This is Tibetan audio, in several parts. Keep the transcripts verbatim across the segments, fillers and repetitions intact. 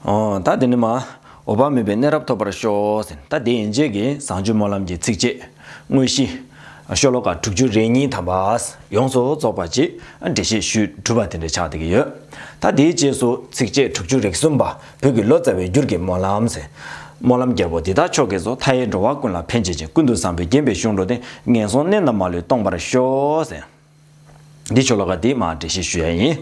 ཨོ། ད་དེ་ནི་མ། འོད་དཔག་མེད་པའི་གནས་རབ་ཐོབ་པར་ཤོག་ཟེར། ད་དེ་ཡན་ཆད་ཀྱི་བཟང་སྤྱོད་སྨོན་ལམ་གྱི་ཚིགས་བཅད་དངོས་གཞི། ཤོ་ལོ་ཀ་དྲུག་ཅུ་རེ་གཉིས་ཐམ་པ་ཡོངས་སུ་རྫོགས་པ་ཅིག་འགྲེལ་བཤད་ཞུས་གྲུབ་པ་དེ་འདྲ་ཆགས་བསྡད་ཀྱི་ཡོད། ད་དེའི་རྗེས་སུ་ཚིགས་བཅད་དྲུག་ཅུ་རེ་གསུམ་པ། བོད་ཀྱི་ལོ་ཙཱ་བའི་འགྱུར་གྱི་སྨོན་ལམ་ཟེར། སྨོན་ལམ་རྒྱལ་པོ་འདི་དག་མཆོག་གིས་སུ། མཐའ་ཡས་འགྲོ་བ་ཀུན་ལ་ཕན་བྱེད་ཅིང་། ཀུན་ཏུ་བཟང་པོས་བརྒྱན་པའི་གཞུང་ལུགས་འདི། ངན་སོང་གནས་རྣམས་མ་ལུས་སྟོངས་པར་ཤོག་ཟེར། འདི་ཤོ་ལོ་ཀ་འདི་མར་འགྲེལ་བཤད་ཞུ་ཡ་ཡིན།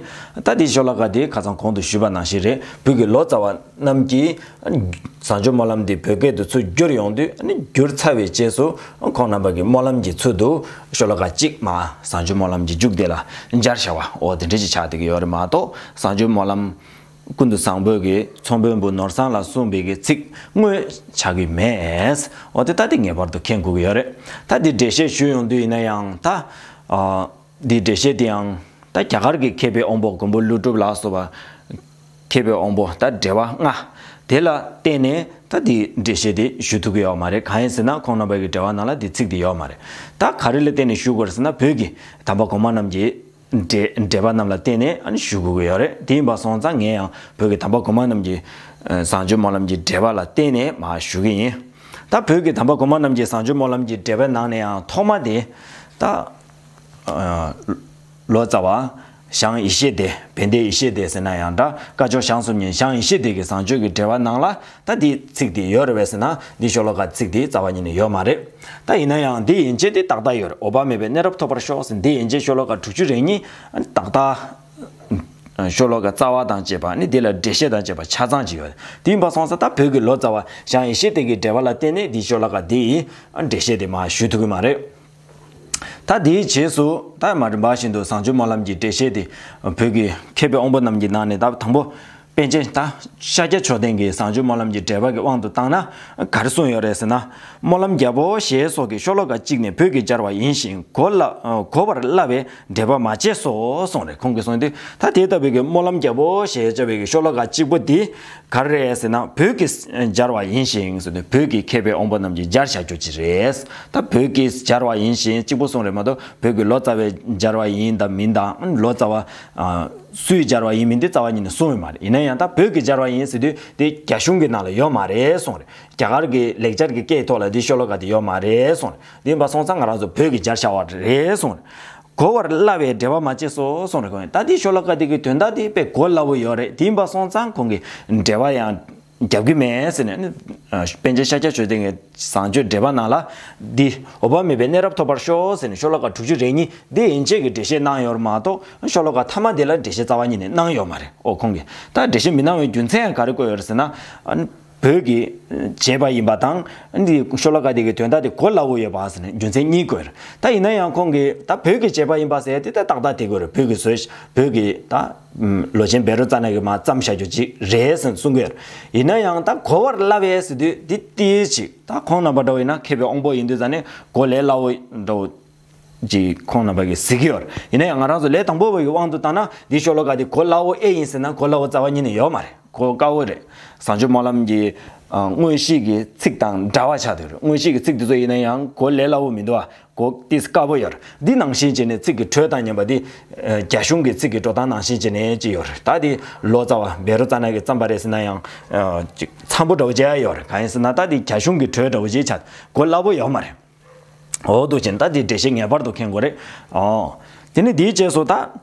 ད་འདི་ཤོ་ལོ་ཀ་འདི་ཁ་སང་གོང་དུ་ཞུས་པ་ནང་བཞིན་རེད། བོད་ཀྱི་ལོ་ཙཱ་བ་རྣམས་ཀྱིས་བཟང་སྤྱོད་སྨོན་ལམ་འདི་བོད་སྐད་དུ་ཚུར་བསྒྱུར་ཡོང་དུས། ཨ་ནི་བསྒྱུར་ཚར་བའི་རྗེས་སུ་ཁོང་རྣམ་པ་གི་སྨོན་ལམ་གྱི་ཚུལ་དུ་ཤོ་ལོ་ཀ་གཅིག་མར་བཟང་སྤྱོད་སྨོན་ལམ་གྱི་མཇུག་དེ་ལ་སྦྱར་བཞག་པ། འོ་དེ་འདྲ་ཞིག་ཆགས་བསྡད་ཀྱི་ཡོད་རེད་མ་གཏོགས། བཟང་སྤྱོད་སྨོན་ལམ་ཀུན་ཏུ་བཟང་པོ་གིས་ཚོང་དཔོན་པོ་ནོར་བཟང་ལ་གསུངས་པའི་གི་ཚིག་དངོས་ཆགས་ཀྱི་མེད། འོ་དེ་ད་དེ་ངེས་པར་དུ་མཁྱེན་དགོས་ཀྱི་ཡོད་རེད། ད་དེ་འགྲེལ་བཤད་ཞུས་ཡོང་དུས་ཡིན་ན་ཡང་། ད་ཨ་འདི་འགྲེལ་བཤད་དེ་ཡང་ད་རྒྱ་གར་གྱི་མཁས་པའི་དབང་པོ་མགོན་པོ་ཀླུ་སྒྲུབ་ལ་སོགས་པ། མཁས་པའི་དབང་པོ་ད་འགྲེལ་པ་ལྔ་དེ་ལ་བརྟེན་ནས་ད་དེ་འགྲེལ་བཤད་དེ་ཞུ་ཐུབ་ཀྱི་ཡོད་མ་རེད། གང་ཡིན་ཟེར་ན་ཁོང་རྣམ་པ་གི་འགྲེལ་པ་ནང་ལ་དེ་ཚིག་དེ་ཡོད་མ་རེད། ད་ག་རེ་ལ་བརྟེན་ནས་ཞུ་དགོས་རེད་ཟེར་ན། བོད་ཀྱི་དམ་པ་གོང་མ་རྣམས་ཀྱི་འགྲེལ་འགྲེལ་པ་རྣམས་ལ་བརྟེན་ནས་ཨ་ནི་ཞུ་དགོས་ཀྱི་ཡོད་རེད། དེ་ཡིན་པ་སོང་ཙང་ངས་ཡང་བོད་ཀྱི་དམ་པ་གོང་མ་རྣམས་ཀྱི་ཨ་བཟང་སྤྱོད་སྨོན་ལམ་གྱི་འགྲེལ་པ་ལ་བརྟེན་ནས་མར་ཞུ་གི་ཡིན། ད་བོད་ཀྱི་དམ་པ་གོང་མ་རྣམས་ཀྱི་བཟང་སྤྱོད་སྨོན་ལམ་གྱི་འགྲེལ་པའི་ནང་ནས་ཡང་ཐོག་མ་དེ། ད་ཨ་ལོ་ཙཱ་བ་ཞང་ཡེ་ཤེས་སྡེ། བན་དེ་ཡེ་ཤེས་སྡེ་ཟེར་ན་ཡང་འདྲ། སྐ་ཅོག་ཞང་གསུམ་ཉན་ཞང་ཡེ་ཤེས་སྡེ་གི་བཟང་སྤྱོད་ཀྱི་འགྲེལ་པ་ནང་ལ། ད་འདི་ཚིག་འདི་ཡོད་རེད་པས་ཟེར་ན། འདི་ཤོ་ལོ་ཀ་ཚིག་འདི་རྩ་བ་ཉིད་ནས་ཡོད་མ་རེད། ད་ཡིན་ན་ཡང་འདི་ཡན་ཆད་འདི་ཏག་ཏག་ཡོད་རེད། འོད་དཔག་མེད་པའི་གནས་རབ་ཐོབ་པར་ཤོག་ཟེར། འདི་ཡན་ཆད་ཤོ་ལོ་ཀ་དྲུག་ཅུ་རེ་གཉིས་ཏག་ཏག་ཤོ་ལོ་ཀ་རྩ་བ་དང་བཅས་པ་ནི་འདི་ལ་འགྲེལ་བཤད་དང་བཅས་པ་ཆ་ཚང་ཅིག་ཡོད་རེད། དེ་ཡིན་པ་སོང་ཙང་ད་བོད་ཀྱི་ལོ་ཙཱ་བ་ཞང་ཡེ་ཤེས་སྡེ་གི་འགྲེལ་པ་ལ་བརྟེན་ནས་འདི་ཤོ་ལོ་ཀ་འདི་འགྲེལ་བཤད་དེ་མར་ཞུ་ཐུབ་ཀྱི་མ་རེད། ད་དེའི་རྗེས་སུ་ད་མ་རིམ་པ་བཞིན་དུ་བཟང་སྤྱོད་སྨོན་ལམ་གྱི་འགྲེལ་བཤད་དེ། བོད་ཀྱི་མཁས་པའི་དབང་པོ་རྣམས་ཀྱི་ནང་ནས་ད་དང་པོ་པཎ་ཆེན་ད་ཤཱཀྱ་མཆོག་ལྡན་གྱི་བཟང་སྤྱོད་སྨོན་ལམ་གྱི་འགྲེལ་པ་གི་དབང་དུ་བཏང་ན་ག་རེ་གསུངས་ཡོད་རེད་ཟེར་ན། སྨོན་ལམ་རྒྱལ་པོ་ཞེས་སོགས་ཀྱི་ཤོ་ལོ་ཀ་གཅིག་ནི་བོད་ཀྱིས་སྦྱར་བ་ཡིན་ཞིང་། གོ་ལ་གོ་བར་སླ་བས་འགྲེལ་པ་མ་བྱས་སོ་གསུངས་རེད། ཁོང་གིས་གསུངས་དུས་ད་དེ་ལྟ་བུའི་གི་སྨོན་ལམ་རྒྱལ་པོ་ཞེས་བྱ་བའི་གི་ཤོ་ལོ་ཀ་གཅིག་པོ་འདི། ག་རེ་རེད་ཟེར་ན། བོད་ཀྱིས་སྦྱར་བ་ཡིན་ཞིང་ཟེར་ནས། བོད་ཀྱི་མཁས་པའི་དབང་པོ་རྣམས་ཀྱིས་སྦྱར་བཞག་རྒྱུ་ཅིག་རེད། ད་བོད་ཀྱིས་སྦྱར་བ་ཡིན་ཞིང་གཅིག་པོ་གསུངས་རེད་མ་གཏོགས། བོད་ཀྱི་ལོ་ཙཱ་བས་སྦྱར་བ་ཡིན་དང་མིན་དང་། ལོ་ཙཱ་བ་ཨ་སུས་སྦྱར་བ་ཡིན་མིན་དེ་རྩ་བ་ཉིད་ནས་གསུངས་ཡོད་མ་རེད། ཡིན་ན་ཡང་ད་བོད་ཀྱིས་སྦྱར་བ་ཡིན་ཟེར་དུས་དེ་རྒྱ་གཞུང་གི་ནང་ལ་ཡོད་མ་རེད་གསུངས་རེད། རྒྱ་གར་གྱི་ལེགས་སྦྱར་གྱི་སྐད་ཐོག་ལ་དེ་ཤོ་ལོ་ཀ་དེ་ཡོད་མ་རེད་གསུངས་རེད། དེ་ཡིན་པ་སོང་ཙང་ང་རང་ཚོ་བོད་ཀྱིས་སྦྱར་བཞག་པ་རེད་གསུངས་རེད། གོ་བར་སླ་བས་འགྲེལ་པ་མ་བྱས་སོ་གསུངས་རེད། ཁོང་གིས་ད་འདི་ཤོ་ལོ་ཀ་འདི་གི་དོན་དག་འདི་དཔེ་གོ་སླ་བོ་ཡོད་རེད། དེ་ཡིན་པ་སོང་ཙང་ཁོང་གིས་འགྲེལ་པ་ཡང་རྒྱབ་ཀྱི་མེད་ཟེར་ནས། ཨ་པཎ་ཆེན་ཤཱཀྱ་མཆོག་ལྡན་གྱི་བཟང་སྤྱོད་འགྲེལ་པ་ནང་ལ་འདི་འོད་དཔག་མེད་པའི་གནས་རབ་ཐོབ་པར་ཤོག་ཟེར་ནས་ཤོ་ལོ་ཀ་དྲུག་ཅུ་རེ་གཉིས་འདི་ཡན་ཆད་ཀྱི་འགྲེལ་བཤད་གནང་ཡོད་རེད་མ་གཏོགས། ཤོ་ལོ་ཀ་མཐའ་མ་འདི་ལ་འགྲེལ་བཤད་རྩ་བ་ཉིད་ནས་གནང་ཡོད་མ་རེད། ཨོ་ཁོང་གིས་ད་འགྲེལ་བཤད་མི་གནང་བའི་རྒྱུ་མཚན་ཡང་ག་རེ་བཀོད་ཡོད་རེད་ཟེར་ན། ཨ་བོད་ཀྱིས་བྱས་པ་ཡིན་པ་དང་། འདི་ཤོ་ལོ་ཀ་འདི་གི་དོན་དག་དེ་གོ་སླ་བོ་ཡོད་པ་ཟེར་ནས་རྒྱུ་མཚན་གཉིས་བཀོད། ད་ཡིན་ན་ཡང་ཁོང་གིས་ད་བོད་ཀྱིས་བྱས་པ་ཡིན་པ་ཟེར་ཡ་དེ་ད་ཏག་ཏག་དེ་དགོས་རེད། བོད་ཀྱིས་བཟོས། བོད་ཀྱིས་ད་ལོ་ཆེན་བཻ་རོ་ཙ་ན་གིས་མར་བརྩམས་བཞག་རྒྱུ་ཅིག་རེད་ཟེར་ནས་གསུང་གི་ཡོད་རེད། ཡིན་ན་ཡང་ད་གོ་བར་སླ་བས་ཟེར་དུས་འདི་ཏིས་ཅིག་ད་ཁོང་རྣམ་པ་འདྲ་བོ་ཡིན་ན། མཁས་པའི་དབང་པོ་ཡིན་དུས་ཙ་ནས་གོ་ལས་སླ་བོ་འདྲ་བོ་ཅིག་ཁོང་རྣམ་པ་གིས་གཟིགས་ཀྱི་ཡོད་རེད། ཡིན་ན་ཡང་ང་རང་ཚོ་ལས་དང་པོ་བའི་དབང་དུ་བཏང་ན། འདི་ཤོ་ལོ་ཀ་འདི་གོ་སླ་བོ་ཨེ་ཡིན་ཟེར་ན། གོ་སླ་བོ་རྩ་བ་ཉིད་ནས་ཡོད་མ་རེད། གོ་དཀའ་བོ་རེད། བཟང་སྤྱོད་སྨོན་ལམ་གྱི་ཨ་དངོས་གཞི་གི་ཚིག་དང་འདྲ་བ་ཆགས་བསྡད་ཡོད་རེད། དངོས་གཞི་གི་ཚིག་འདི་ཚོ་ཡིན་ན་ཡང་གོ་ལས་སླ་བོ་མི་འདུག་ཨ། གོ་ཏིས་དཀའ་བོ་ཡོད་རེད། འདི་ནང་བཞིན་བྱས་ནས་ཚིག་གི་འགྲོས་དང་མཉམ་པ་འདི་ཨ་རྒྱ་གཞུང་གི་ཚིག་གི་འགྲོ་སྟངས་ནང་བཞིན་བྱས་ནས་ཅིག་ཡོད་རེད། ད་འདི་ལོ་ཙཱ་བ་བཻ་རོ་ཙ་ན་གིས་བརྩམས་པ་རེད་ཟེར་ན་ཡང་ཨ་ཅིག་འཚམ་པོ་འདྲ་བོ་ཅིག་ཡོད་རེད། གང་ཡིན་ཟེར་ན་ད་འདི་རྒྱ་གཞུང་གི་འགྲོས་འདྲ་བོ་ཅིག་ཆགས། གོ་སླ་བོ་ཡོད་མ་རེད། འོ་འདུག་ཅིང་ད་འདི་འགྲེལ་བཤད་ངེས་པར་དུ་མཁྱེན་དགོས་རེད། ཨོ། དེ་ནས་འདིའི་རྗེས་སུ་ད།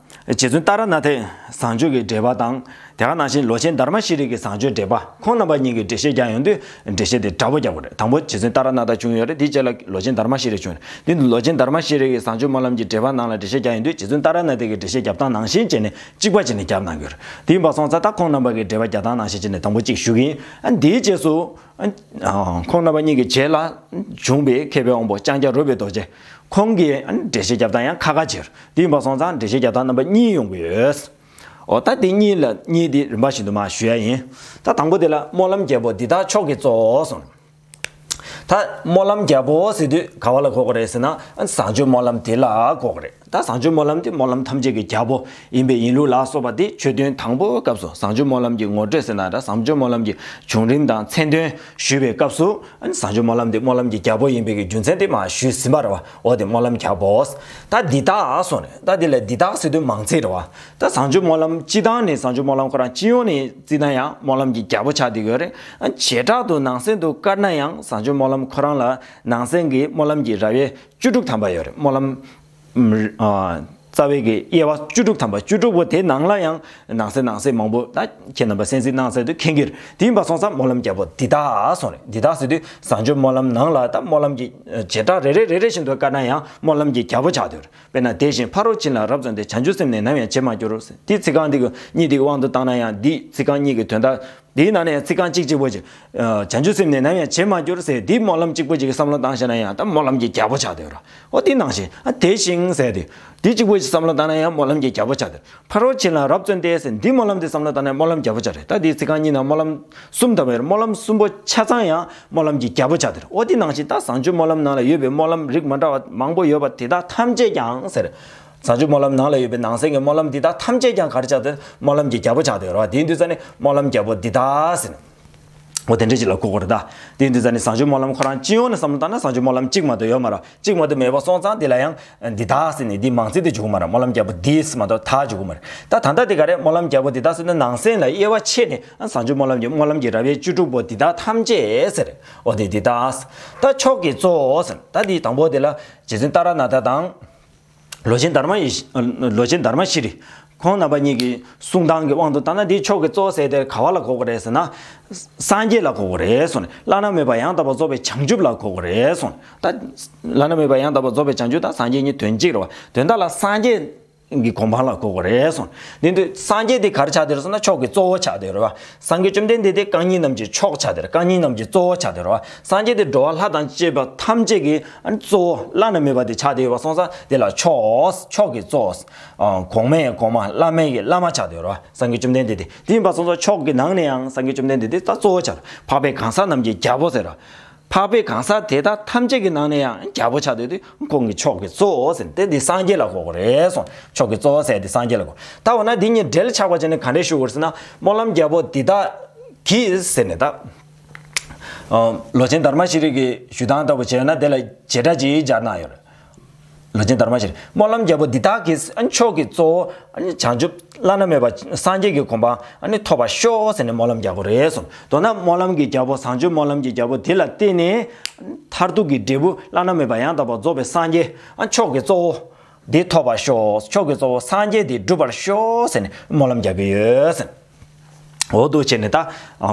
རྗེ་བཙུན་ཏཱ་ར་ནཱ་ཐའི་བཟང་སྤྱོད་ཀྱི་འགྲེལ་པ་དང་། དེ་ག་ནང་བཞིན་ལོ་ཆེན་དྷརྨ་ཤྲཱི་ཡི་གི་བཟང་སྤྱོད་འགྲེལ་པ། ཁོང་རྣམ་པ་གཉིས་ཀྱིས་འགྲེལ་བཤད་རྒྱག་ཡོང་དུས་འགྲེལ་བཤད་དེ་འདྲ་པོ་རྒྱག་དགོས་རེད། དང་པོ་རྗེ་བཙུན་ཏཱ་ར་ནཱ་ཐ་བྱུང་ཡོད་རེད། དེའི་རྗེས་ལ་ལོ་ཆེན་དྷརྨ་ཤྲཱི་ཡི་བྱུང་ཡོད་རེད། འདི་ལོ་ཆེན་དྷརྨ་ཤྲཱི་ཡི་གི་བཟང་སྤྱོད་སྨོན་ལམ་གྱི་འགྲེལ་པ་ནང་ལ་འགྲེལ་བཤད་རྒྱག་ཡོང་དུས་རྗེ་བཙུན་ཏཱ་ར་ནཱ་ཐའི་གི་འགྲེལ་བཤད་རྒྱབ་སྟངས་ནང་བཞིན་བྱས་ནས་གཅིག་པ་བྱས་ནས་རྒྱབ་གནང་གི་ཡོད་རེད། དེ་ཡིན་པ་སོང་ཙང་ད་ཁོང་རྣམ་པ་གི་འགྲེལ་པ་རྒྱག་སྟངས་ནང་བཞིན་བྱས་ནས་དང་པོ་གཅིག་ཞུ་གི་ཡིན། ཨ་འདིའི་རྗེས་སུ། ཨ་ཁོང་རྣམ་པ་གཉིས་ཀྱི་རྗེས་ལ་བྱུང་བའི་མཁས་པའི་དབང་པོ་ལྕང་སྐྱ་རོལ་པའི་རྡོ་རྗེ། ཁོང་གིས་ཨ་འགྲེལ་བཤད་རྒྱབ་སྟངས་ཡང་ཁ་ཁ་བྱས་རེད། དེ་ཡིན་པ་སོང་ཙང་འགྲེལ་བཤད་རྒྱབ་སྟངས་རྣམ་པ་གཉིས་ཡོང་གི་ཡོད། འོ་ད་དེ་གཉིས་ལ་གཉིས་དེ་རིམ་པ་བཞིན་དུ་མར་ཞུ་ཡ་ཡིན། ད་དང་པོ་དེ་ལ་སྨོན་ལམ་རྒྱལ་པོ་འདི་དག་མཆོག་གིས་སྩོལ་གསུངས། ད་སྨོན་ལམ་རྒྱལ་པོ་ཟེར་དུས་ག་བ་ལ་གོ་དགོས་རེད་ཟེར་ན། བཟང་སྤྱོད་སྨོན་ལམ་དེ་ལ་གོ་དགོས་རེད། ད་བཟང་སྤྱོད་སྨོན་ལམ་དེ་སྨོན་ལམ་ཐམས་ཅད་ཀྱི་རྒྱལ་པོ་ཡིན་པའི་ཡིན་ལུགས་ལ་སོགས་པ་དེ་ཆོས་ཐུན་དང་པོའི་སྐབས་སུ་བཟང་སྤྱོད་སྨོན་ལམ་གྱི་ངོ་སྤྲོད་ཟེར་ན་འདྲ། བཟང་སྤྱོད་སྨོན་ལམ་གྱི་བྱུང་རིམ་དང་མཚན་དོན་ཞུས་པའི་སྐབས་སུ། ཨ་ནི་བཟང་སྤྱོད་སྨོན་ལམ་དེ་སྨོན་ལམ་གྱི་རྒྱལ་པོ་ཡིན་པའི་གི་རྒྱུ་མཚན་དེ་མར་ཞུས་ཟིན་པ་རེད་བ། འོ་དེ་སྨོན་ལམ་རྒྱལ་པོ། ད་འདི་དག་སོགས་ནས་ད་འདི་ལ་འདི་དག་ཟེར་དུས་མང་ཚིག་རེད་བ། ད་བཟང་སྤྱོད་སྨོན་ལམ་སྤྱི་བཏང་ནས་བཟང་སྤྱོད་སྨོན་ལམ་ཁོ་རང་སྤྱི་ཡོངས་ནས་བརྩིས་ན་ཡང་སྨོན་ལམ་གྱི་རྒྱལ་པོ་ཆགས་བསྡད་ཡོད་རེད། ཨ་བྱེ་བྲག་ཏུ་ནང་གསེས་དུ་བཀར་ན་ཡང་བཟང་སྤྱོད་སྨོན་ལམ་ཁོ་རང་ལ་ནང་གསེས་ཀྱི་སྨོན་ལམ་གྱི་ར་བའི་བཅུ་དྲུག་ཐམ་པ་ཡོད་རེད། སྨོན་ལམ་ཨ་རྩ་བའི་གི་དབྱེ་བ་བཅུ་དྲུག་ཐམ་པ། བཅུ་དྲུག་པོ་དེ་ནང་ལ་ཡང་ནང་གསེས་ནང་གསེས་མང་པོ་ད་ཁྱེད་རྣམ་པ་གསན་གཟིགས་གནང་ཚར་དུས་མཁྱེན་གྱི་རེད། དེ་ཡིན་པ་སོང་ཙང་སྨོན་ལམ་རྒྱལ་པོ་འདི་དག་སོང་རེད། འདི་དག་ཟེར་དུས་བཟང་སྤྱོད་སྨོན་ལམ་ནང་ལ་ད་སྨོན་ལམ་གྱི་ཨ་བྱེ་བྲག་རེ་རེ་རེ་རེ་བཞིན་དུ་བཀར་ན་ཡང་སྨོན་ལམ་གྱི་རྒྱལ་པོ་ཆགས་བསྡད་ཡོད་རེད། དཔེར་ན་དེ་བཞིན་ཕ་རོལ་ཕྱིན་ལ་རབ་བརྩོན་ཏེ། བྱང་ཆུབ་སེམས་ནི་ནམ་ཡང་བརྗེད་མ་གྱུར་ཟེར། འདི་ཚིག་རྐང་འདི་གི་གཉིས་འདི་གི་དབང་དུ་བཏང་ན་ཡང་འདི་ཚིག་རྐང་གཉིས་ཀྱི་དོན་དག་འདིའི་ནང་ནས་ཚིག་རྐང་གཅིག་གཅིག་པོ་ཅིག་ཨ་བྱང་ཆུབ་སེམས་ནི་ནམ་ཡང་བརྗེད་མ་གྱུར་ཟེར། འདི་སྨོན་ལམ་གཅིག་པོ་ཅིག་གི་བསམ་བློ་བཏང་བཞག་ན་ཡང་ད་སྨོན་ལམ་གྱི་རྒྱལ་པོ་ཆགས་བསྡད་ཡོད་རེད། འོ་དེ་ནང་བཞིན་ཨ་དེ་བཞིན་ཟེར་དེ་འདི་གཅིག་པོ་ཅིག་བསམ་བློ་བཏང་ན་ཡང་སྨོན་ལམ་གྱི་རྒྱལ་པོ་ཆགས་བསྡད་ཡོད་རེད། ཕ་རོལ་ཕྱིན་ལ་རབ་བརྩོན་ཏེ་ཟེར། འདི་སྨོན་ལམ་འདི་བསམ་བློ་བཏང་ན་སྨོན་ལམ་རྒྱལ་པོ་ཆགས་རེད། ད་འདི་ཚིག་རྐང་གཉིས་ནང་སྨོན་ལམ་གསུམ་ཐམ་པ་ཡོད་རེད། སྨོན་ལམ་གསུམ་པོ་ཆ་ཚང་ཡང་སྨོན་ལམ་གྱི་རྒྱལ་པོ་ཆགས་ཏེ། འོ་དེ་ནང་བཞིན་ད་བཟང་སྤྱོད་སྨོན་ལམ་ནང་ལ་ཡོད་པའི་སྨོན་ལམ་རིགས་མ་འདྲ་བ་མང་པོ་ཡོད་པ་དེ་དག་ཐམས་ཅད་ཀྱང་ཟེར། བཟང་སྤྱོད་སྨོན་ལམ་ནང་ལ་ཡོད་པའི་ནང་གསེས་ཀྱི་སྨོན་ལམ་འདི་དག་ཐམས་ཅད་ཀྱང་ག་རེ་ཆགས་ཏེ་སྨོན་ལམ་གྱི་རྒྱལ་པོ་ཆགས་ཏེ་ཡོད་རེད་བ། དེ་ཡིན་དུས་ཙང་ནས་སྨོན་ལམ་རྒྱལ་པོ་འདི་དག་ཟེར་ནས། འོ་དེ་འདྲ་ཅིག་ལ་གོ་དགོས་རེད་ད། དེ་ཡིན་དུས་ཙང་ནས་བཟང་སྤྱོད་སྨོན་ལམ་ཁོ་རང་སྤྱི་ཡོངས་ནས་བསམ་བློ་བཏང་ན་བཟང་སྤྱོད་སྨོན་ལམ་གཅིག་མ་གཏོགས་ཡོད་མ་རེད། གཅིག་མ་གཏོགས་མེད་པ་སོང་ཙང་དེ་ལ་ཡང་འདི་དག་ཟེར་ནས་འདི་མང་ཚིག་དེ་འཇུག་གི་མ་རེད། སྨོན་ལམ་རྒྱལ་པོ་འདི་ཟེར་མ་གཏོགས་ད་འཇུག་གི་མ་རེད། ད་ད་ལྟ་དེ་ག་རེ་སྨོན་ལམ་རྒྱལ་པོ་འདི་དག་ཟེར་ན་ནང་གསེས་ལ་དབྱེ་བ་ཕྱེ་ནས་ཨ་བཟང་སྤྱོད་སྨོན་ལམ་གྱི་སྨོན་ལམ་གྱི་ར་བའི་བཅུ་དྲུག་པོ་འདི་དག་ཐམས་ཅད་ཟེར། འོ་དེ་འདི་དག་ད་མཆོག་གི་གཙོ་བོ་ཟེར། ད་འདི་དང་པོ་དེ་ལ་རྗེ་བཙུན་ཏཱ་ར་ནཱ་ཐ་དང་། ལོ་ཆེན་དྷརྨ་ཡེ་ཤེས། ལོ་ཆེན་དྷརྨ་ཤྲཱི། ཁོང་རྣམ་པ་གཉིས་ཀྱི་གསུང་སྟངས་ཀྱི་དབང་དུ་བཏང་ན་འདི་མཆོག་གི་གཙོ་བོ་ཟེར་དེ་ག་བ་ལ་གོ་དགོས་རེད་ཟེར་ན། སངས་རྒྱས་ལ་གོ་དགོས་རེད་གསུངས་ནས། བླ་ན་མེད་པ་ཡང་དག་པར་རྫོགས་པའི་བྱང་ཆུབ་ལ་གོ་དགོས་རེད་གསུངས་ནས། ད་བླ་ན་མེད་པ་ཡང་དག་པར་རྫོགས་པའི་བྱང་ཆུབ་དང་སངས་རྒྱས་གཉིས་དོན་གཅིག་རེད་བ། དོན་དག་ལ་སངས་རྒྱས་ཀྱི་གོ་འཕང་ལ་གོ་དགོས་རེད་གསུངས་ནས། འདི་འདུག་སངས་རྒྱས་དེ་ག་རེ་ཆགས་བསྡད་རེད་ཟེར་ན་མཆོག་གི་གཙོ་བོ་ཆགས་བསྡད་རེད་བ། སངས་རྒྱས་བཅོམ་ལྡན་འདས་དེ་རྐང་གཉིས་རྣམས་ཀྱི་མཆོག་ཆགས་བསྡད་རེད། རྐང་གཉིས་རྣམས་ཀྱི་གཙོ་བོ་ཆགས་བསྡད་རེད་བ། སངས་རྒྱས་དེ་འགྲོ་བ་ལྷ་དང་བཅས་པ་ཐམས་ཅད་ཀྱི་གཙོ་བོ་བླ་ན་མེད་པ་དེ་ཆགས་བསྡད་ཡོད་པ་སོང་ཙང་དེ་ལ་མཆོག་མཆོག་གི་གཙོ་བོ། གོང་མའི་གོང་མ་བླ་མའི་གི་བླ་མ་ཆགས་བསྡད་ཡོད་རེད་བ། སངས་རྒྱས་བཅོམ་ལྡན་འདས་དེ། དེ་ཡིན་པ་སོང་ཙང་མཆོག་གི་ནང་ནས་ཡང་སངས་རྒྱས་བཅོམ་ལྡན་འདས་དེ་ད་གཙོ་བོ་ཆགས་རེད། འཕགས་པའི་གང་ཟག་རྣམས་ཀྱི་རྒྱལ་པོ་ཟེར་ར། འཕགས་པའི་གང་ཟག་དེ་དག་ཐམས་ཅད་ཀྱི་ནང་ནས་ཡང་རྒྱལ་པོ་ཆགས་བསྡད་དུས་ཁོང་གི་མཆོག་གི་གཙོ་བོ་ཟེར་ཏེ་འདི་སངས་རྒྱས་ལ་གོ་དགོས་རེད་གསུངས། མཆོག་གི་གཙོ་བོ་ཟེར་དེ་སངས་རྒྱས་ལ་གོ། ད་འོ་ན་འདི་གཉིས་འབྲེལ་ཆགས་པ་བྱས་ནས་ག་འདྲས་ཞུ་དགོས་རེད་ཟེར་ན། སྨོན་ལམ་རྒྱལ་པོ་འདི་དག་གིས་ཟེར་ནས་ད། ལོ་ཆེན་དྷརྨ་ཤྲཱི་གི་ཞུ་སྟངས་ལྟ་བུ་བྱས་ན་དེ་ལ་བྱེ་བྲག་ཅིག་སྦྱར་གནང་ཡོད་རེད། ལོ་ཆེན་དྷརྨ་ཤྲཱི། སྨོན་ལམ་རྒྱལ་པོ་འདི་དག་གིས་མཆོག་གི་གཙོ་བོ་བྱང་ཆུབ་བླ་ན་མེད་པ་སངས་རྒྱས་ཀྱི་གོ་འཕང་ཐོབ་པར་ཤོག་ཟེར་ནས་སྨོན་ལམ་རྒྱག་དགོས་རེད་གསུངས། མདོར་ན་སྨོན་ལམ་གྱི་རྒྱལ་པོ་བྱང་ཆུབ་སྨོན་ལམ་གྱི་རྒྱལ་པོ་འདི་ལ་བརྟེན་ནས་མཐར་ཐུག་གི་འབྲས་བུ་བླ་ན་མེད་པ་ཡང་དག་པར་རྫོགས་པའི་སངས་རྒྱས་མཆོག་གི་གཙོ་བོ་འདི་ཐོབ་པར་ཤོག། མཆོག་གི་གཙོ་བོ་སངས་རྒྱས་འདི་འགྲུབ་པར་ཤོག་ཟེར་ནས་སྨོན་ལམ་རྒྱག་གི་ཡོད་ཟེར། འོ་འདུག་བྱས་ནས་ད།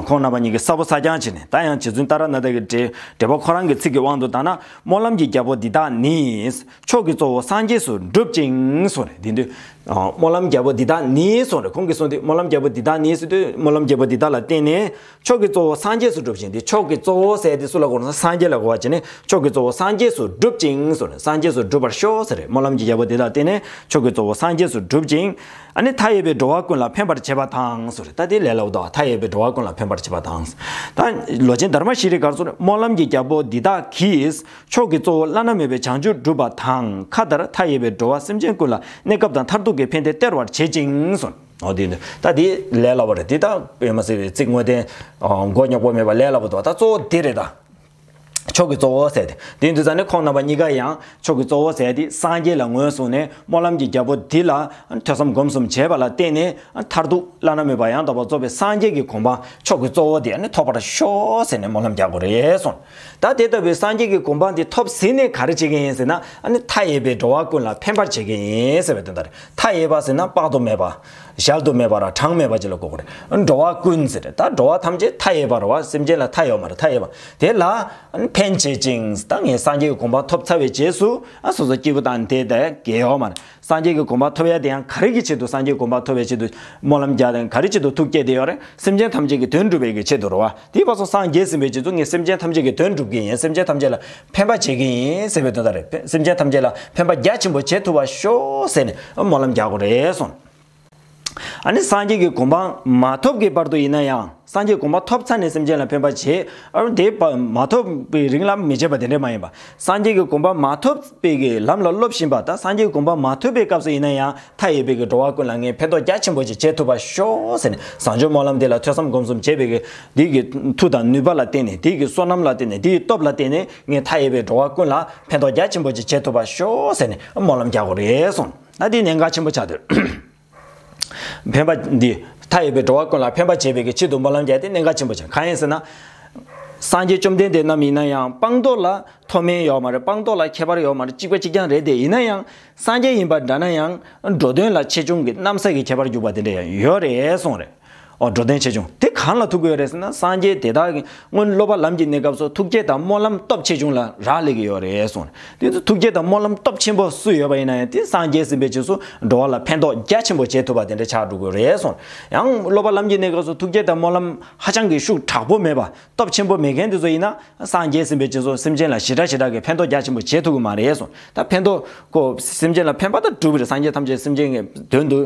ཁོང་རྣམ་པ་གཉིས་ཀྱི་ས་བོ་ས་རྐྱང་བྱས་ནས་ད་ཡང་རྗེ་བཙུན་ཏཱ་ར་ནཱ་ཐ་གི་འགྲེལ་འགྲེལ་པ་ཁོ་རང་གི་ཚིག་གི་དབང་དུ་བཏང་ན། སྨོན་ལམ་གྱི་རྒྱལ་པོ་འདི་དག་ནི། མཆོག་གི་གཙོ་བོ་སངས་རྒྱས་སུ་འགྲུབ་ཅིང་གསུངས་རེད། འདི་འདུག་སྨོན་ལམ་རྒྱལ་པོ་འདི་དག་ནི་གསུངས་རེད། ཁོང་གིས་གསུངས་ཏེ་སྨོན་ལམ་རྒྱལ་པོ་འདི་དག་ནི་ཟེར་དུས་སྨོན་ལམ་རྒྱལ་པོ་འདི་དག་ལ་བརྟེན་ནས་མཆོག་གི་གཙོ་བོ་སངས་རྒྱས་སུ་འགྲུབ་ཅིང་། འདི་མཆོག་གི་གཙོ་བོ་ཟེར་དེ་སུ་ལ་གོ་ན་སངས་རྒྱས་ལ་གོ་བ་བྱས་ནས་མཆོག་གི་གཙོ་བོ་སངས་རྒྱས་སུ་འགྲུབ་ཅིང་གསུངས་རེད། སངས་རྒྱས་སུ་འགྲུབ་པར་ཤོག་ཟེར་རེད། སྨོན་ལམ་གྱི་རྒྱལ་པོ་འདི་དག་བརྟེན་ནས་མཆོག་གི་གཙོ་བོ་སངས་རྒྱས་སུ་འགྲུབ་ཅིང་། ཨ་ནི་མཐའ་ཡས་པའི་འགྲོ་བ་ཀུན་ལ་ཕན་པར་བྱེད་པ་དང་ཟེར། ད་དེ་ལས་སླ་བོ་དང་མཐའ་ཡས་པའི་འགྲོ་བ་ཀུན་ལ་ཕན་པར་བྱེད་པ་དང་། ད་ལོ་ཆེན་དྷརྨ་ཤྲཱི་ག་རེ་གསུངས་རེད། སྨོན་ལམ་གྱི་རྒྱལ་པོ་འདི་དག་གིས་མཆོག་གི་གཙོ་བོ་བླ་ན་མེད་པའི་བྱང་ཆུབ་སྒྲུབ་པ་དང་། མཁའ་ལྟར་མཐའ་ཡས་པའི་འགྲོ་བ་སེམས་ཅན་ཀུན་ལ་གནས་སྐབས་དང་མཐར་ཐུག་གི་ཕན་བདེ་སྟེར་བར་བྱེད་ཅིང་གསུངས། འོ་དེ་ནི་ད་དེ་ལས་སླ་བོ་རེད། དེ་ད་དཔེ་མ་སྲིད་པའི་ཚིག་དངོས་བསྟན་མགོ་རྙོག་པོ་མེད་པ་ལས་སླ་བོ་འདུག་ད་གཙོ་བོ་དེ་རེད་ད། མཆོག་གི་གཙོ་བོ་ཟེར་ཏེ། དེ་ཡིན་དུས་ཙང་ནས་ཁོང་རྣམ་པ་གཉིས་ཀ་ཡང་མཆོག་གི་གཙོ་བོ་ཟེར་ཏེ་སངས་རྒྱས་ལ་ངོས་བཟུང་ནས་སྨོན་ལམ་གྱི་རྒྱལ་པོ་འདི་ལ་ཐོས་བསམ་སྒོམ་གསུམ་བྱས་པ་ལ་བརྟེན་ནས་མཐར་ཐུག་བླ་ན་མེད་པ་ཡང་དག་པར་རྫོགས་པའི་སངས་རྒྱས་ཀྱི་གོ་འཕང་མཆོག་གི་གཙོ་བོ་དེ་ཐོབ་པར་ཤོག་ཟེར་ནས་སྨོན་ལམ་རྒྱག་དགོས་རེད་གསུངས། ད་དེ་ལྟ་བུའི་སངས་རྒྱས་ཀྱི་གོ་འཕང་དེ་ཐོབ་ཟིན་ནས་ག་རེ་བྱེད་ཀྱི་ཡིན་ཟེར་ན། ཨ་ནི་མཐའ་ཡས་པའི་འགྲོ་བ་ཀུན་ལ་ཕན་པར་བྱེད་ཀྱི་ཡིན་ཟེར་བའི་དོན་དག་རེད། མཐའ་ཡས་པ་ཟེར་ན་དཔག་ཏུ་མེད་པ། གཞལ་དུ་མེད་པ་ར་གྲངས་མེད་པ་ཅིག་ལ་གོ་དགོས་རེད། འགྲོ་བ་ཀུན་ཟེར་རེད། ད་འགྲོ་བ་ཐམས་ཅད་མཐའ་ཡས་པ་རེད་བ། སེམས་ཅན་ལ་མཐའ་ཡོད་མ་རེད། མཐའ་ཡས་པ་དེ་ལ་ཕན་བྱེད་ཅིང་། ད་ངས་སངས་རྒྱས་ཀྱི་གོ་འཕང་ཐོབ་ཚར་བའི་རྗེས་སུ་ཨ་སོ་སོ་སྐྱེས་བུ་དང་དེ་དག་གི་ཡོད་མ་རེད། སངས་རྒྱས་ཀྱི་གོ་འཕང་ཐོབ་ཡ་དེ་ཡང་ག་རེ་གི་ཆེད་དུ། སངས་རྒྱས་གོ་འཕང་ཐོབ་པའི་ཆེད་དུ་སྨོན་ལམ་རྒྱག་དང་ག་རེ་ཆེད་དུ་ཐུགས་བསྐྱེད་དེ་ཡོད་རེད། སེམས་ཅན་ཐམས་ཅད་ཀྱི་དོན་སྒྲུབ་པའི་གི་ཆེད་དུ་རེད་བ། དེའི་བར་དུ་སངས་རྒྱས་ཟིན་པའི་རྗེས་སུ་ངས་སེམས་ཅན་ཐམས་ཅད་ཀྱི་དོན་སྒྲུབ་ཀྱི་ཡིན། སེམས་ཅན་ཐམས་ཅད་ལ་ཕན་པ་བྱེད་ཀྱི་ཡིན་ཟེར་བའི་དོན་དག་རེད། སེམས་ཅན་ཐམས་ཅད་ལ་ཕན་པ་རྒྱ་ཆེན་པོ་བྱེད་ཐུབ་པར་ཤོག་ཟེར་ནས་སྨོན་ལམ་རྒྱག་དགོས་རེད་གསུངས། ཨ་ནི་སངས་རྒྱས་ཀྱི་གོ་འཕང་མ་ཐོབ་ཀྱི་བར་དུ་ཡིན་ན་ཡང་ སངས་རྒྱས་གོ་འཕང་ཐོབ་ཚར་ནས་སེམས་ཅན་ལ་ཕན་པ་བྱེད། ཨ་དེ་མ་ཐོབ་པའི་རིང་ལ་མི་བྱེད་པ་དེ་འདྲ་མ་ཡིན་པ། སངས་རྒྱས་ཀྱི་གོ་འཕང་མ་ཐོབ་པའི་གི་ལམ་ལ་སློབ་བཞིན་པ་དང་། སངས་རྒྱས་ཀྱི་གོ་འཕང་མ་ཐོབ་པའི་སྐབས་སུ་ཡིན་ན་ཡང་མཐའ་ཡས་པའི་གི་འགྲོ་བ་ཀུན་ལ་ངས་ཕན་ཐོགས་རྒྱ་ཆེན་པོ་ཅིག་བྱེད་ཐུབ་པར་ཤོག་ཟེར་ནས། བཟང་སྤྱོད་སྨོན་ལམ་འདི་ལ་ཐོས་བསམ་སྒོམ་གསུམ་བྱས་པའི་གི་འདི་གི་མཐུ་དང་ནུས་པ་ལ་བརྟེན་ནས། འདི་གི་བསོད་ནམས་ལ་བརྟེན་ནས། འདི་གི་སྟོབས་ལ་བརྟེན་ནས་ངས་མཐའ་ཡས་པའི་འགྲོ་བ་ཀུན་ལ་ཕན་ཐོགས་རྒྱ་ཆེན་པོ་ཅིག་བྱེད་ཐུབ་པར་ཤོག་ཟེར་ནས་སྨོན་ལམ་རྒྱག་དགོས་རེད་གསུངས། ད་འདི་གནད་འགག་ཆེན་པོ་ཆགས་འདུག་ཕན་པ་འདི་མཐའ་ཡས་པའི་འགྲོ་བ་ཀུན་ལ་ཕན་པ་བྱེད་པའི་གི་ཆེད་དུ་སྨོན་ལམ་རྒྱག་དེ་གནད་འགག་ཆེན་པོ་ཆགས། གང་ཡིན་ཟེར་ན། སངས་རྒྱས་བཅོམ་ལྡན་འདས་རྣམས་ཡིན་ན་ཡང་སྤངས་རྟོགས་ལ་མཐོ་དམན་ཡོད་མ་རེད། སྤངས་རྟོགས་ལ་ཁྱད་པར་ཡོད་མ་རེད། གཅིག་པ་གཅིག་རྐྱང་རེད་དེ། ཡིན་ན་ཡང་སངས་རྒྱས་ཡིན་པ་འདྲ་ན་ཡང་འགྲོ་དོན་ལ་ཆེ་ཆུང་གི་གནམ་ས་གི་ཁྱད་པར་འཇུག་པ་དེ་འདྲ་ཡང་ཡོད་རེད་གསུངས་རེད། ཨོ། འགྲོ་དོན་ཆེ་ཆུང་དེ་གང་ལ་ཐུག་གི་ཡོད་རེད་ཟེར་ན། སངས་རྒྱས་དེ་དག་གི་སྔོན་སློབ་པ་ལམ་གྱི་གནས་སྐབས་སུ་ཐུགས་བསྐྱེད་དང་སྨོན་ལམ་སྟོབས་ཆེ་ཆུང་ལ་རག་ལས་ཀྱི་ཡོད་རེད་གསུངས། དེ་ཚོ་ཐུགས་བསྐྱེད་དང་སྨོན་ལམ་སྟོབས་ཆེན་པོ་སུ་ཡོད་པ་ཡིན་ན་ཡང་དེ་སངས་རྒྱས་ཟིན་པའི་རྗེས་སུ་འགྲོ་བ་ལ་ཕན་ཐོགས་རྒྱ་ཆེན་པོ་བྱེད་ཐུབ་པ་དེ་འདྲ་ཆགས་འགྲོ་གི་རེད་གསུངས། ཡང་སློབ་པ་ལམ་གྱི་གནས་སྐབས་སུ་ཐུགས་བསྐྱེད་དང་སྨོན་ལམ་ཧ་ཅང་གི་ཤུགས་དྲག་པོ་མེད་པ། སྟོབས་ཆེན་པོ་མེད་མཁན་དེ་ཚོ་ཡིན་ན། སངས་རྒྱས་ཟིན་པའི་རྗེས་སུ་སེམས་ཅན་ལ་ཞེ་དྲག་ཞེ་དྲག་གི་ཕན་ཐོགས་རྒྱ་ཆེན་པོ་བྱེད་ཐུབ་ཀྱི་མ་རེད་གསུངས། ད་ཕན་ཐོགས་ཁོ་སེམས་ཅན་ལ་ཕན་པ་དང་སྒྲུབ་པ་རེད། སངས་རྒྱས་ཐམས་ཅད་སེམས་ཅན་གྱི་དོན་དུ་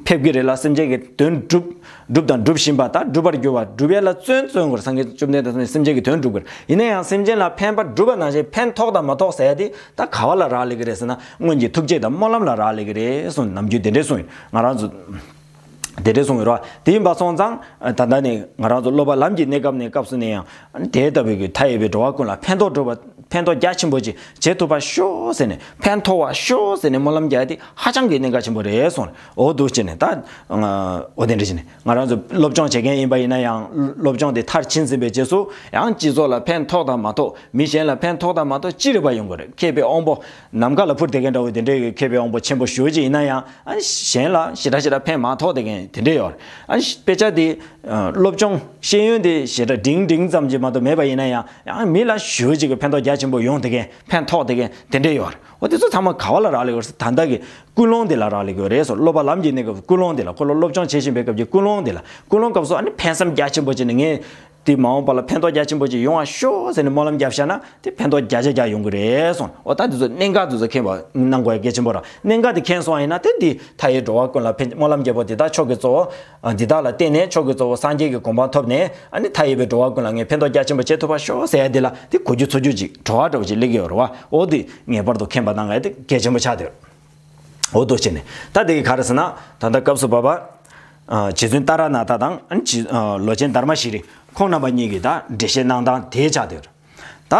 ཕེབས་ཀྱི་རེད་ལ། སེམས་ཅན་གྱི་དོན་སྒྲུབ་སྒྲུབ་དང་སྒྲུབ་བཞིན་པ་དང་། སྒྲུབ་པར་འགྱུར་བ། སྒྲུབ་ཡས་ལ་བརྩོན་བརྩོན་དགོས་རེད། སངས་རྒྱས་བཅོམ་ལྡན་འདས་ཐམས་ཅད་སེམས་ཅན་གྱི་དོན་སྒྲུབ་དགོས་རེད། ཡིན་ན་ཡང་སེམས་ཅན་ལ་ཕན་པ་སྒྲུབ་པ་ནང་བཞིན་ཕན་ཐོགས་དང་མ་ཐོགས་ཟེར་ཡ་དེ་ད་ག་བ་ལ་རག་ལས་ཀྱི་རེད་ཟེར་ན། སྔོན་གྱི་ཐུགས་བསྐྱེད་དང་སྨོན་ལམ་ལ་རག་ལས་ཀྱི་རེད་གསུངས། ནམ་རྒྱུན་དེ་འདྲས་གསུངས་ཡོད། ང་རང་ཚོ། དེ་འདྲས་གསུངས་ཡོད་རེད་བ། དེ་ཡིན་པ་སོང་ཙང་ད་ལྟ་ནས་ང་རང་ཚོ་སློབ་པ་ལམ་གྱི་གནས་སྐབས་ནས་སྐབས་སུ་ནས་ཡང་དེ་ལྟ་བུའི་གི་མཐའ་ཡས་པའི་འགྲོ་བ་ཀུན་ལ་ཕན་ཐོགས་འགྲོ་བ་ཕན་ཐོགས་རྒྱ་ཆེན་པོ་ཅིག་བྱེད་ཐུབ་པ་ཤོག་ཟེར་ནས། ཕན་ཐོགས་པ་ཤོག་ཟེར་ནས་སྨོན་ལམ་རྒྱག་ཡ་དེ་ཧ་ཅང་གི་གནད་འགག་ཆེན་པོ་རེད་གསུངས། འོ་འདུག་བྱས་ནས་ད་འོ་དེ་འདྲ་བྱས་ནས་ང་རང་ཚོ་སློབ་སྦྱོང་བྱེད་མཁན་ཡིན་པ་ཡིན་ན་ཡང་། སློབ་སྦྱོང་དེ་མཐར་ཕྱིན་ཟིན་པའི་རྗེས་སུ་ཡང་སྤྱི་ཚོགས་ལ་ཕན་ཐོགས་དང་མ་ཐོགས། མི་གཞན་ལ་ཕན་ཐོགས་དང་མ་ཐོགས་ཅི་རིགས་པ་ཡོང་གི་རེད། མཁས་པའི་དབང་པོ་ནམ་མཁའ་ལ་འཕུར་བསྡད་མཁན་འདྲ་བོ་དེ་འདྲའི་མཁས་པའི་དབང་པོ་ཆེན་པོ་ཞེ་པོ་ཅིག་ཡིན་ན་ཡང་། ཨ་ནི་གཞན་ལ་ཞེ་དྲག་ཞེ་དྲག་ཕན་མ་ཐོགས་བསྡད་མཁན་དེ་འདྲས་ཡོད་རེད། ཨ་ནི་དཔེ་ཆ་དེ་སློབ་སྦྱོང་ཤེས་ཡོན་དེ་ཞེ་དྲག་འབྲིང་འབྲིང་ཙམ་ཅིག་མ་གཏོགས་མེད་པ་ཡིན་ན་ཡང་། ཡང་མི་ལ་ཞེ་པོ་ཅིག་གི་ཕན་ཐོགས་རྒྱ་ཆེན་པོ་ཡོང་བསྡད་མཁན། ཕན་ཐོགས་བསྡད་མཁན་དེ་འདྲས་ཡོད་རེད། འོ་དེ་ཚོ་ཚང་མ་ག་བ་ལ་རག་ལས་ཡོད་རེད་ཟེར། ད་ལྟ་གི་ཀུན་སློང་དེ་ལ་རག་ལས་ཡོད་རེད་ཟེར། སློབ་པ་ལམ་གྱི་གནས་སྐབས་ཀུན་སློང་དེ་ལ། ཁོ་ལ་སློབ་སྦྱོང་བྱེད་བཞིན་པའི་སྐབས་ཀྱི་ཀུན་སློང་དེ་ལ། ཀུན་སློང་སྐབས་སུ་ཨ་ནི་ཕན་སེམས་རྒྱ་ཆེན་པོ་བྱས་ནས། ངས་དེ་མ་འོངས་པ་ལ་ཕན་ཐོགས་རྒྱ་ཆེན་པོ་ཅིག་ཡོང་བ་ཤོག་ཟེར་ནས་སྨོན་ལམ་བརྒྱབ་བཞག་ན། དེ་ཕན་ཐོགས་བརྒྱ་ཆ་བརྒྱ་ཡོང་གི་རེད་གསུངས། འོ་ད་དེ་ཚོ་གནད་འགག་དེ་ཚོ་མཁྱེན་པ་གནང་དགོས་ཡ་གལ་ཆེན་པོ་རེད། གནད་འགག་དེ་མཁྱེན་སོང་བ་ཡིན་ན། དེ་འདི་མཐའ་ཡས་འགྲོ་བ་ཀུན་ལ་ཕན། སྨོན་ལམ་རྒྱལ་པོ་འདི་དག་མཆོག་གི་གཙོ་བོ། འདི་དག་ལ་བརྟེན་ནས་མཆོག་གི་གཙོ་བོ་སངས་རྒྱས་ཀྱི་གོ་འཕང་ཐོབ་ནས། ཨ་ནི་མཐའ་ཡས་པའི་འགྲོ་བ་ཀུན་ལ་ངས་ཕན་ཐོགས་རྒྱ་ཆེན་པོ་བྱེད་ཐུབ་པ་ཤོག་ཟེར་ཡ་འདི་ལ་དེ་གོ་རྒྱུ་ཚོར་རྒྱུ་ཅིག་བྲོ་བ་འདྲ་བོ་ཅིག་སླེབས་ཀྱི་ཡོད་རེད་བ། འོ་དེ་ངེས་པར་དུ་མཁྱེན་པ་གནང་ཡ་དེ་གལ་ཆེན་པོ་ཆགས་བསྡད་ཡོད། འོ་འདུག་བྱས་ནས་ད་དེ་ག་རེ་ཟེར་ན། ད་ལྟ་སྐབས་སུ་བབ་པ། ཨ། རྗེ་བཙུན་ཏཱ་ར་ནཱ་ཐ་དང་། ཨ་ནི་རྗེ། ཨ། ལོ་ཆེན་དྷརྨ་ཤྲཱི་ཁོང་རྣམ་པ་གཉིས་ཀྱིས་ད་འགྲེལ་བཤད་གནང་སྟངས་དེ་ཆགས་བསྡད་ཡོད། ད།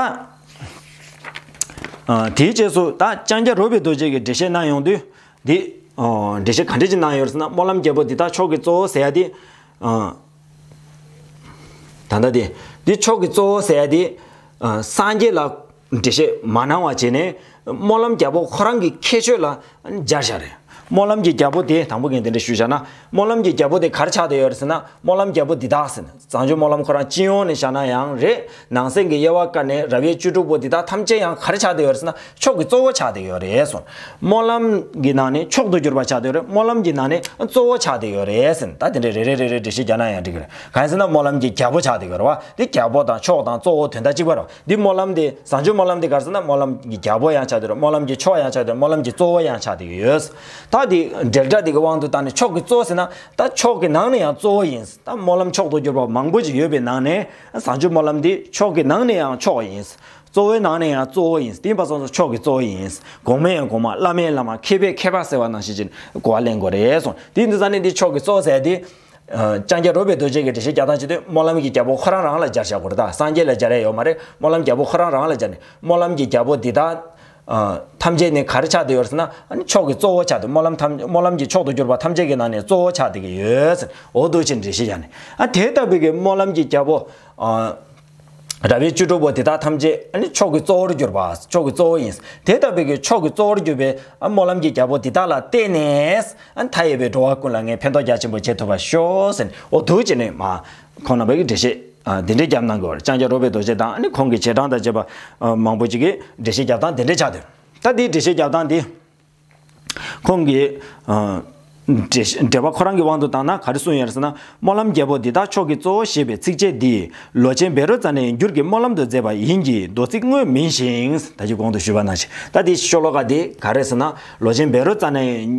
ཨ། དེའི་རྗེས་སུ་ད་ལྕང་སྐྱ་རོལ་པའི་རྡོ་རྗེ་གིས་འགྲེལ་བཤད་གནང་ཡོང་དུས། འདི། ཨ། འགྲེལ་བཤད་ག་འདྲ་ཅིག་གནང་ཡོད་ཟེར་ན། སྨོན་ལམ་རྒྱལ་པོ་འདི་དག་མཆོག་གི་གཙོ་བོ་ཟེར་ཡ་དེ། ཨ། ད་ལྟ་དེ། འདི་མཆོག་གི་གཙོ་བོ་ཟེར་ཡ་དེ། ཨ། སངས་རྒྱས་ལ་འགྲེལ་བཤད་མ་གནང་བ་བྱས་ནས། སྨོན་ལམ་རྒྱལ་པོ་ཁོ་རང་གི་ཁྱད་ཆོས་ལ་སྦྱར་བཞག་རེད། སྨོན་ལམ་གྱི་རྒྱལ་པོ་དེ། དང་པོ་ངས་དེ་འདྲ་ཞུས་བཞག་ན། སྨོན་ལམ་གྱི་རྒྱལ་པོ་དེ་ག་རེ་ཆགས་བསྡད་ཡོད་རེད་ཟེར་ན། སྨོན་ལམ་རྒྱལ་པོ་འདི་དག་ཟེར་ན། བཟང་སྤྱོད་སྨོན་ལམ་ཁོ་རང་སྤྱི་ཡོངས་ནས་བཞག་ན་ཡང་རེད། ནང་གསེས་ཀྱི་དབྱེ་བ་བཀར་ནས་རབ་དབྱེ་བཅུ་དྲུག་པོ་འདི་དག་ཐམས་ཅད་ཡང་ག་རེ་ཆགས་བསྡད་ཡོད་རེད་ཟེར་ན། མཆོག་གི་གཙོ་བོ་ཆགས་བསྡད་ཡོད་རེད་གསུངས། སྨོན་ལམ་གྱི་ནང་ནས་མཆོག་ཏུ་གྱུར་པ་ཆགས་བསྡད་ཡོད་རེད། སྨོན་ལམ་གྱི་ནང་ནས་གཙོ་བོ་ཆགས་བསྡད་ཡོད་རེད་ཟེར་ནས། ད་དེ་འདྲའི་རེ་རེ་རེ་རེ་འགྲེལ་བཤད་རྒྱག་ན་ཡང་འགྲིག་གི་རེད། གང་ཡིན་ཟེར་ན་སྨོན་ལམ་གྱི་རྒྱལ་པོ་ཆགས་བསྡད་ཡོད་རེད་བ། འདི་རྒྱལ་པོ་དང་མཆོག་དང་གཙོ་བོ་དོན་དག་གཅིག་པ་རེད། འདི་སྨོན་ལམ་དེ། བཟང་སྤྱོད་སྨོན་ལམ་དེ་ག་རེ་ཟེར་ན། སྨོན་ལམ་གྱི་རྒྱལ་པོ་ཡང་ཆགས་བསྡད་ཡོད་རེད། སྨོན་ལམ་གྱི་མཆོག་ཡང་ཆགས་བསྡད་ཡོད་རེད། སྨོན་ལམ་གྱི་གཙོ་བོ་ཡང་ཆགས་བསྡད་ཡོད། ད་དེ་འབྲེལ་སྒྲ་དེ་གི་དབང་དུ་བཏང་ནས་མཆོག་གི་གཙོ་བོ་ཟེར་ན། ད་མཆོག་གི་ནང་ནས་ཡང་གཙོ་བོ་ཡིན། ད་སྨོན་ལམ་མཆོག་ཏུ་གྱུར་པ་མང་པོ་ཅིག་ཡོད་པའི་ནང་ནས། བཟང་སྤྱོད་སྨོན་ལམ་འདི་མཆོག་གི་ནང་ནས་ཡང་མཆོག་ཡིན། གཙོ་བོའི་ནང་ནས་ཡང་གཙོ་བོ་ཡིན། དེ་ཡིན་པ་སོང་ཙང་མཆོག་གི་གཙོ་བོ་ཡིན། གོང་མའི་ཡང་གོང་མ། བླ་མའི་བླ་མ། མཁས་པའི་མཁས་པ་ཟེར་བ་ནང་བཞིན་ཅིག་གོ་བ་ལེན་དགོས་རེད་གསུངས། དེ་འདི་ཙ་ནས་འདི་མཆོག་གི་གཙོ་བོ་ཟེར་དེ། ཨ། ལྕང་སྐྱ་རོལ་པའི་རྡོ་རྗེ་གིས་འགྲེལ་བཤད་རྒྱག་སྟངས་བྱེད་དུས། སྨོན་ལམ་གྱི་རྒྱལ་པོ་ཁོ་རང་རང་ལ་སྦྱར་བཞག་དགོས་རེད། ད་སངས་རྒྱས་ལ་སྦྱར་ཡ་ཡོད་མ་རེད། སྨོན་ལམ་རྒྱལ་པོ་ཁོ་རང་རང་ལ་སྦྱར་ནས། སྨོན་ལམ་གྱི་རྒྱལ་པོ་འདི་དག་ཨ། ཐམས་ཅད་ནི་ག་རེ་ཆགས་བསྡད་ཡོད་ཟེར་ན། ཨ་ནི་མཆོག་གི་གཙོ་བོ་ཆགས་བསྡད། སྨོན་ལམ་ཐམས། སྨོན་ལམ་གྱི་མཆོག་ཏུ་གྱུར་པ་ཐམས་ཅད་ཀྱི་ནང་ནས་གཙོ་བོ་ཆགས་བསྡད་ཀྱི་ཡོད་ཟེར། འོ་འདུག་ཅེས་འགྲེལ་བཤད་བྱས་ནས། ཨ། དེ་ལྟ་བུའི་གི་སྨོན་ལམ་གྱི་རྒྱལ་པོ། ཨ། རབ་དབྱེ་བཅུ་དྲུག་པོ་འདི་དག་ཐམས་ཅད་ཨ་ནི་མཆོག་གི་གཙོ་བོར་གྱུར་པ། མཆོག་གི་གཙོ་བོ་ཡིན། དེ་ལྟ་བུའི་གི་མཆོག་གི་གཙོ་བོར་གྱུར་པའི། ཨ། སྨོན་ལམ་གྱི་རྒྱལ་པོ་འདི་དག་ལ་བརྟེན་ནས། ཨ། མཐའ་ཡས་པའི་འགྲོ་བ་ཀུན་ལ་ངས་ཕན་ཐོགས་རྒྱ་ཆེན་པོ་བྱེད་ཐུབ་པར་ཤོག་ཟེར་ནས། འོ་འདུག་ཅེས་ནས་མ། ཁོང་རྣམ་པ་གིས་འགྲེལ་བཤད། ཨ། འདི་འདྲའི་རྒྱབ་གནང་དགོས་པ་རེད། ལྕང་སྐྱ་རོལ་པའི་རྡོ་རྗེ་དང་། ཨ་ནི་ཁོང་གི་རྗེས་འབྲང་དང་བཅས་པ། ཨ། མང་པོ་ཅིག་གིས་འགྲེལ་བཤད་རྒྱབ་སྟངས་འདི་འདྲའི་ཆགས་འདུག་ད་འདིའི་འགྲེལ་བཤད་རྒྱབ་སྟངས་འདི། ཁོང་གིས། ཨ། འགྲེལ། འགྲེལ་པ་ཁོ་རང་གི་དབང་དུ་བཏང་ན་ག་རེ་གསུངས་ཡོད་རེད་ཟེར་ན། སྨོན་ལམ་རྒྱལ་པོ་འདི་དག་མཆོག་གི་གཙོ་བོ་ཞེས་པའི་ཚིགས་བཅད་འདི་ལོ་ཆེན་བཻ་རོ་ཙ་ན་ཡི་འགྱུར་གྱི་སྨོན་ལམ་དུ་མཛད་པ་ཡིན་གྱི། མདོ་ཚིག་དངོས་མིན་ཞིང་། ད་ཅི་གོང་དུ་ཞུས་པ་ནང་བཞིན། ད་འདི་ཤོ་ལོ་ཀ་འདི་ག་རེ་ཟེར་ན། ལོ་ཆེན་བཻ་རོ་ཙ་ན་ཡི།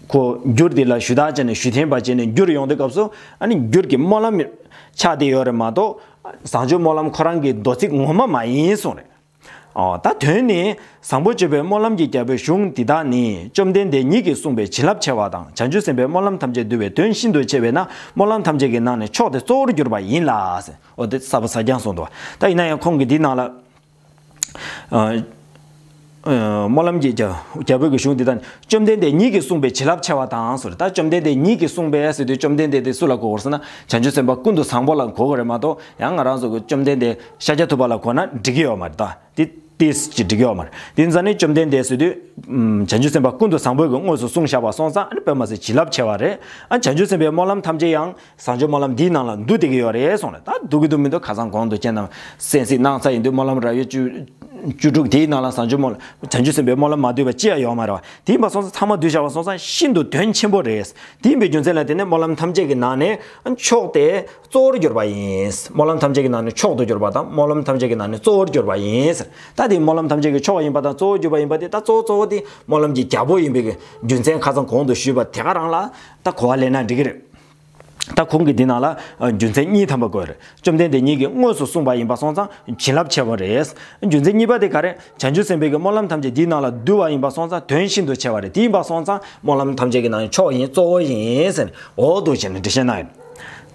ཁོ་འགྱུར་དེ་ལ་ཞུ་དག་བྱས་ནས་ཞུ་འཐེན་པ་བྱས་ནས་འགྱུར་ཡོང་དུས་སྐབས་སུ་ཨ་ནི་འགྱུར་གྱི་སྨོན་ལམ་ཆགས་བསྡད་ཡོད་རེད་མ་གཏོགས། བཟང་སྤྱོད་སྨོན་ལམ་ཁོ་རང་གི་མདོ་ཚིག་ངོ་མ་མ་ཡིན་གསུངས་རེད། ཨོ། ད་དོན་ནི། བཟང་པོ་སྤྱོད་པའི་སྨོན་ལམ་གྱི་རྒྱལ་པོའི་གཞུང་འདི་དག་ནི། བཅོམ་ལྡན་འདས་ཉིད་ཀྱིས་གསུངས་པའི་བྱིན་རླབས་ཆེ་བ་དང་། བྱང་ཆུབ་སེམས་དཔའི་སྨོན་ལམ་ཐམས་ཅད་འདུས་པའི་དོན་ཤིན་ཏུ་ཆེ་བས་ན། སྨོན་ལམ་ཐམས་ཅད་ཀྱི་ནང་ནས་མཆོག་དེ་གཙོ་བོར་གྱུར་པ་ཡིན་ལ། ཨོ། དེ་ས་པ་ས་རྐྱང་གསུངས་འདུག་ད་ཡིན་ན་ཡང་ཁོང་གིས་འདི་ནང་ལ། ཨ། ཨ། སྨོན་ལམ་གྱི་རྒྱལ་རྒྱལ་པོའི་གི་གཞུང་འདི་དག་ནི། བཅོམ་ལྡན་འདས་ཉིད་ཀྱིས་གསུངས་པའི་བྱིན་རླབས་ཆེ་བ་དང་ཟེར། ད་བཅོམ་ལྡན་འདས་ཉིད་ཀྱིས་གསུངས་པའི་ཟེར་དུས་བཅོམ་ལྡན་འདས་དེ་སུ་ལ་གོ་དགོས་ཟེར་ན། བྱང་ཆུབ་སེམས་དཔའ་ཀུན་ཏུ་བཟང་པོ་ལ་གོ་དགོས་རེད་མ་གཏོགས། ཡང་ང་རང་ཚོ་གི་བཅོམ་ལྡན་འདས་ཤཱཀྱ་ཐུབ་པ་ལ་གོ་ན་འགྲིག་གི་ཡོད་མ་རེད། ད་དེ་ཏིས་ཀྱི་འགྲིག་ཡོད་མ་རེད། དེ་ཙང་ནི་བཅོམ་ལྡན་འདས་ཟེར་དུས། ཨམ། བྱང་ཆུབ་སེམས་དཔའ་ཀུན་ཏུ་བཟང་པོའི་གི་དངོས་སུ་གསུངས་བཞག་པ་སོང་ཙང་ཨ་ནི་དཔེ་མ་སྲིད་བྱིན་རླབས་ཆེ་བ་རེད། ཨ། བྱང་ཆུབ་སེམས་དཔའི་སྨོན་ལམ་ཐམས་ཅད་ཡང་བཟང་སྤྱོད་སྨོན་ལམ་འདིའི་ནང་ལ་འདུ་བསྡད་ཀྱི་ཡོད་རེད་གསུངས་ནས། ད་འདུ་གི་འདུ་མི་འདུག་ཁ་སང་གོང་དུ་ཁྱེད་རྣམས་གསན་གཟིགས་གནང་ཚར་ཡིན་དུས་སྨོན་ལམ་རབ་དབྱེ་བཅུ་བཅུ་དྲུག་དེའི་ནང་ལ་བཟང་སྤྱོད་སྨོན་ལམ། བྱང་ཆུབ་སེམས་དཔའི་སྨོན་ལམ་མ་འདུས་པ་ཅི་ཡང་ཡོད་མ་རེད་བ། དེ་ཡིན་པ་སོང་ཙང་ཚང་མ་འདུས་བཞག་པ་སོང་ཙང་ཤིན་ཏུ་དོན་ཆེན་པོ་རེད། དེ་ཡིན་པའི་རྒྱུ་མཚན་ལ་བརྟེན་ནས་སྨོན་ལམ་ཐམས་ཅད་ཀྱི་ནང་ནས་མཆོག་དེ་གཙོ་བོར་གྱུར་པ་ཡིན། སྨོན་ལམ་ཐམས་ཅད་ཀྱི་ནང་ནས་མཆོག་ཏུ་གྱུར་པ་དང་སྨོན་ལམ་ཐམས་ཅད་ཀྱི་ནང་ནས་གཙོ་བོར་གྱུར་པ་ཡིན། ད་དེ་སྨོན་ལམ་ཐམས་ཅད་ཀྱི་མཆོག་ཡིན་པ་དང་གཙོ་བོར་གྱུར་པ་ཡིན་པ་དེ། ད་གཙོ་བོ་གཙོ་བོ་དེ་སྨོན་ལམ་གྱི་རྒྱལ་པོ་ཡིན་པའི་རྒྱུ་མཚན་ཁ་སང་གོང་དུ་ཞུས་པ་དེ་ག་རང་ལ་ད་གོ་བ་ལེན་ན་འགྲིག་གི་རེད། ད་ཁོང་གིས་འདི་ནང་ལ་ཨ་རྒྱུ་མཚན་གཉིས་ཐམ་པ་བཀོད་རེད། བཅོམ་ལྡན་འདས་ཉིད་ཀྱིས་དངོས་སུ་གསུངས་པ་ཡིན་པ་སོང་ཙང་བྱིན་རླབས་ཆེ་བ་རེད། རྒྱུ་མཚན་གཉིས་པ་དེ་ག་རེ། བྱང་ཆུབ་སེམས་དཔའི་གི་སྨོན་ལམ་ཐམས་ཅད་འདིའི་ནང་ལ་འདུས་པ་ཡིན་པ་སོང་ཙང་དོན་ཤིན་ཏུ་ཆེ་བ་རེད། དེ་ཡིན་པ་སོང་ཙང་སྨོན་ལམ་ཐམས་ཅད་ཀྱི་ནང་ནས་མཆོག་ཡིན། གཙོ་བོ་ཡིན་ཟེར་ནས་འོ་འདུག་བྱས་ནས་འགྲེལ་བཤད་གནང་ཡོད།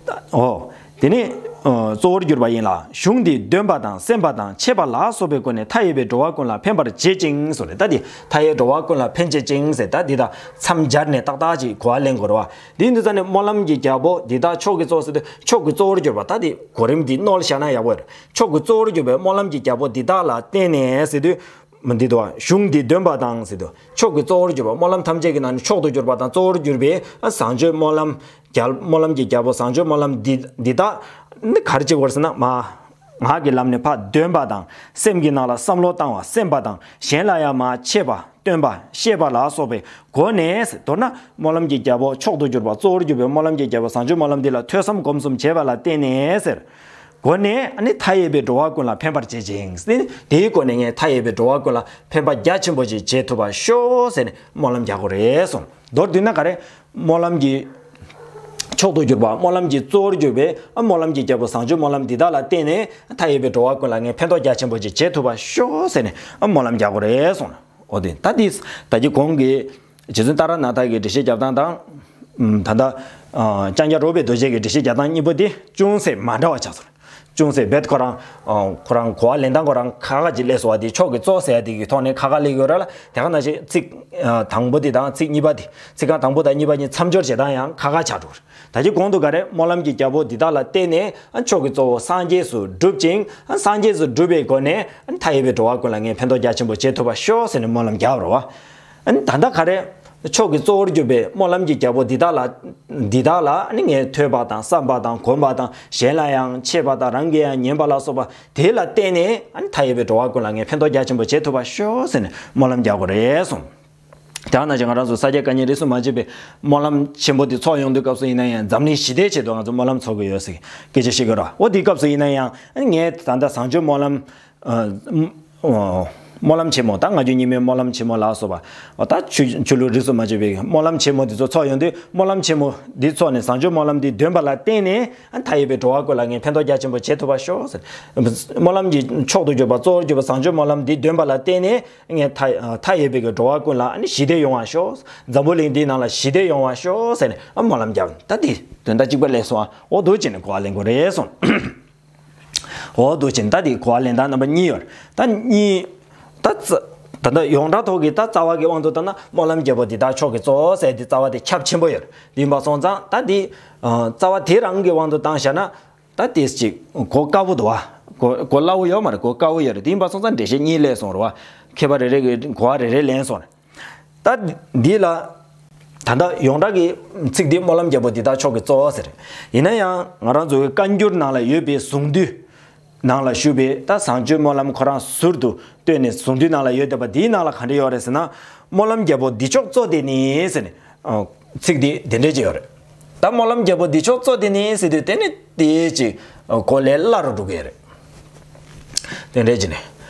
ད་འོ། དེ་ནི་ཨ་གཙོ་བོར་གྱུར་པ་ཡིན་ལ། གཞུང་འདིས་འདོན་པ་དང་གསན་པ་དང་འཆད་པ་ལ་སོགས་པའི་སྒོ་ནས་མཐའ་ཡས་པའི་འགྲོ་བ་ཀུན་ལ་ཕན་པར་བྱེད་ཅིང་གསུངས་ནས། ད་དེ་མཐའ་ཡས་འགྲོ་བ་ཀུན་ལ་ཕན་བྱེད་ཅིང་ཟེར། ད་འདི་དང་མཚམས་སྦྱར་ནས་ཏག་ཏག་ཅིག་གོ་བ་ལེན་དགོས་རེད་བ། དེ་ཡིན་དུས་ཙང་ནས་སྨོན་ལམ་གྱི་རྒྱལ་པོ་འདི་དག་མཆོག་གི་གཙོ་བོ་ཟེར་དུས་མཆོག་གི་གཙོ་བོར་གྱུར་པ། ད་དེ་གོ་རིམ་འདི་མནོ་བསམ་བཞག་ན་ཡག་པོ་རེད། མཆོག་གི་གཙོ་བོར་གྱུར་པའི་སྨོན་ལམ་གྱི་རྒྱལ་པོ་འདི་དག་ལ་བརྟེན་ནས་ཟེར་དུས། མི་འདི་དོ། གཞུང་འདིས་འདོན་པ་དང་ཟེར་དུས་མཆོག་གི་གཙོ་བོར་གྱུར་པ། སྨོན་ལམ་ཐམས་ཅད་ཀྱི་ནང་ནས་མཆོག་ཏུ་གྱུར་པ་དང་གཙོ་བོར་གྱུར་པའི་བཟང་སྤྱོད་སྨོན་ལམ། རྒྱལ་སྨོན་ལམ་གྱི་རྒྱལ་པོ་བཟང་སྤྱོད་སྨོན་ལམ་འདི་འདི་དག་ནི་ག་རེ་བྱེད་དགོས་ཟེར་ན། མ་ངག་གི་ལམ་ནས་ཕར་འདོན་པ་དང་། སེམས་ཀྱི་ནང་ལ་བསམ་བློ་བཏང་བ། གསན་པ་དང་། གཞན་ལ་ཡང་མ་འཆད་པ། སྟོན་པ། བཤད་པ་ལ་སོགས་པའི་སྒོ་ནས། མདོར་ན་སྨོན་ལམ་གྱི་རྒྱལ་པོ་མཆོག་ཏུ་གྱུར་པ་གཙོ་བོར་གྱུར་པའི་སྨོན་ལམ་གྱི་རྒྱལ་པོ་བཟང་སྤྱོད་སྨོན་ལམ་འདི་ལ་ཐོས་བསམ་སྒོམ་གསུམ་བྱས་པ་ལ་བརྟེན་ནས་ཟེར། སྒོ་ནས་ནི་མཐའ་ཡས་པའི་འགྲོ་བ་ཀུན་ལ་ཕན་པར་བྱེད་ཅིང་། དེ་དེའི་སྒོ་ནས་ངས་མཐའ་ཡས་པའི་འགྲོ་བ་ཀུན་ལ་ཕན་པ་རྒྱ་ཆེན་པོ་ཞིག་བྱེད་ཐུབ་པར་ཤོག་ཟེར་ནས་སྨོན་ལམ་རྒྱག་དགོས་རེད་གསུངས། མདོར་བསྡུས་ན་ག་རེ། སྨོན་ལམ་གྱི་མཆོག་ཏུ་གྱུར་པ། སྨོན་ལམ་གྱི་གཙོ་བོར་གྱུར་པའི་ཨ་སྨོན་ལམ་གྱི་རྒྱལ་པོ་བཟང་སྤྱོད་སྨོན་ལམ་འདི་དག་ལ་བརྟེན་ནས་མཐའ་ཡས་པའི་འགྲོ་བ་ཀུན་ལ་ངས་ཕན་ཐོགས་རྒྱ་ཆེན་པོ་ཞིག་བྱེད་ཐུབ་པར་ཤོག་ཟེར་ནས་ཨ་སྨོན་ལམ་རྒྱག་དགོས་རེད་གསུངས། འོ་དེ་ད་དེ་ད་གི་གོང་གི་རྗེ་བཙུན་ཏཱ་ར་ནཱ་ཐ་གི་འགྲེལ་བཤད་རྒྱབ་སྟངས་དང་། ཨམ། ད་ལྟ་ཨ་ལྕང་སྐྱ་རོལ་པའི་རྡོ་རྗེ་གི་འགྲེལ་བཤད་རྒྱབ་སྟངས་གཉིས་པོ་དེ་ཅུང་ཟད་མ་འདྲ་བ་ཆགས་སོང་། ཅུང་ཟད་རྦད་ཁོ་རང་ཨ་ཁོ་རང་གོ་བ་ལེན་སྟངས་ཁོ་རང་ཁ་ཁ་ཅིག་སླེབས་སོང་བ། དེ་མཆོག་གི་གཙོ་ཟེར་ཡ་དེ་གི་ཐོག་ནས་ཁ་ཁ་སླེབས་ཡོད་ར་ལ། དེ་ག་ནང་བཞིན་ཚིག་ཨ་དང་པོ་དེ་དང་ཚིག་གཉིས་པ་དེ། ཚིག་རྐང་དང་པོ་དང་གཉིས་པ་གཉིས་མཚམས་སྦྱོར་བྱེད་སྟངས་ཡང་ཁ་ཁ་ཆགས་འགྲོ། ད་ཅི་གོང་དུ་ག་རེ། སྨོན་ལམ་གྱི་རྒྱལ་པོ་འདི་དག་ལ་བརྟེན་ནས་ཨ་མཆོག་གི་གཙོ་བོ་སངས་རྒྱས་སུ་བསྒྲུབ་ཅིང་། ཨ་སངས་རྒྱས་སུ་བསྒྲུབ་པའི་སྒོ་ནས་ཨ་མཐའ་ཡས་པའི་འགྲོ་བ་ཀུན་ལ་ངས་ཕན་ཐོགས་རྒྱ་ཆེན་པོ་བྱེད་ཐུབ་པར་ཤོག་ཟེར་ནས་སྨོན་ལམ་རྒྱག་པ་རེད་བ། ཨ་ནི་ད་ལྟ་ག་རེ། མཆོག་གི་གཙོ་བོར་གྱུར་པའི་སྨོན་ལམ་གྱི་རྒྱལ་པོ་འདི་དག་ལ། འདི་དག་ལ་ཨ་ནི་ངས་ཐོས་པ་དང་བསམ་པ་དང་སྒོམ་པ་དང་གཞན་ལ་ཡང་འཆད་པ་དང་རང་གིས་ཡང་ཉན་པ་ལ་སོགས་པ་དེ་ལ་བརྟེན་ནས་ཨ་ནི་མཐའ་ཡས་པའི་འགྲོ་བ་ཀུན་ལ་ངས་ཕན་ཐོགས་རྒྱ་ཆེན་པོ་བྱེད་ཐུབ་པར་ཤོག་ཟེར་ནས་སྨོན་ལམ་རྒྱག་དགོས་རེད་གསུངས། དེ་ནང་བཞིན་ང་རང་ཚོ་ས་སྐྱ་བཀའ་རྙིང་རིས་སུ་མ་ཆད་པའི་སྨོན་ལམ་ཆེན་པོ་འདི་ཚོགས་ཡོང་དུས་སྐབས་སུ་ཡིན་ན་ཡང་། འཛམ་གླིང་ཞི་བདེའི་ཆེད་དུ་ང་ཚོ་སྨོན་ལམ་ཚོགས་ཀྱི་ཡོད་ཟེར་སྐད་ཆ་བཤད་ཀྱི་རེད། འོ་དེའི་སྐབས་སུ་ཡིན་ན་ཡང་ངས་ད་ལྟ་བཟང་སྤྱོད་སྨོན་ལམ། ཨ། སྨོན་ལམ་ཆེན་མོ། ད་སྔ་འགྱུར་རྙིང་མའི་སྨོན་ལམ་ཆེན་མོ་ལ་སོགས་པ། འོ་ད་ཆོས་ཆོས་ལུགས་རིས་སུ་མ་ཆད་པའི་སྨོན་ལམ་ཆེན་མོ་འདི་ཚོ་ཚོགས་ཡོང་དུས། སྨོན་ལམ་ཆེན་མོ་འདི་ཚོགས་ནས་བཟང་སྤྱོད་སྨོན་ལམ་འདི་འདོན་པ་ལ་བརྟེན་ནས་ཨ་མཐའ་ཡས་པའི་འགྲོ་བ་ཀུན་ལ་ངས་ཕན་ཐོགས་རྒྱ་ཆེན་པོ་བྱེད་ཐུབ་པར་ཤོག་ཟེར། སྨོན་ལམ་གྱི་མཆོག་ཏུ་གྱུར་པ་གཙོ་བོར་གྱུར་པ་བཟང་སྤྱོད་སྨོན་ལམ་འདི་འདོན་པ་ལ་བརྟེན་ནས། ངས་མཐའ་མཐའ་ཡས་པའི་གི་འགྲོ་བ་ཀུན་ལ་ཨ་ནི་ཞི་བདེ་ཡོང་བ་ཤོག་འཛམ་བུ་གླིང་འདིའི་ནང་ལ་ཞི་བདེ་ཡོང་བ་ཤོག་ཟེར་ནས་ཨ་སྨོན་ལམ་བརྒྱབ། ད་འདི་དོན་དག་གཅིག་པ་སླེབས་སོང་ཨ། འོ་འདུག་བྱས་ནས་གོ་བ་ལེན་དགོས་རེད་གསུངས། འོ་འདུག་བྱས་ནས་ད་འདི་གོ་བ་ལེན་སྟངས་རྣམ་པ་གཉིས་ཡོད་རེད། ད་གཉིས། ད་རྩ་ད་ལྟ་ཡོངས་གྲགས་ཐོག་གི་ད་རྩ་བ་གི་དབང་དུ་བཏང་ན་སྨོན་ལམ་རྒྱལ་པོ་འདི་དག་མཆོག་གི་གཙོ་བོ་ཟེར་འདི་རྩ་བ་དེ་ཁྱབ་ཆེན་པོ་ཡོད་རེད། འདི་ཡིན་པ་སོང་ཙང་ད་འདི་ཨ་རྩ་བ་དེ་རང་གི་དབང་དུ་བཏང་བཞག་ན། ད་ཏིས་ཅིག་གོ་དཀའ་བོ་འདུག་བ། གོ་གོ་སླ་བོ་ཡོད་མ་རེད། གོ་དཀའ་བོ་ཡོད་རེད། དེ་ཡིན་པ་སོང་ཙང་འགྲེལ་བཤད་གཉིས་སླེབས་སོང་རེད་བ། མཁས་པ་རེ་རེ་གི་གོ་བ་རེ་རེ་ལེན་སོང་རེད། ད་འདི་ལ་ད་ལྟ་ཡོངས་གྲགས་ཀྱི་ཚིག་འདི་སྨོན་ལམ་རྒྱལ་པོ་འདི་དག་མཆོག་གི་གཙོ་བོ་ཟེར། ཡིན་ན་ཡང་ང་རང་ཚོ་གི་བཀའ་འགྱུར་ནང་ལ་ཡོད་པའི་གཟུངས་འདུས་ནང་ལ་བཞུགས་པའི་ད་བཟང་སྤྱོད་སྨོན་ལམ་ཁོ་རང་ཟུར་དུ་བཏོན་ནས་གཟུངས་འདུས་ནང་ལ་ཡོད་བསྡད་པ་འདིའི་ནང་ལ་ག་འདྲ་ཡོད་རེད་ཟེར་ན། སྨོན་ལམ་རྒྱལ་པོ་འདི་མཆོག་གཙོ་དེ་ནི་ཟེར་ནས། ཨ། ཚིག་འདི་དེ་འདྲས་ཅིག་ཡོད་རེད། ད་སྨོན་ལམ་རྒྱལ་པོ་འདི་མཆོག་གཙོ་དེ་ནི་ཟེར་དུས་དེ་ནི་དེ་ཅིག་གོ་ལས་སླ་རུ་འགྲོ་གི་རེད། དེ་འདྲས་ཅིག་ནས།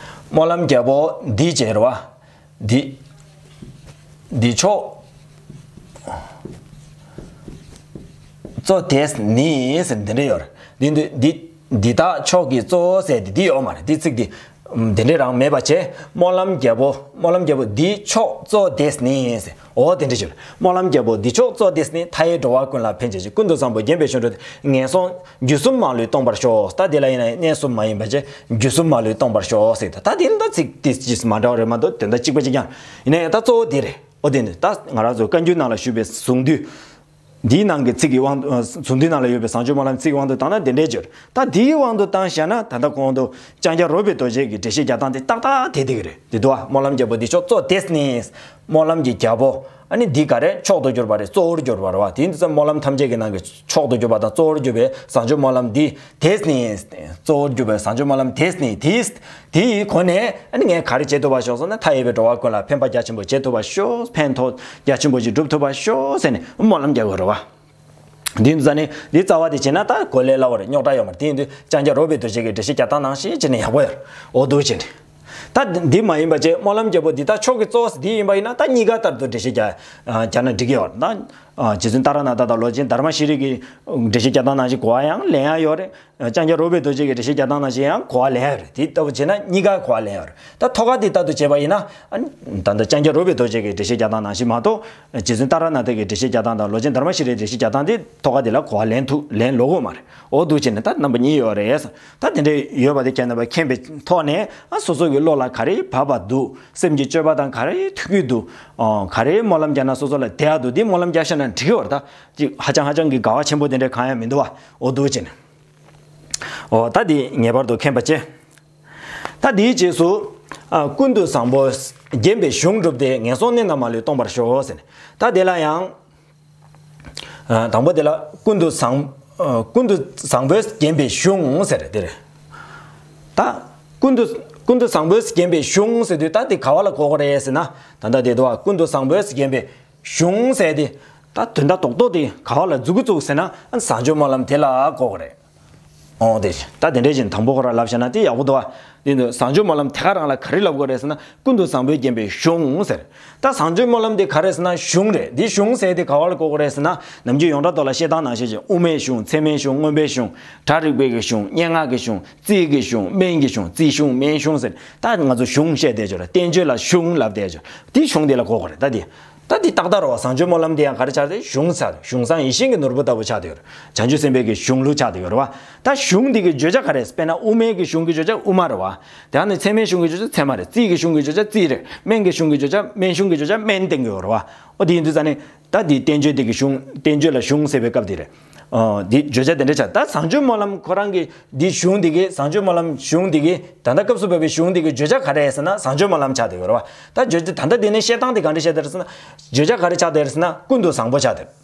སྨོན་ལམ་རྒྱལ་པོ་འདི་ཅེས་རེད་བ། འདི། འདི་མཆོག་གཙོ་དེས་ནི་ཟེར་འདི་འདྲ་ཡོད་རེད། འདི་འདི་འདི་འདི་དག་མཆོག་གི་གཙོ་བོ་ཟེར་འདི་འདི་ཡོད་མ་རེད། འདི་ཚིག་འདི་འདི་འདྲ་རང་མེད་པ་བྱས། སྨོན་ལམ་རྒྱལ་པོ། སྨོན་ལམ་རྒྱལ་པོ་འདི་མཆོག་གཙོ་དེས་ནི་ཟེར། འོ་དེ་འདྲ་ཞིག་རེད། སྨོན་ལམ་རྒྱལ་པོ་འདི་མཆོག་གཙོ་དེས་ནི། མཐའ་ཡས་འགྲོ་བ་ཀུན་ལ་ཕན་བྱེད་ཅིང་། ཀུན་ཏུ་བཟང་པོས་བརྒྱན་པའི་གཞུང་གྲུབ་སྟེ། ངན་སོང་རྒྱུ་གསུམ་མ་ལུས་སྟོངས་པར་ཤོག་ད་དེ་ལ་ཡིན་ན་གནས་གསུམ་མ་ཡིན་པ་བྱས། རྒྱུ་གསུམ་མ་ལུས་སྟོངས་པར་ཤོག་ཟེར། ད་ད་དེ་ད་ཚིག་དེ་ཅིས་མ་འདྲ་བ་རེད་མ་གཏོགས་དོན་དག་གཅིག་པ་གཅིག་རྐྱང་། ཡིན་ན་ཡང་ད་གཙོ་བོ་དེ་རེད། ཨོ་དེ་ནི་ད་ང་རང་ཚོ་བཀའ་འགྱུར་ནང་ལ་ཞུས་པའི་གཟུངས་བསྡུས། འདིའི་ནང་གི་ཚིག་གི་དབང་དུ། གཟུངས་བསྡུས་ནང་ལ་ཡོད་པའི་བཟང་སྤྱོད་སྨོན་ལམ་ཚིག་གི་དབང་དུ་བཏང་ན་དེ་འདྲའི་སྦྱོར། ད་འདིའི་དབང་དུ་བཏང་བཞག་ན་ད་ལྟ་གོང་དུ་ལྕང་སྐྱ་རོལ་པའི་རྡོ་རྗེ་གི་འགྲེལ་བཤད་རྒྱག་སྟངས་དེ་ཏག་ཏག་དེ་དེ་གི་རེད། དེ་འདུག་ཨ། སྨོན་ལམ་རྒྱལ་པོ་འདི་མཆོག་གཙོ་དེས་ནི། སྨོན་ལམ་གྱི་རྒྱལ་པོ། ཨ་ནི་འདི་ག་རེ་མཆོག་ཏུ་གྱུར་པ་རེད། གཙོ་བོར་གྱུར་པ་རེད་བ། དེ་འདི་ཚོ་སྨོན་ལམ་ཐམས་ཅད་ཀྱི་ནང་གི་མཆོག་ཏུ་གྱུར་པ་དང་གཙོ་བོར་གྱུར་པའི་བཟང་སྤྱོད་སྨོན་ལམ་འདི་དེས་ནི། གཙོ་བོར་གྱུར་པའི་བཟང་སྤྱོད་སྨོན་ལམ་དེས་ནི། དེས། དེ་ཡི་སྒོ་ནས་ཨ་ནི་ངས་ག་རེ་བྱེད་ཐུབ་པ་ཤོག་ཟེར་ན། མཐའ་ཡས་པའི་འགྲོ་བ་ཀུན་ལ་ཕན་པ་རྒྱ་ཆེན་པོ་བྱེད་ཐུབ་པ་ཤོག་ཕན་ཐོགས་རྒྱ་ཆེན་པོ་ཞིག་སྒྲུབ་ཐུབ་པ་ཤོག་ཟེར་ནས་སྨོན་ལམ་རྒྱག་དགོས་རེད་བ། འདི་ཚོ་ནི་འདི་རྩ་བ་དེ་བྱེད་ན་ད་གོ་ལས་སླ་བོ་རེད། རྙོག་དྲ་ཡོད་མ་རེད། དེ་ཡིན་དུས་ལྕང་སྐྱ་རོལ་པའི་རྡོ་རྗེ་གི་འགྲེལ་བཤད་རྒྱག་སྟངས་ནང་བཞིན་བྱས་ནས་ཡག་པོ་ཡོད་རེད། འོ་འདུག་བྱས་ནས། ད་འདི་མ་ཡིན་པ་བྱས། སྨོན་ལམ་རྒྱལ་པོ་འདི་ད་མཆོག་གི་གཙོ་བོ་འདི་ཡིན་པ་ཡིན་ན། ད་གཉིས་ཀ་ལྟར་དུ་འགྲེལ་བཤད་རྒྱག་རྒྱག་ན་འགྲིག་གི་ཡོད་རེད། ད་རྗེ་བཙུན་ཏཱ་ར་ནཱ་ཐ་དང་ལོ་ཆེན་དྷརྨ་ཤྲཱི་གི་འགྲེལ་བཤད་རྒྱག་སྟངས་ནང་བཞིན་གོ་བ་ཡང་ལེན་ཡག་ཡོད་རེད། ལྕང་སྐྱ་རོལ་པའི་རྡོ་རྗེ་གི་འགྲེལ་བཤད་རྒྱག་སྟངས་ནང་བཞིན་ཡང་གོ་བ་ལེན་ཡག་རེད། དེ་ལྟ་བུ་བྱས་ན་གཉིས་ཀ་གོ་བ་ལེན་ཡག་རེད། ད་ཐོག་ཁ་དེ་ལྟར་དུ་བྱས་པ་ཡིན་ན། ཨ་ནི་ད་ལྟ་ལྕང་སྐྱ་རོལ་པའི་རྡོ་རྗེ་གི་འགྲེལ་བཤད་རྒྱག་སྟངས་ནང་བཞིན་མ་གཏོགས། རྗེ་བཙུན་ཏཱ་ར་ནཱ་ཐ་གི་འགྲེལ་བཤད་རྒྱག་སྟངས་དང་ལོ་ཆེན་དྷརྨ་ཤྲཱི་ཡི་འགྲེལ་བཤད་རྒྱག་སྟངས་དེ་ཐོག་ཁ་དེ་ལ་གོ་བ་ལེན་ཐུབ་ལེན་ལོག་གི་མ་རེད། འོ་འདུག་བྱས་ནས་ད་རྣམ་པ་གཉིས་ཡོད་རེད། ད་དེ་འདྲ་ཡོད་པ་དེ་ཁྱེད་རྣམ་པ་མཁྱེན་པའི་ཐོག་ནས། ཨ་སོ་སོ་གི་བློ་ལ་ག་རེ་བབས་པ་འདུག་སེམས་ཀྱི་སྤྱོད་པ་དང་ག་རེ་ཐུག་གི་འདུག་ཨ་ག་རེ་སྨོན་ལམ་རྒྱག་ན་སོ་སོ་ལ་བདེ་བ་འདུག་དེ་སྨོན་ལམ་རྒྱག་ཤེས་ན་འགྲིག་གི་ཡོད་རེད། ད་ཅིག་ཧ་ཅང་ཧ་ཅང་གི་དགའ་བ་ཆེན་པོ་དེ་འདྲ་གང་ཡང་མི་འདུག་བ། འོ་འདུག་བྱས་ནས། འོ་ད་འདི་ངེས་པར་དུ་མཁྱེན་པ་བྱེད། ད་འདིའི་རྗེས་སུ། ཨ་ཀུན་ཏུ་བཟང་པོས་བརྒྱན་པའི་གཞུང་གྲུབ་སྟེ། ངན་སོང་གནས་རྣམས་མ་ལུས་སྟོངས་པར་ཤོག་ཟེར་ནས། ད་དེ་ལ་ཡང་། ཨ་དང་པོ་དེ་ལ་ཀུན་ཏུ་བཟང་། ཨ་ཀུན་ཏུ་བཟང་པོས་བརྒྱན་པའི་གཞུང་ཟེར་དེ་རེད། ད་ཀུན་ཏུ་ཀུན་ཏུ་བཟང་པོས་བརྒྱན་པའི་གཞུང་ཟེར་དུས། ད་དེ་ག་བ་ལ་གོ་དགོས་རེད་ཟེར་ན། ད་ལྟ་དེ་དུ་བ་ཀུན་ཏུ་བཟང་པོས་བརྒྱན་པའི་གཞུང་ཟེར་དེ། ད་དོན་དག་རྡོག་རྡོག་དེ་ག་བ་ལ་འཛུགས་ཀྱི་འདུག་ཟེར་ན། བཟང་སྤྱོད་སྨོན་ལམ་དེ་ལ་གོ་དགོས་རེད། འོ་དེ་ད་དེ་འདྲའི་ཅིག་དང་པོ་ཁོ་རང་ལབ་བྱས་ན་དེ་ཡག་པོ་འདུག་བ། དེ་ནི་བཟང་སྤྱོད་སྨོན་ལམ་དེ་ག་རང་ལ་ག་རེ་ལབ་དགོས་རེད་ཟེར་ན། ཀུན་ཏུ་བཟང་པོས་བརྒྱན་པའི་གཞུང་ཟེར། ད་བཟང་སྤྱོད་སྨོན་ལམ་དེ་ག་རེ་ཟེར་ན་གཞུང་རེད། འདི་གཞུང་ཟེར་དེ་ག་བ་ལ་གོ་དགོས་རེད་ཟེར་ན། ནམ་རྒྱུན་ཡོངས་གྲགས་ཐོག་ལ་བཤད་སྟངས་ནང་བཞིན་ཅིག་དབུ་མའི་གཞུང་། ཚད་མའི་གཞུང་། མངོན་པའི་གཞུང་། གྲ་རིག་པའི་གི་གཞུང་། སྙན་ངག་གི་གཞུང་། རྩིས་ཀྱི་གཞུང་། སྨན་གྱི་གཞུང་། རྩིས་གཞུང་། སྨན་གཞུང་ཟེར། ད་ང་ཚོ་གཞུང་བཤད་བསྡད་ཡོད་རེད། བསྟན་བཅོས་ལ་གཞུང་ལབ་བསྡད་ཡོད་རེད། དེ་གཞུང་དེ་ལ་གོ་དགོས་རེད། ད་དེ། ད་འདི་ཏག་ཏག་རེད་བ། བཟང་སྤྱོད་སྨོན་ལམ་འདི་ཡང་ག་རེ་ཆགས་ཏེ་གཞུང་ཆགས་ཏེ། གཞུང་བཟང་ཡིད་བཞིན་གྱི་ནོར་བུ་ལྟ་བུ་ཆགས་ཏེ་ཡོད་རེད། བྱང་ཆུབ་སེམས་དཔའི་གི་གཞུང་ལུགས་ཆགས་ཏེ་ཡོད་རེད་བ། ད་གཞུང་འདི་གི་བརྗོད་བྱ་ག་རེ། དཔེར་ན་དབུ་མའི་གི་གཞུང་གི་བརྗོད་བྱ་དབུ་མ་རེད་བ། དེ་ནས་ཚད་མའི་གཞུང་གི་བརྗོད་བྱ་ཚད་མ་རེད། རྩིས་ཀྱི་གཞུང་གི་བརྗོད་བྱ་རྩིས་རེད། སྨན་གྱི་གཞུང་གི་བརྗོད་བྱ། སྨན་གཞུང་གི་བརྗོད་བྱ་སྨན་བསྟན་གྱི་ཡོད་རེད་བ། ཨོ་དེ་ཡིན་དུས་ཙ་ནི། ད་འདི་བསྟན་བཅོས་འདི་གི་གཞུང་། བསྟན་བཅོས་ལ་གཞུང་ཟེར་བའི་སྐབས་འདི་རེད། ཨོ་འདི་བརྗོད་བྱ་དེ་འདྲ་ཆགས། ད་བཟང་སྤྱོད་སྨོན་ལམ་ཁོ་རང་གི་འདི་གཞུང་འདི་གི། བཟང་སྤྱོད་སྨོན་ལམ་གཞུང་འདི་གི་ད་ལྟ་སྐབས་སུ་བབས་པའི་གཞུང་འདི་གི་བརྗོད་བྱ་ག་རེ་ཟེར་ན་བཟང་སྤྱོད་སྨོན་ལམ་ཆགས་བསྡད་ཡོད་རེད་བ། ད་བརྗོད་བྱ་ད་ལྟ་འདི་ནས་བཤད་སྟངས་དེ་ག་འདྲ་བཤད་བསྡད་རེད་ཟེར་ན། བརྗོད་བྱ་ག་རེ་ཆགས་བསྡད་རེད་ཟེར་ན་ཀུན་ཏུ་བཟང་པོ་ཆགས་བསྡད།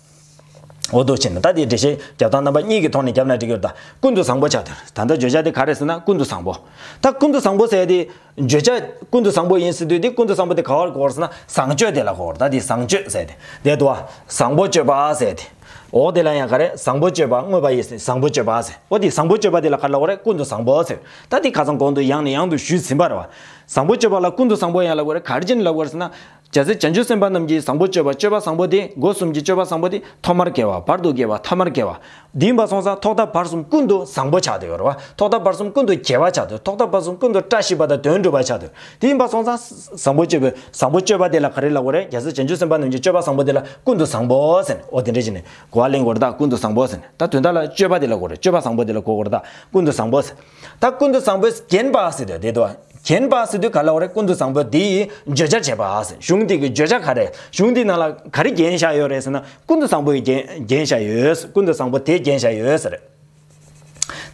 འོ་འདུག་བྱས་ན་ད་དེ་འགྲེལ་བཤད་རྒྱབ་སྟངས་རྣམ་པ་གཉིས་ཀྱི་ཐོག་ནས་བརྒྱབ་ན་འགྲིག་གི་ཡོད། ད་ཀུན་ཏུ་བཟང་པོ་ཆགས་བསྡད། ད་ལྟ་བརྗོད་བྱ་དེ་ག་རེ་ཟེར་ན་ཀུན་ཏུ་བཟང་པོ། ད་ཀུན་ཏུ་བཟང་པོ་ཟེར་དེ། བརྗོད་བྱ་ཀུན་ཏུ་བཟང་པོ་ཡིན་ཟེར་དུས་དེ་ཀུན་ཏུ་བཟང་པོ་དེ་ག་བར་གོ་བར་ཟེར་ན་བཟང་སྤྱོད་དེ་ལ་གོ་བར། ད་དེ་བཟང་སྤྱོད་ཟེར་དེ་དེ་དུ་བ། བཟང་པོ་སྤྱོད་པ་ཟེར་དེ། འོ་དེ་ལ་ཡང་ག་རེ། བཟང་པོ་སྤྱོད་པ་དངོས་པ་ཡིན་ཟེར། བཟང་པོ་སྤྱོད་པ་ཟེར། འོ་དེ་བཟང་པོ་སྤྱོད་པ་དེ་ལ་ག་ལབ་དགོས་རེད། ཀུན་ཏུ་བཟང་པོ་ཟེར། ད་དེ་ཁ་སང་གོང་དུ་ཡང་ནས་ཡང་དུ་ཞུས་ཟིན་པ་རེད་བ། བཟང་པོ་སྤྱོད་པ་ལ་ཀུན་ཏུ་བཟང་པོ་ཡང་ལབ་དགོས་རེད། ག་རེ་བྱས་ནས་ལབ་དགོས་རེད་ཟེར་ན། རྒྱལ་སྲས་བྱང་ཆུབ་སེམས་དཔའ་རྣམས་ཀྱི་བཟང་པོ་སྤྱོད་པ། སྤྱོད་པ་བཟང་པོ་དེ། སྒོ་གསུམ་གྱི་སྤྱོད་པ་བཟང་པོ་དེ་ཐོག་མར་དགེ་བ། བར་དུ་དགེ་བ། ཐ་མར་དགེ་བ། དེ་ཡིན་པ་སོང་ཙང་ཐོག་མཐའ་བར་གསུམ་ཀུན་ཏུ་བཟང་པོ་ཆགས་བསྡད་ཡོད་རེད་བ། ཐོག་མཐའ་བར་གསུམ་ཀུན་ཏུ་དགེ་བ་ཆགས་བསྡད། ཐོག་མཐའ་བར་གསུམ་ཀུན་ཏུ་བཀྲ་ཤིས་པ་དང་དོན་འགྲུབ་པ་ཆགས་བསྡད། དེ་ཡིན་པ་སོང་ཙང་བཟང་པོ་སྤྱོད་པའི། བཟང་པོ་སྤྱོད་པ་དེ་ལ་ག་རེ་ལབ་དགོས་རེད། རྒྱལ་སྲས་བྱང་ཆུབ་སེམས་དཔའ་རྣམས་ཀྱི་སྤྱོད་པ་བཟང་པོ་དེ་ལ་ཀུན་ཏུ་བཟང་པོ་ཟེར་ནས། འོ་དེ་འདྲ་བྱས་ནས་གོ་བ་ལེན་དགོས་རེད། ད་ཀུན་ཏུ་བཟང་པོ་ཟེར་ནས། ད་དོན་དག་ལ་སྤྱོད་པ་དེ་ལ་གོ་རེད། སྤྱོད་པ་བཟང་པོ་དེ་ལ་གོ་དགོས་རེད། ད་ཀུན་ཏུ་བཟང་པོ་ཟེར། ད་ཀུན་ཏུ་བཟང་པོས་བརྒྱན་པ་ཟེར་དུས་དེ་དུ་བ། བརྒྱན་པ་ཟེར་དུས་ག་ལབ་དགོས་རེད། ཀུན་ཏུ་བཟང་པོ་དེ་ཡི་བརྗོད་བྱ་བྱས་པ་ཟེར། གཞུང་དེ་གི་བརྗོད་བྱ་ག་རེ། གཞུང་དེ་ནང་ལ་ག་རེ་བརྒྱན་བཞག་ཡོད་རེད་ཟེར་ན། ཀུན་ཏུ་བཟང་པོ་ཡི་བརྒྱན་བརྒྱན་བཞག་ཡོད། ཀུན་ཏུ་བཟང་པོ་དེ་བརྒྱན་བཞག་ཡོད་ཟེར།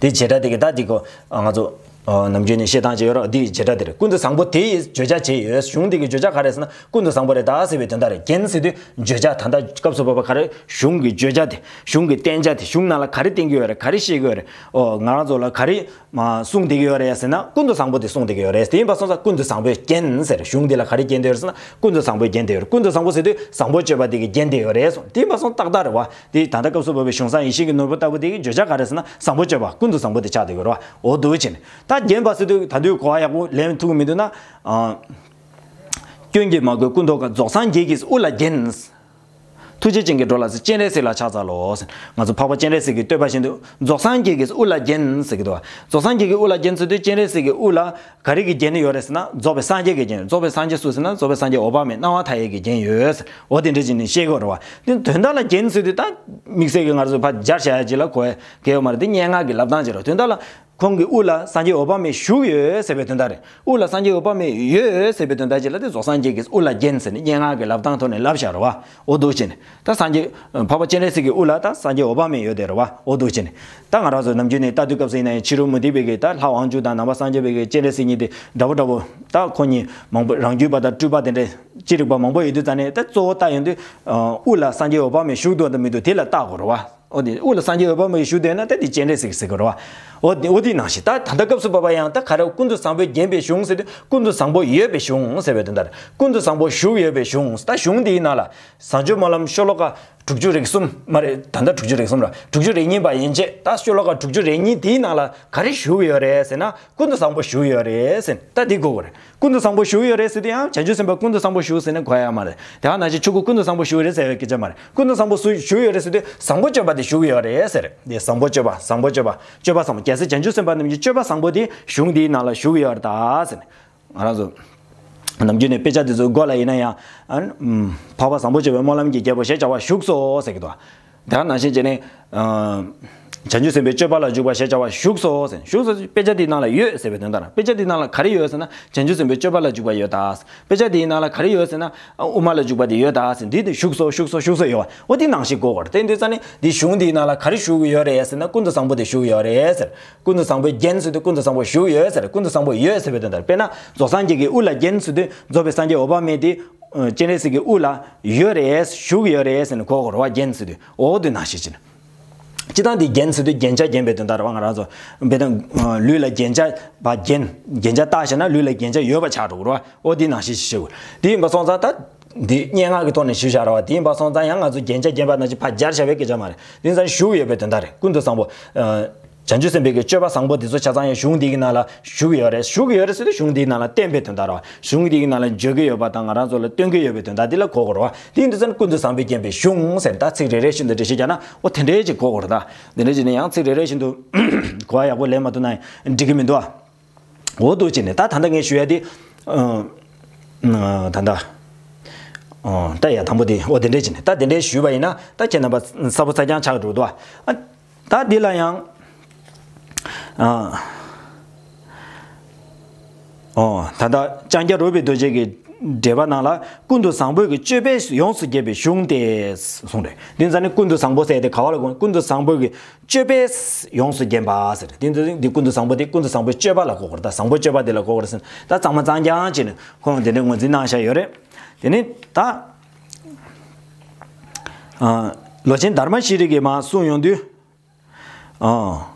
དེ་བྱེད་སྒྲ་དེ་གི་ད་དེ་གོ་ང་ཚོ་ནམ་རྒྱུན་ནས་བཤད་སྟངས་ཅིག་ཡོད་རེད། དེ་ཡི་བྱེད་སྒྲ་དེ་རེད། ཀུན་ཏུ་བཟང་པོ་དེ་ཡི་བརྗོད་བྱ་བྱས་ཡོད། གཞུང་དེ་གི་བརྗོད་བྱ་ག་རེ་ཟེར་ན་ཀུན་ཏུ་བཟང་པོ་རེད་ད་ཟེར་བའི་དོན་དག་རེད། བརྒྱན་ཟེར་དུས་བརྗོད་བྱ། ད་ལྟ་སྐབས་སུ་བབས་པ་ག་རེ། གཞུང་གི་བརྗོད་བྱ་དེ། གཞུང་གི་བསྟན་བྱ་དེ། གཞུང་ནང་ལ་ག་རེ་བསྟན་གྱི་ཡོད་རེད། ག་རེ་བཤད་ཀྱི་ཡོད་རེད། ཨོ་ང་རང་ཚོ་ལ་ག་རེ་མ་གསུངས་བསྡད་ཀྱི་ཡོད་རེད་ཟེར་ན། ཀུན་ཏུ་བཟང་པོ་དེ་གསུངས་བསྡད་ཀྱི་ཡོད་རེད། དེ་ཡིན་པ་སོང་ཙང་ཀུན་ཏུ་བཟང་པོས་བརྒྱན་ཟེར། གཞུང་འདི་ལ་ག་རེ་བརྒྱན་བསྡད་ཡོད་རེད་ཟེར་ན་ཀུན་ཏུ་བཟང་པོས་བརྒྱན་བསྡད་ཡོད་རེད། ཀུན་ཏུ་བཟང་པོ་ཟེར་དུས་བཟང་པོ་སྤྱོད་པ་དེ་གིས་བརྒྱན་བསྡད་ཡོད་རེད་གསུངས། དེ་ཡིན་པ་སོང་ཏག་ཏག་རེད་བ། དེ་ད་ལྟ་སྐབས་སུ་བབས་པའི་གཞུང་བཟང་ཡིད་བཞིན་གྱི་ནོར་བུ་ལྟ་བུ་དེ་གི་བརྗོད་བྱ་ག་རེ་ཟེར་ན་བཟང་པོ་སྤྱོད་པ། ཀུན་ཏུ་བཟང་པོ་དེ་ཆགས་བསྡད་ཡོད་རེད་བ། འོ་འདུག་བྱས་ནས་ད་བརྒྱན་པ་ཟེར་དུས་ད་དུང་གོ་བ་ཡག་པོ་ལེན་ཐུབ་ཀྱི་མི་འདུག་ན། ཨ། སྐྱོན་གྱིས་མ་གོས་ཀུན་རྟོག་དཀར། རྫོགས་སངས་རྒྱས་ཀྱིས་དབུ་ལ་བརྒྱན། ཐུགས་རྗེ་ཅན་གྱི་འགྲོ་ལ་སྤྱན་རས་གཟིགས་ལ་ཕྱག་འཚལ་ལོ། ང་ཚོ་འཕགས་པ་སྤྱན་རས་གཟིགས་ཀྱིས་བསྟོད་པ་བཞིན་དུ་རྫོགས་སངས་རྒྱས་ཀྱིས་དབུ་ལ་བརྒྱན་ཟེར་གྱི་འདུག་རྫོགས་སངས་རྒྱས་ཀྱིས་དབུ་ལ་བརྒྱན་ཟེར་དུས་སྤྱན་རས་གཟིགས་ཀྱི་དབུ་ལ་ག་རེ་གིས་བརྒྱན་ནས་ཡོད་རེད་ཟེར་ན། རྫོགས་པའི་སངས་རྒྱས་ཀྱིས་བརྒྱན་ཡོད། རྫོགས་པའི་སངས་རྒྱས་སུ་ཟེར་ན། རྫོགས་པའི་སངས་རྒྱས་འོད་དཔག་མེད་སྣང་བ་མཐའ་ཡས་ཀྱིས་བརྒྱན་ཡོད་ཟེར། འོ་དེ་འདྲ་བྱས་ནས་བཤད་ཀྱི་ཡོད་རེད་བ། དེ་དོན་དག་ལ་བརྒྱན་ཟེར་དུས་ད་དམིགས་བསལ་གྱི་ང་ཚོས་ཕར་སྦྱར་བྱ་ཡ་ཅིག་ལ་གོ་ཡ་གལ་ཡོད་མ་རེད། དེ་སྙན་ངག་གི་ལབ་སྟངས་ཅིག་རེད། དོན་དག་ལ་ཁོང་གི་དབུ་ལ་སངས་རྒྱས་འོད་དཔག་མེད་བཞུགས་ཡོད་ཟེར་བའི་དོན་དག་རེད། དབུ་ལ་སངས་རྒྱས་འོད་དཔག་མེད་ཡོད་ཟེར་བའི་དོན་དག་ཅིག་ལ་དེ་རྫོགས་སངས་རྒྱས་ཀྱིས་དབུ་ལ་བརྒྱན་ཟེར་ནས་སྙན་ངག་གི་ལབ་སྟངས་ཐོག་ནས་ལབ་བཞག་རེད་བ། འོ་འདུག་བྱས་ནས་ད་སངས་རྒྱས་འཕགས་པ་སྤྱན་རས་གཟིགས་ཀྱི་དབུ་ལ་ད་སངས་རྒྱས་འོད་དཔག་མེད་ཡོད་དེ་རེད་བ། འོ་འདུག་བྱས་ནས་ད་ང་རང་ཚོ་ནམ་རྒྱུན་ནས་ལྟ་དུས་སྐབས་སུ་ཡིན་ན་ཡང་ཕྱི་རོལ་མུ་སྟེགས་པའི་གི་ད་ལྷ་དབང་ཕྱུག་དང་ནང་པ་སངས་རྒྱས་པའི་གི་སྤྱན་རས་གཟིགས་གཉིས་དེ་འདྲ་བོ་འདྲ་བོ། ད་ཁོ་གཉིས་མང་པོ་རང་རྒྱུད་པ་དང་སྤྲུལ་པ་དེ་འདྲ་ཅི་རིགས་པ་མང་པོ་ཡོད་དུས་ཙང་ནས། ད་གཙོ་བོ་ལྟ་ཡོང་དུས་དབུ་ལ་སངས་རྒྱས་འོད་དཔག་མེད་བཞུགས་འདུག་དང་མི་འདུག་དེ་ལ་བལྟ་དགོས་རེད་བ། འོ་དེ་དབུ་ལ་སངས་རྒྱས་འོད་དཔག་མེད་བཞུགས་འདུག་ན་ད་དེ་སྤྱན་རས་གཟིགས་ཟེར་དགོས་རེད་བ། འོ་དེ་འོ་དེ་ནང་བཞིན་ད་ད་ལྟ་སྐབས་སུ་བབ་པ་ཡང་ད་ག་རེ། ཀུན་ཏུ་བཟང་པོས་བརྒྱན་པའི་གཞུང་ཟེར་དུས་ཀུན་ཏུ་བཟང་པོ་ཡོད་པའི་གཞུང་ཟེར་བའི་དོན་དག་རེད། ཀུན་ཏུ་བཟང་པོ་བཞུགས་ཡོད་པའི་གཞུང་ད་གཞུང་འདིའི་ནང་ལ་བྱང་ཆུབ་སྨོན་ལམ་ཤོ་ལོ་ཀ་དྲུག་ཅུ་རེ་གསུམ་མ་རེད། ད་ལྟ་དྲུག་ཅུ་རེ་གསུམ་ར། དྲུག་ཅུ་རེ་གཉིས་པ་ཡན་ཆད་ད་ཤོ་ལོ་ཀ་དྲུག་ཅུ་རེ་གཉིས་དེའི་ནང་ལ་ག་རེ་བཞུགས་ཡོད་རེད་ཟེར་ན། ཀུན་ཏུ་བཟང་པོ་བཞུགས་ཡོད་རེད་ཟེར་ནས་ད་འདི་གོ་དགོས་རེད། ཀུན་ཏུ་བཟང་པོ་བཞུགས་ཡོད་རེད་ཟེར་དུས་ཡང་བྱང་ཆུབ་སེམས་དཔའ་ཀུན་ཏུ་བཟང་པོ་བཞུགས་ཟེར་ནས་གོ་ཡ་མ་རེད། དེ་ཡང་ནང་བཞིན་ཆོས་སྐུ་ཀུན་ཏུ་བཟང་པོ་བཞུགས་རེད་ཟེར་བའི་སྐད་ཆ་མ་རེད། ཀུན་ཏུ་བཟང་པོ་སུ་བཞུགས་ཡོད་རེད་ཟེར་དུས་བཟང་པོ་སྤྱོད་པ་དེ་བཞུགས་ཡོད་རེད་ཟེར་རེད། དེ་བཟང་པོ་སྤྱོད་པ་བཟང་པོ་སྤྱོད་པ་སྤྱོད་པ་བཟང་པོ། རྒྱལ་སྲས་བྱང་ཆུབ་སེམས་དཔའ་རྣམས་ཀྱི་སྤྱོད་པ་བཟང་པོ་དེ་གཞུང་འདིའི་ནང་ལ་བཞུགས་ཡོད་རེད་ད་ཟེར་ནས། ང་རང་ཚོ་ནམ་རྒྱུན་ནས་དཔེ་ཆ་དེ་ཚོའི་མགོ་ལ་ཡིན་ན་ཡང་། ཨ་ནི་འཕགས་པ་བཟང་པོ་སྤྱོད་པའི་སྨོན་ལམ་གྱི་རྒྱལ་པོ་ཞེས་བྱ་བ་བཞུགས་སོ་ཟེར་གྱི་འདུག་དེ་ནང་བཞིན་བྱས་ནས། ཨ་བྱང་ཆུབ་སེམས་དཔའི་སྤྱོད་པ་ལ་འཇུག་པ་ཞེས་བྱ་བ་བཞུགས་སོ་ཟེར། བཞུགས་སོ་དཔེ་ཆ་འདིའི་ནང་ལ་ཡོད་ཟེར་བའི་དོན་དག་རེད། དཔེ་ཆ་འདིའི་ནང་ལ་ག་རེ་ཡོད་ཟེར་ན། བྱང་ཆུབ་སེམས་དཔའི་སྤྱོད་པ་ལ་འཇུག་པ་ཡོད་ད། དཔེ་ཆ་འདིའི་ནང་ལ་ག་རེ་ཡོད་ཟེར་ན། དབུ་མ་ལ་འཇུག་པ་དེ་ཡོད་ད་ཟེར། འདི་དེ་བཞུགས་སོ་བཞུགས་སོ་བཞུགས་སོ་ཡོད་བ། འོ་དེ་ནང་བཞིན་གོ་དགོས་རེད། དེ་འདི་ཙ་ནི་འདི་གཞུང་འདིའི་ནང་ལ་ག་རེ་བཞུགས་ཡོད་རེད་ཟེར་ན། ཀུན་ཏུ་བཟང་པོ་དེ་བཞུགས་ཡོད་རེད་ཟེར། ཀུན་ཏུ་བཟང་པོས་བརྒྱན་ཟེར་དུས་ཀུན་ཏུ་བཟང་པོ་བཞུགས་ཡོད་ཟེར། ཀུན་ཏུ་བཟང་པོ་ཡོད་ཟེར་བའི་དོན་དག་རེད། དཔེར་ན་རྫོགས་སངས་རྒྱས་ཀྱི་དབུ་ལ་བརྒྱན་ཟེར་དུས་རྫོགས་པའི་སངས་རྒྱས་འོད་དཔག་མེད་དེ། སྤྱན་རས་གཟིགས་ཀྱི་དབུ་ལ་ཡོད་རེད། བཞུགས་ཡོད་རེད་ཟེར་ནས་གོ་དགོས་རེད་བ། བརྒྱན་ཟེར་དུས་འོ་དེ་ནང་བཞིན་བྱས་ནས། སྤྱིར་བཏང་འདི་བརྒྱན་ཟེར་དུས་རྒྱན་ཆ་བརྒྱན་པའི་དོན་དག་རེད་བ། ང་རང་ཚོ་དཔེར་ན་ལུས་ལ་རྒྱན་ཆ་བ་བརྒྱན། རྒྱན་ཆ་བཏགས་བྱས་ན་ལུས་ལ་རྒྱན་ཆ་ཡོད་པ་ཆགས་འགྲོ་གི་རེད་བ། འོ་དེ་ནང་བཞིན་བྱས་ཞེས་པ་རེད། དེ་ཡིན་པ་སོང་ཙང་ད་འདི་སྙན་ངག་གི་ཐོག་ནས་ཞུས་བཞག་རེད་བ། དེ་ཡིན་པ་སོང་ཙང་ཡང་ང་ཚོ་རྒྱན་ཆ་བརྒྱན་པ་ནང་བཞིན་ཕར་སྦྱར་བྱ་བའི་སྐད་ཆ་མ་རེད། དེ་ཡིན་ཙང་བཞུགས་ཡོད་པའི་དོན་དག་རེད། ཀུན་ཏུ་བཟང་པོ། ཨ་བྱང་ཆུབ་སེམས་དཔའི་གི་སྤྱོད་པ་བཟང་པོ་དེ་ཚོ་ཆ་ཚང་ཡང་གཞུང་འདི་གི་ནང་ལ་བཞུགས་ཡོད་རེད། བཞུགས་ཡོད་རེད་ཟེར་དུས་གཞུང་འདིའི་ནང་ལ་བསྟན་པའི་དོན་དག་རེད་བ། གཞུང་འདི་གི་ནང་ལ་བརྗོད་ཀྱི་ཡོད་པ་དང་ང་རང་ཚོ་ལ་སྟོན་གྱི་ཡོད་པའི་དོན་དག་འདི་ལ་གོ་དགོས་རེད་བ། དེ་ཡིན་དུས་ཙང་ཀུན་ཏུ་བཟང་པོས་བརྒྱན་པའི་གཞུང་ཟེར་ད་ཚིག་རེ་རེ་བཞིན་དུ་འགྲེལ་བཤད་རྒྱག་ན་འོ་དེ་འདྲའི་ཅིག་གོ་དགོས་རེད། ད་དེ་འདྲ་བྱས་ནས་ཡང་ཚིག་རེ་རེ་བཞིན་དུ་གོ་བ་ཡག་པོ་ལེན་མ་ཐུབ་ན་ཡང་འགྲིག་གི་མི་འདུག་ཨ། འོ་འདུག་བྱས་ནས་ད་ད་ལྟ་ངས་ཞུ་ཡ་དེ། ཨ་ཨ་ད་ད་ཨ་ད་ཡ་དང་པོ་དེ་འོ་དེ་འདྲ་བྱས་ནས་ད་དེ་འདྲ་ཞུས་པ་ཡིན་ན་ད་ཁྱེད་རྣམ་པ་ས་པོ་ཚ་རྐྱང་ཆགས་འགྲོ་འདུག་ཨ། ད་འདི་ལ་ཡང་། ཨ། ཨོ། ད་ལྟ་ལྕང་སྐྱ་རོལ་པའི་རྡོ་རྗེ་གི་འགྲེལ་པ་ནང་ལ་ཀུན་ཏུ་བཟང་པོས་ཀྱི་སྤྱོད་པས་ཡོངས་སུ་བརྒྱན་པའི་གཞུང་སྟེ། གསུངས་རེད། འདི་ཙ་ནི་ཀུན་ཏུ་བཟང་པོ་ཟེར་དེ་ག་བ་ལ་གོ། ཀུན་ཏུ་བཟང་པོས་ཀྱི་སྤྱོད་པས་ཡོངས་སུ་བརྒྱན་པ་ཟེར། འདི་འདི་འདི་ཀུན་ཏུ་བཟང་པོ་དེ་ཀུན་ཏུ་བཟང་པོའི་སྤྱོད་པ་ལ་གོ་དགོས་རེད། ད་བཟང་པོ་སྤྱོད་པ་དེ་ལ་གོ་དགོས་རེད་ཟེར་ན་ད་གཙང་མ་གཙང་རྐྱང་བྱས་ནས་ཁོང་དེ་འདྲའི་ངོས་འཛིན་གནང་བཞག་ཡོད་རེད། དེ་ནི་ད། ཨ། ལོ་ཆེན་དྷརྨ་ཤྲཱི་ཀྱིས་མར་གསུངས་ཡོང་དུས། ཨ།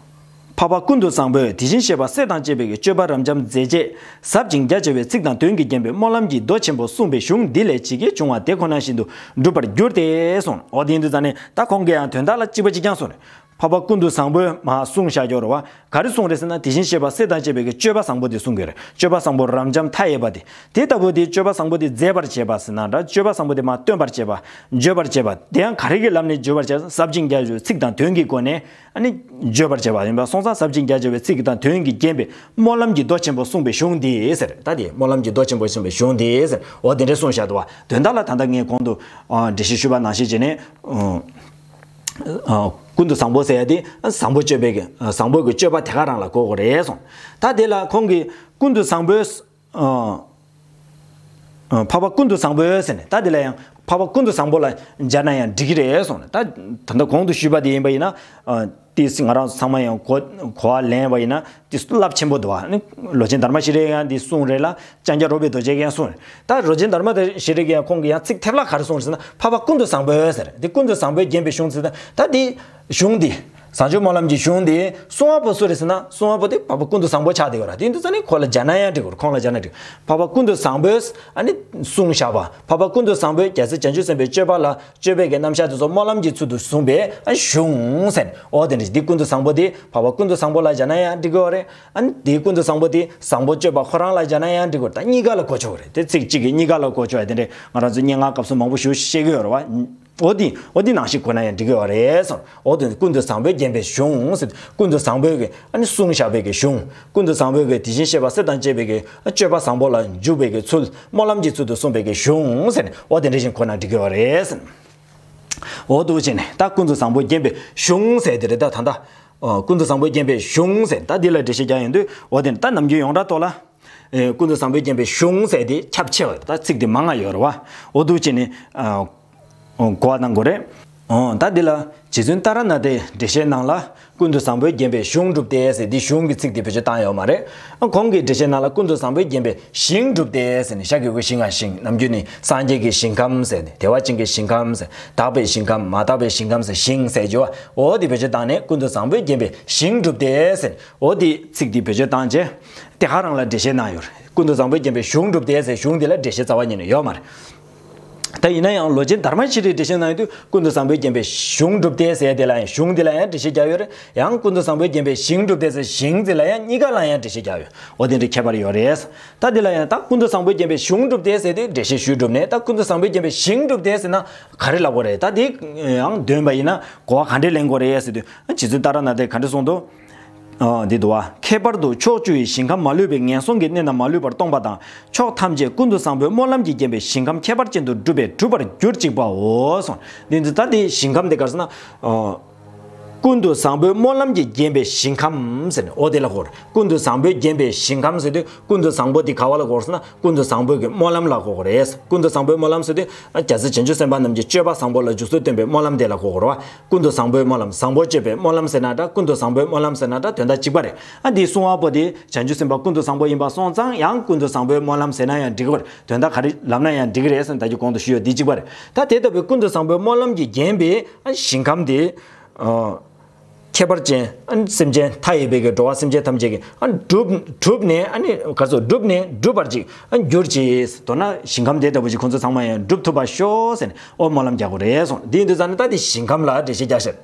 འཕགས་པ་ཀུན་ཏུ་བཟང་པོས་དེ་བཞིན་གཤེགས་པ་སྲས་དང་བཅས་པའི་སྤྱོད་པ་རབ་འབྱམས་མཛད་རྗེས་ཟབ་ཅིང་རྒྱ་ཆེ་བའི་ཚིག་དང་དོན་གྱིས་བརྒྱན་པའི་སྨོན་ལམ་གྱི་མདོ་ཆེན་པོ་གསུངས་པའི་གཞུང་འདི་ལས་ཇི་སྐད་འབྱུང་བ་དེ་ཁོ་ན་བཞིན་དུ་འགྲུབ་པར་འགྱུར་ཏེ། གསུངས། འོ་དེ་ཡིན་དུས་ཙ་ནས་ད་ཁོང་གིས་ཡང་དོན་དག་ལ་གཅིག་པ་གཅིག་རྐྱང་གསུངས་ནས། འཕགས་པ་ཀུན་ཏུ་བཟང་པོས་མར་གསུངས་བཞག་ཡོད་རེད་བ། ག་རེ་གསུངས་རེད་ཟེར་ན་དེ་བཞིན་གཤེགས་པ་སྲས་དང་བཅས་པའི་གི་སྤྱོད་པ་བཟང་པོ་དེ་གསུང་གི་རེད། སྤྱོད་པ་བཟང་པོ་རབ་འབྱམས་མཐའ་ཡས་པ་དེ། དེ་ལྟ་བུ་དེ་སྤྱོད་པ་བཟང་པོ་དེ་མཛད་པར་བྱེད་པ་ཟེར་ན་འདྲ། སྤྱོད་པ་བཟང་པོ་དེ་མར་སྟོན་པར་བྱེད་པ། བརྗོད་པར་བྱེད་པ། དེ་ཡང་ག་རེ་གི་ལམ་ནས་བརྗོད་པར་བྱེད། ཟབ་ཅིང་རྒྱ་ཆེ་བའི་ཚིག་དང་དོན་གྱི་སྒོ་ནས་ཨ་ནི་བརྗོད་པར་བྱེད་པ་ཡིན་པ་སོང་ཙང་ཟབ་ཅིང་རྒྱ་ཆེ་བའི་ཚིག་དང་དོན་གྱིས་བརྒྱན་པའི་སྨོན་ལམ་གྱི་མདོ་ཆེན་པོ་གསུངས་པའི་གཞུང་འདི་ཟེར། ད་དེ་སྨོན་ལམ་གྱི་མདོ་ཆེན་པོ་གསུངས་པའི་གཞུང་འདི་ཟེར། འོ་དེ་འདྲ་གསུངས་བཞག་འདུག་བ། དོན་དག་ལ་ད་ལྟ་ངས་གོང་དུ་ཨ་འགྲེལ་བཤད་ཞུས་པ་ནང་བཞིན་བྱས་ནས། ཨ། ཀུན་ཏུ་བཟང་པོ་ཟེར་ཡ་དེ་བཟང་པོ་སྤྱོད་པའི་གི་བཟང་པོ་གི་སྤྱོད་པ་དེ་ག་རང་ལ་གོ་དགོས་རེད་གསུངས། ད་དེ་ལ་ཁོང་གིས་ཀུན་ཏུ་བཟང་པོས། ཨ། ཨ། འཕགས་པ་ཀུན་ཏུ་བཟང་པོས་ཟེར་ནས་ད་དེ་ལ་ཡང་འཕགས་པ་ཀུན་ཏུ་བཟང་པོ་ལ་སྦྱར་ན་ཡང་འགྲིག་གི་རེད་གསུངས་ནས། ད་ད་ལྟ་གོང་དུ་ཞུས་པ་དེ་ཡིན་པ་ཡིན་ན། ཨ། དེ་ང་རང་ཚང་མ་ཡང་གོ་གོ་བ་ལེན་པ་ཡིན་ན། དེ་རླབས་ཆེན་པོ་འདུག་བ། ཨ་ནི་ལོ་ཆེན་དྷརྨ་ཤྲཱི་ཡང་འདི་གསུངས་རེད་ལ། ལྕང་སྐྱ་རོལ་པའི་རྡོ་རྗེ་ཡང་གསུངས་རེད། ད་ལོ་ཆེན་དྷརྨ་ཤྲཱི་ཡང་ཁོང་གིས་ཡང་ཚིག་ཐེབས་ལ་ག་རེ་གསུངས་རེད་ཟེར་ན། འཕགས་པ་ཀུན་ཏུ་བཟང་པོས་ཟེར། འདི་ཀུན་ཏུ་བཟང་པོས་བརྒྱན་པའི་གཞུང་ཟེར་ན། ད་འདི་གཞུང་འདི་བྱང་ཆུབ་སྨོན་ལམ་གྱི་གཞུང་འདི་གསུང་བ་པོ་སུ་རེད་ཟེར་ན། གསུང་བ་པོ་དེ་འཕགས་པ་ཀུན་ཏུ་བཟང་པོ་ཆགས་བསྡད་ཡོད་ར། དེ་འདི་ཙ་ནི་ཁོ་ལ་སྦྱར་ན་ཡང་འགྲིག་གི་རེད། ཁོང་ལ་སྦྱར་ན་འགྲིག་འཕགས་པ་ཀུན་ཏུ་བཟང་པོས་ཨ་ནི་གསུངས་བཞག་པ། འཕགས་པ་ཀུན་ཏུ་བཟང་པོས་རྒྱལ་སྲས་བྱང་ཆུབ་སེམས་དཔའི་སྤྱོད་པ་ལ། སྤྱོད་པའི་གི་རྣམ་གཞག་དེ་ཚོ་སྨོན་ལམ་གྱི་ཚུལ་དུ་གསུངས་པའི་ཨ་གཞུང་ཟེར། འོ་དེ་འདྲ་ཞིག་འདི་ཀུན་ཏུ་བཟང་པོ་དེ་འཕགས་པ་ཀུན་ཏུ་བཟང་པོ་ལ་སྦྱར་ན་ཡང་འགྲིག་གི་རེད། ཨ་ནི་དེ་ཀུན་ཏུ་བཟང་པོ་དེ་བཟང་པོ་སྤྱོད་པ་ཁོ་རང་ལ་སྦྱར་ན་ཡང་འགྲིག་གི་རེད། ད་གཉིས་ཀ་ལ་གོ་ཆོག་གི་རེད། དེ་ཚིག་གཅིག་གིས་གཉིས་ཀ་ལ་གོ་ཆོག་ཡ་དེ་འདྲ་ང་རང་ཚོ་སྙན་ངག་སྐབས་སུ་མང་པོ་ཞུ་ཤེས་ཀྱི་ཡོད་རེད་བ། འོ་དེ་འོ་དེ་ནང་བཞིན་གོ་ན་ཡང་འགྲིག་གི་ཡོད་རེད་གསུངས། འོ་དེ་ཀུན་ཏུ་བཟང་པོས་བརྒྱན་པའི་གཞུང་ཟེར། ཀུན་ཏུ་བཟང་པོས་ཀྱི་ཨ་ནི་གསུངས་བཞག་པའི་གི་གཞུང་། ཀུན་ཏུ་བཟང་པོས་ཀྱི་དེ་བཞིན་གཤེགས་པ་སྲས་དང་བཅས་པའི་གི་སྤྱོད་པ་བཟང་པོ་ལ་འཇུག་པའི་གི་ཚུལ། སྨོན་ལམ་གྱི་ཚུལ་དུ་གསུངས་པའི་གི་གཞུང་ཟེར་ནས་འོ་དེ་འདྲ་བཞིན་གོ་ན་འགྲིག་གི་ཡོད་རེད་ཟེར། འོ་འདུག་བྱས་ནས་ད་ཀུན་ཏུ་བཟང་པོས་བརྒྱན་པའི་གཞུང་ཟེར་དེ་རེད། ད་ད་ལྟ་ཨ་ཀུན་ཏུ་བཟང་པོས་བརྒྱན་པའི་གཞུང་ཟེར་ད་འདི་ལ་འགྲེལ་བཤད་རྒྱག་ཡོང་དུས་འོ་དེ་ད་ནམ་རྒྱུན་ཡོངས་གྲགས་ཐོག་ལ། ཨེ་ཀུན་ཏུ་བཟང་པོས་བརྒྱན་པའི་གཞུང་ཟེར་དེ་ཁྱབ་ཆེ་བ་རེད། ད་ཚིག་དེ་མང་ང་ཡོད་རེད་བ། འོ་འདུག་བྱས་ནས་ཨ་གོ་བ་གནང་དགོས་རེད། འོ་ད་འདི་ལ་རྗེ་བཙུན་ཏཱ་ར་ནཱ་ཐའི་འགྲེལ་བཤད་ནང་ལ་ཀུན་ཏུ་བཟང་པོས་བརྒྱན་པའི་གཞུང་སྒྲུབ་སྟེ་ཟེར་འདི་གཞུང་གི་ཚིག་དེ་བེད་སྤྱོད་བཏང་ཡོད་མ་རེད། ཨ་ཁོང་གི་འགྲེལ་བཤད་ནང་ལ་ཀུན་ཏུ་བཟང་པོས་བརྒྱན་པའི་ཞིང་སྒྲུབ་སྟེ་ཟེར་ནས་ཤཱཀྱ་གུ་ཤི་ང་ཞིང་ནམ་རྒྱུན་ནི་སངས་རྒྱས་ཀྱི་ཞིང་ཁམས་ཟེར་ནས་བདེ་བ་ཅན་གྱི་ཞིང་ཁམས་ཟེར། དག་པའི་ཞིང་ཁམས་མ་དག་པའི་ཞིང་ཁམས་ཟེར་ཞིང་ཟེར་རྒྱུ་བ་འོ་དེ་བེད་སྤྱོད་བཏང་ནས་ཀུན་ཏུ་བཟང་པོས་བརྒྱན་པའི་ཞིང་སྒྲུབ་སྟེ་ཟེར་ནས་འོ་དེ་ཚིག་དེ་བེད་སྤྱོད་བཏང་རྗེས་དེ་ག་རང་ལ་འགྲེལ་བཤད་གནང་ཡོད་རེད། ཀུན་ཏུ་བཟང་པོས་བརྒྱན་པའི་གཞུང་སྒྲུབ་སྟེ་ཟེར་གཞུང་དེ་ལ་འགྲེལ་བཤད་རྩ་བ་ཉིད་ནས་ཡོད་མ་རེད། ད་ཡིན་ན་ཡང་ལོ་ཆེན་དྷརྨ་ཤྲཱི་ཡའི་འགྲེལ་བཤད་ནང་ཡོད་དུས་ཀུན་ཏུ་བཟང་པོས་བརྒྱན་པའི་གཞུང་སྒྲུབ་སྟེ་ཟེར་དེ་ལ་ཡང་གཞུང་དེ་ལ་ཡང་འགྲེལ་བཤད་རྒྱག་ཡོད་རེད། ཡང་ཀུན་ཏུ་བཟང་པོས་བརྒྱན་པའི་ཞིང་སྒྲུབ་སྟེ་ཟེར་ཞིང་དེ་ལ་ཡང་གཉིས་ཀ་ལ་ཡང་འགྲེལ་བཤད་རྒྱག་ཡོད། འོ་དེ་འདྲའི་ཁྱད་པར་ཡོད་རེད། ད་དེ་ལ་ཡང་ད་ཀུན་ཏུ་བཟང་པོས་བརྒྱན་པའི་གཞུང་སྒྲུབ་སྟེ་ཟེར་དེ་འགྲེལ་བཤད་ཞུས་གྲུབ་ནས་ད་ཀུན་ཏུ་བཟང་པོས་བརྒྱན་པའི་ཞིང་སྒྲུབ་སྟེ་ཟེར་ན་ག་རེ་ལབ་དགོས་རེད། ད་དེ་ཡང་འདོན་པ་ཡིན་ན་གོ་བ་ག་འདྲས་ལེན་དགོས་རེད་ཟེར་དུས་རྗེ་བཙུན་ཏཱ་ར་ནཱ་ཐས་ག་འདྲས་གསུངས་འདུག་ཨ་འདི་འདུག་བ། ཁྱད་པར་དུ་ཕྱོགས་བཅུ་ཡི་ཞིང་ཁམས་མ་ལུས་པའི་ངན་སོང་གི་གནས་རྣམས་མ་ལུས་པར་སྟོང་པ་དང་ཕྱོགས་ཐམས་ཅད་ཀུན་ཏུ་བཟང་པོའི་སྨོན་ལམ་གྱིས་བརྒྱན་པའི་ཞིང་ཁམས་ཁྱད་པར་ཅན་དུ་གྲུབ་པས་གྲུབ་པར་གྱུར་ཅིག་པའོ་གསུངས། འདི་འདི་ད་འདི་ཞིང་ཁམས་འདི་ག་རེ་ཟེར་ན། ཨ་ཀུན་ཏུ་བཟང་པོའི་སྨོན་ལམ་གྱིས་བརྒྱན་པའི་ཞིང་ཁམས་ཟེར་ནས་འོ་དེ་ལ་གོ་རེད། ཀུན་ཏུ་བཟང་པོས་བརྒྱན་པའི་ཞིང་ཁམས་ཟེར་དུས་ཀུན་ཏུ་བཟང་པོ་འདི་ག་བ་ལ་གོ་རེད་ཟེར་ན་ཀུན་ཏུ་བཟང་པོའི་གི་སྨོན་ལམ་ལ་གོ་དགོས་རེད། ཀུན་ཏུ་བཟང་པོའི་སྨོན་ལམ་ཟེར་དུས་རྒྱལ་སྲས་བྱང་ཆུབ་སེམས་དཔའ་རྣམས་ཀྱི་སྤྱོད་པ་བཟང་པོ་ལ་འཇུག་ཚུལ་སྟོན་པའི་སྨོན་ལམ་དེ་ལ་གོ་དགོས་རེད་བ། ཀུན་ཏུ་བཟང་པོའི་སྨོན་ལམ་བཟང་པོ་སྤྱོད་པའི་སྨོན་ལམ་ཟེར་ན་འདྲ། ཀུན་ཏུ་བཟང་པོའི་སྨོན་ལམ་ཟེར་ན་འདྲ་དོན་དག་གཅིག་པ་རེད། ཨ་འདི་གསུང་བ་པོ་དེ་བྱང་ཆུབ་སེམས་དཔའ་ཀུན་ཏུ་བཟང་པོ་ཡིན་པ་སོང་ཙང་ཡང་ཀུན་ཏུ་བཟང་པོའི་སྨོན་ལམ་ཟེར་ན་ཡང་འགྲིག་གི་རེད། དོན་དག་ག་རེ་ལབ་ན་ཡང་འགྲིག་གི་རེད་ཟེར་ད་ཀྱི་གོང་དུ་ཞུས་ཡོད་འདི་གཅིག་པ་རེད། ད་དེ་ལྟ་བུའི་ཀུན་ཏུ་བཟང་པོའི་སྨོན་ལམ་གྱིས་བརྒྱན་པའི་ཨ་ཞིང་ཁམས་དེ། ཨ་ཁྱད་པར་ཅན་ཨ་སེམས་ཅན་མཐའ་ཡས་པའི་གི་འགྲོ་བ་སེམས་ཅན་ཐམས་ཅད་ཀྱི་ཨ་གྲུབ་གྲུབ་ནས་ཨ་ནི་ག་ཚོད་གྲུབ་ནས་འགྲུབ་པར་ཅིག་ཨ་འགྱུར་ཅིག་མདོར་ན་ཞིང་ཁམས་དེ་ལྟ་བུ་ཞིག་ཁོང་ཚོ་ཚང་མ་ཡང་འགྲུབ་ཐུབ་པར་ཤོག་ཟེར་ནས་ཨོ་སྨོན་ལམ་རྒྱག་དགོས་རེད་གསུངས། འདི་ཡིན་དུས་ཙང་ནི་ད་དེ་ཞིང་ཁམས་ལ་འགྲེལ་བཤད་རྒྱག་ཤེར།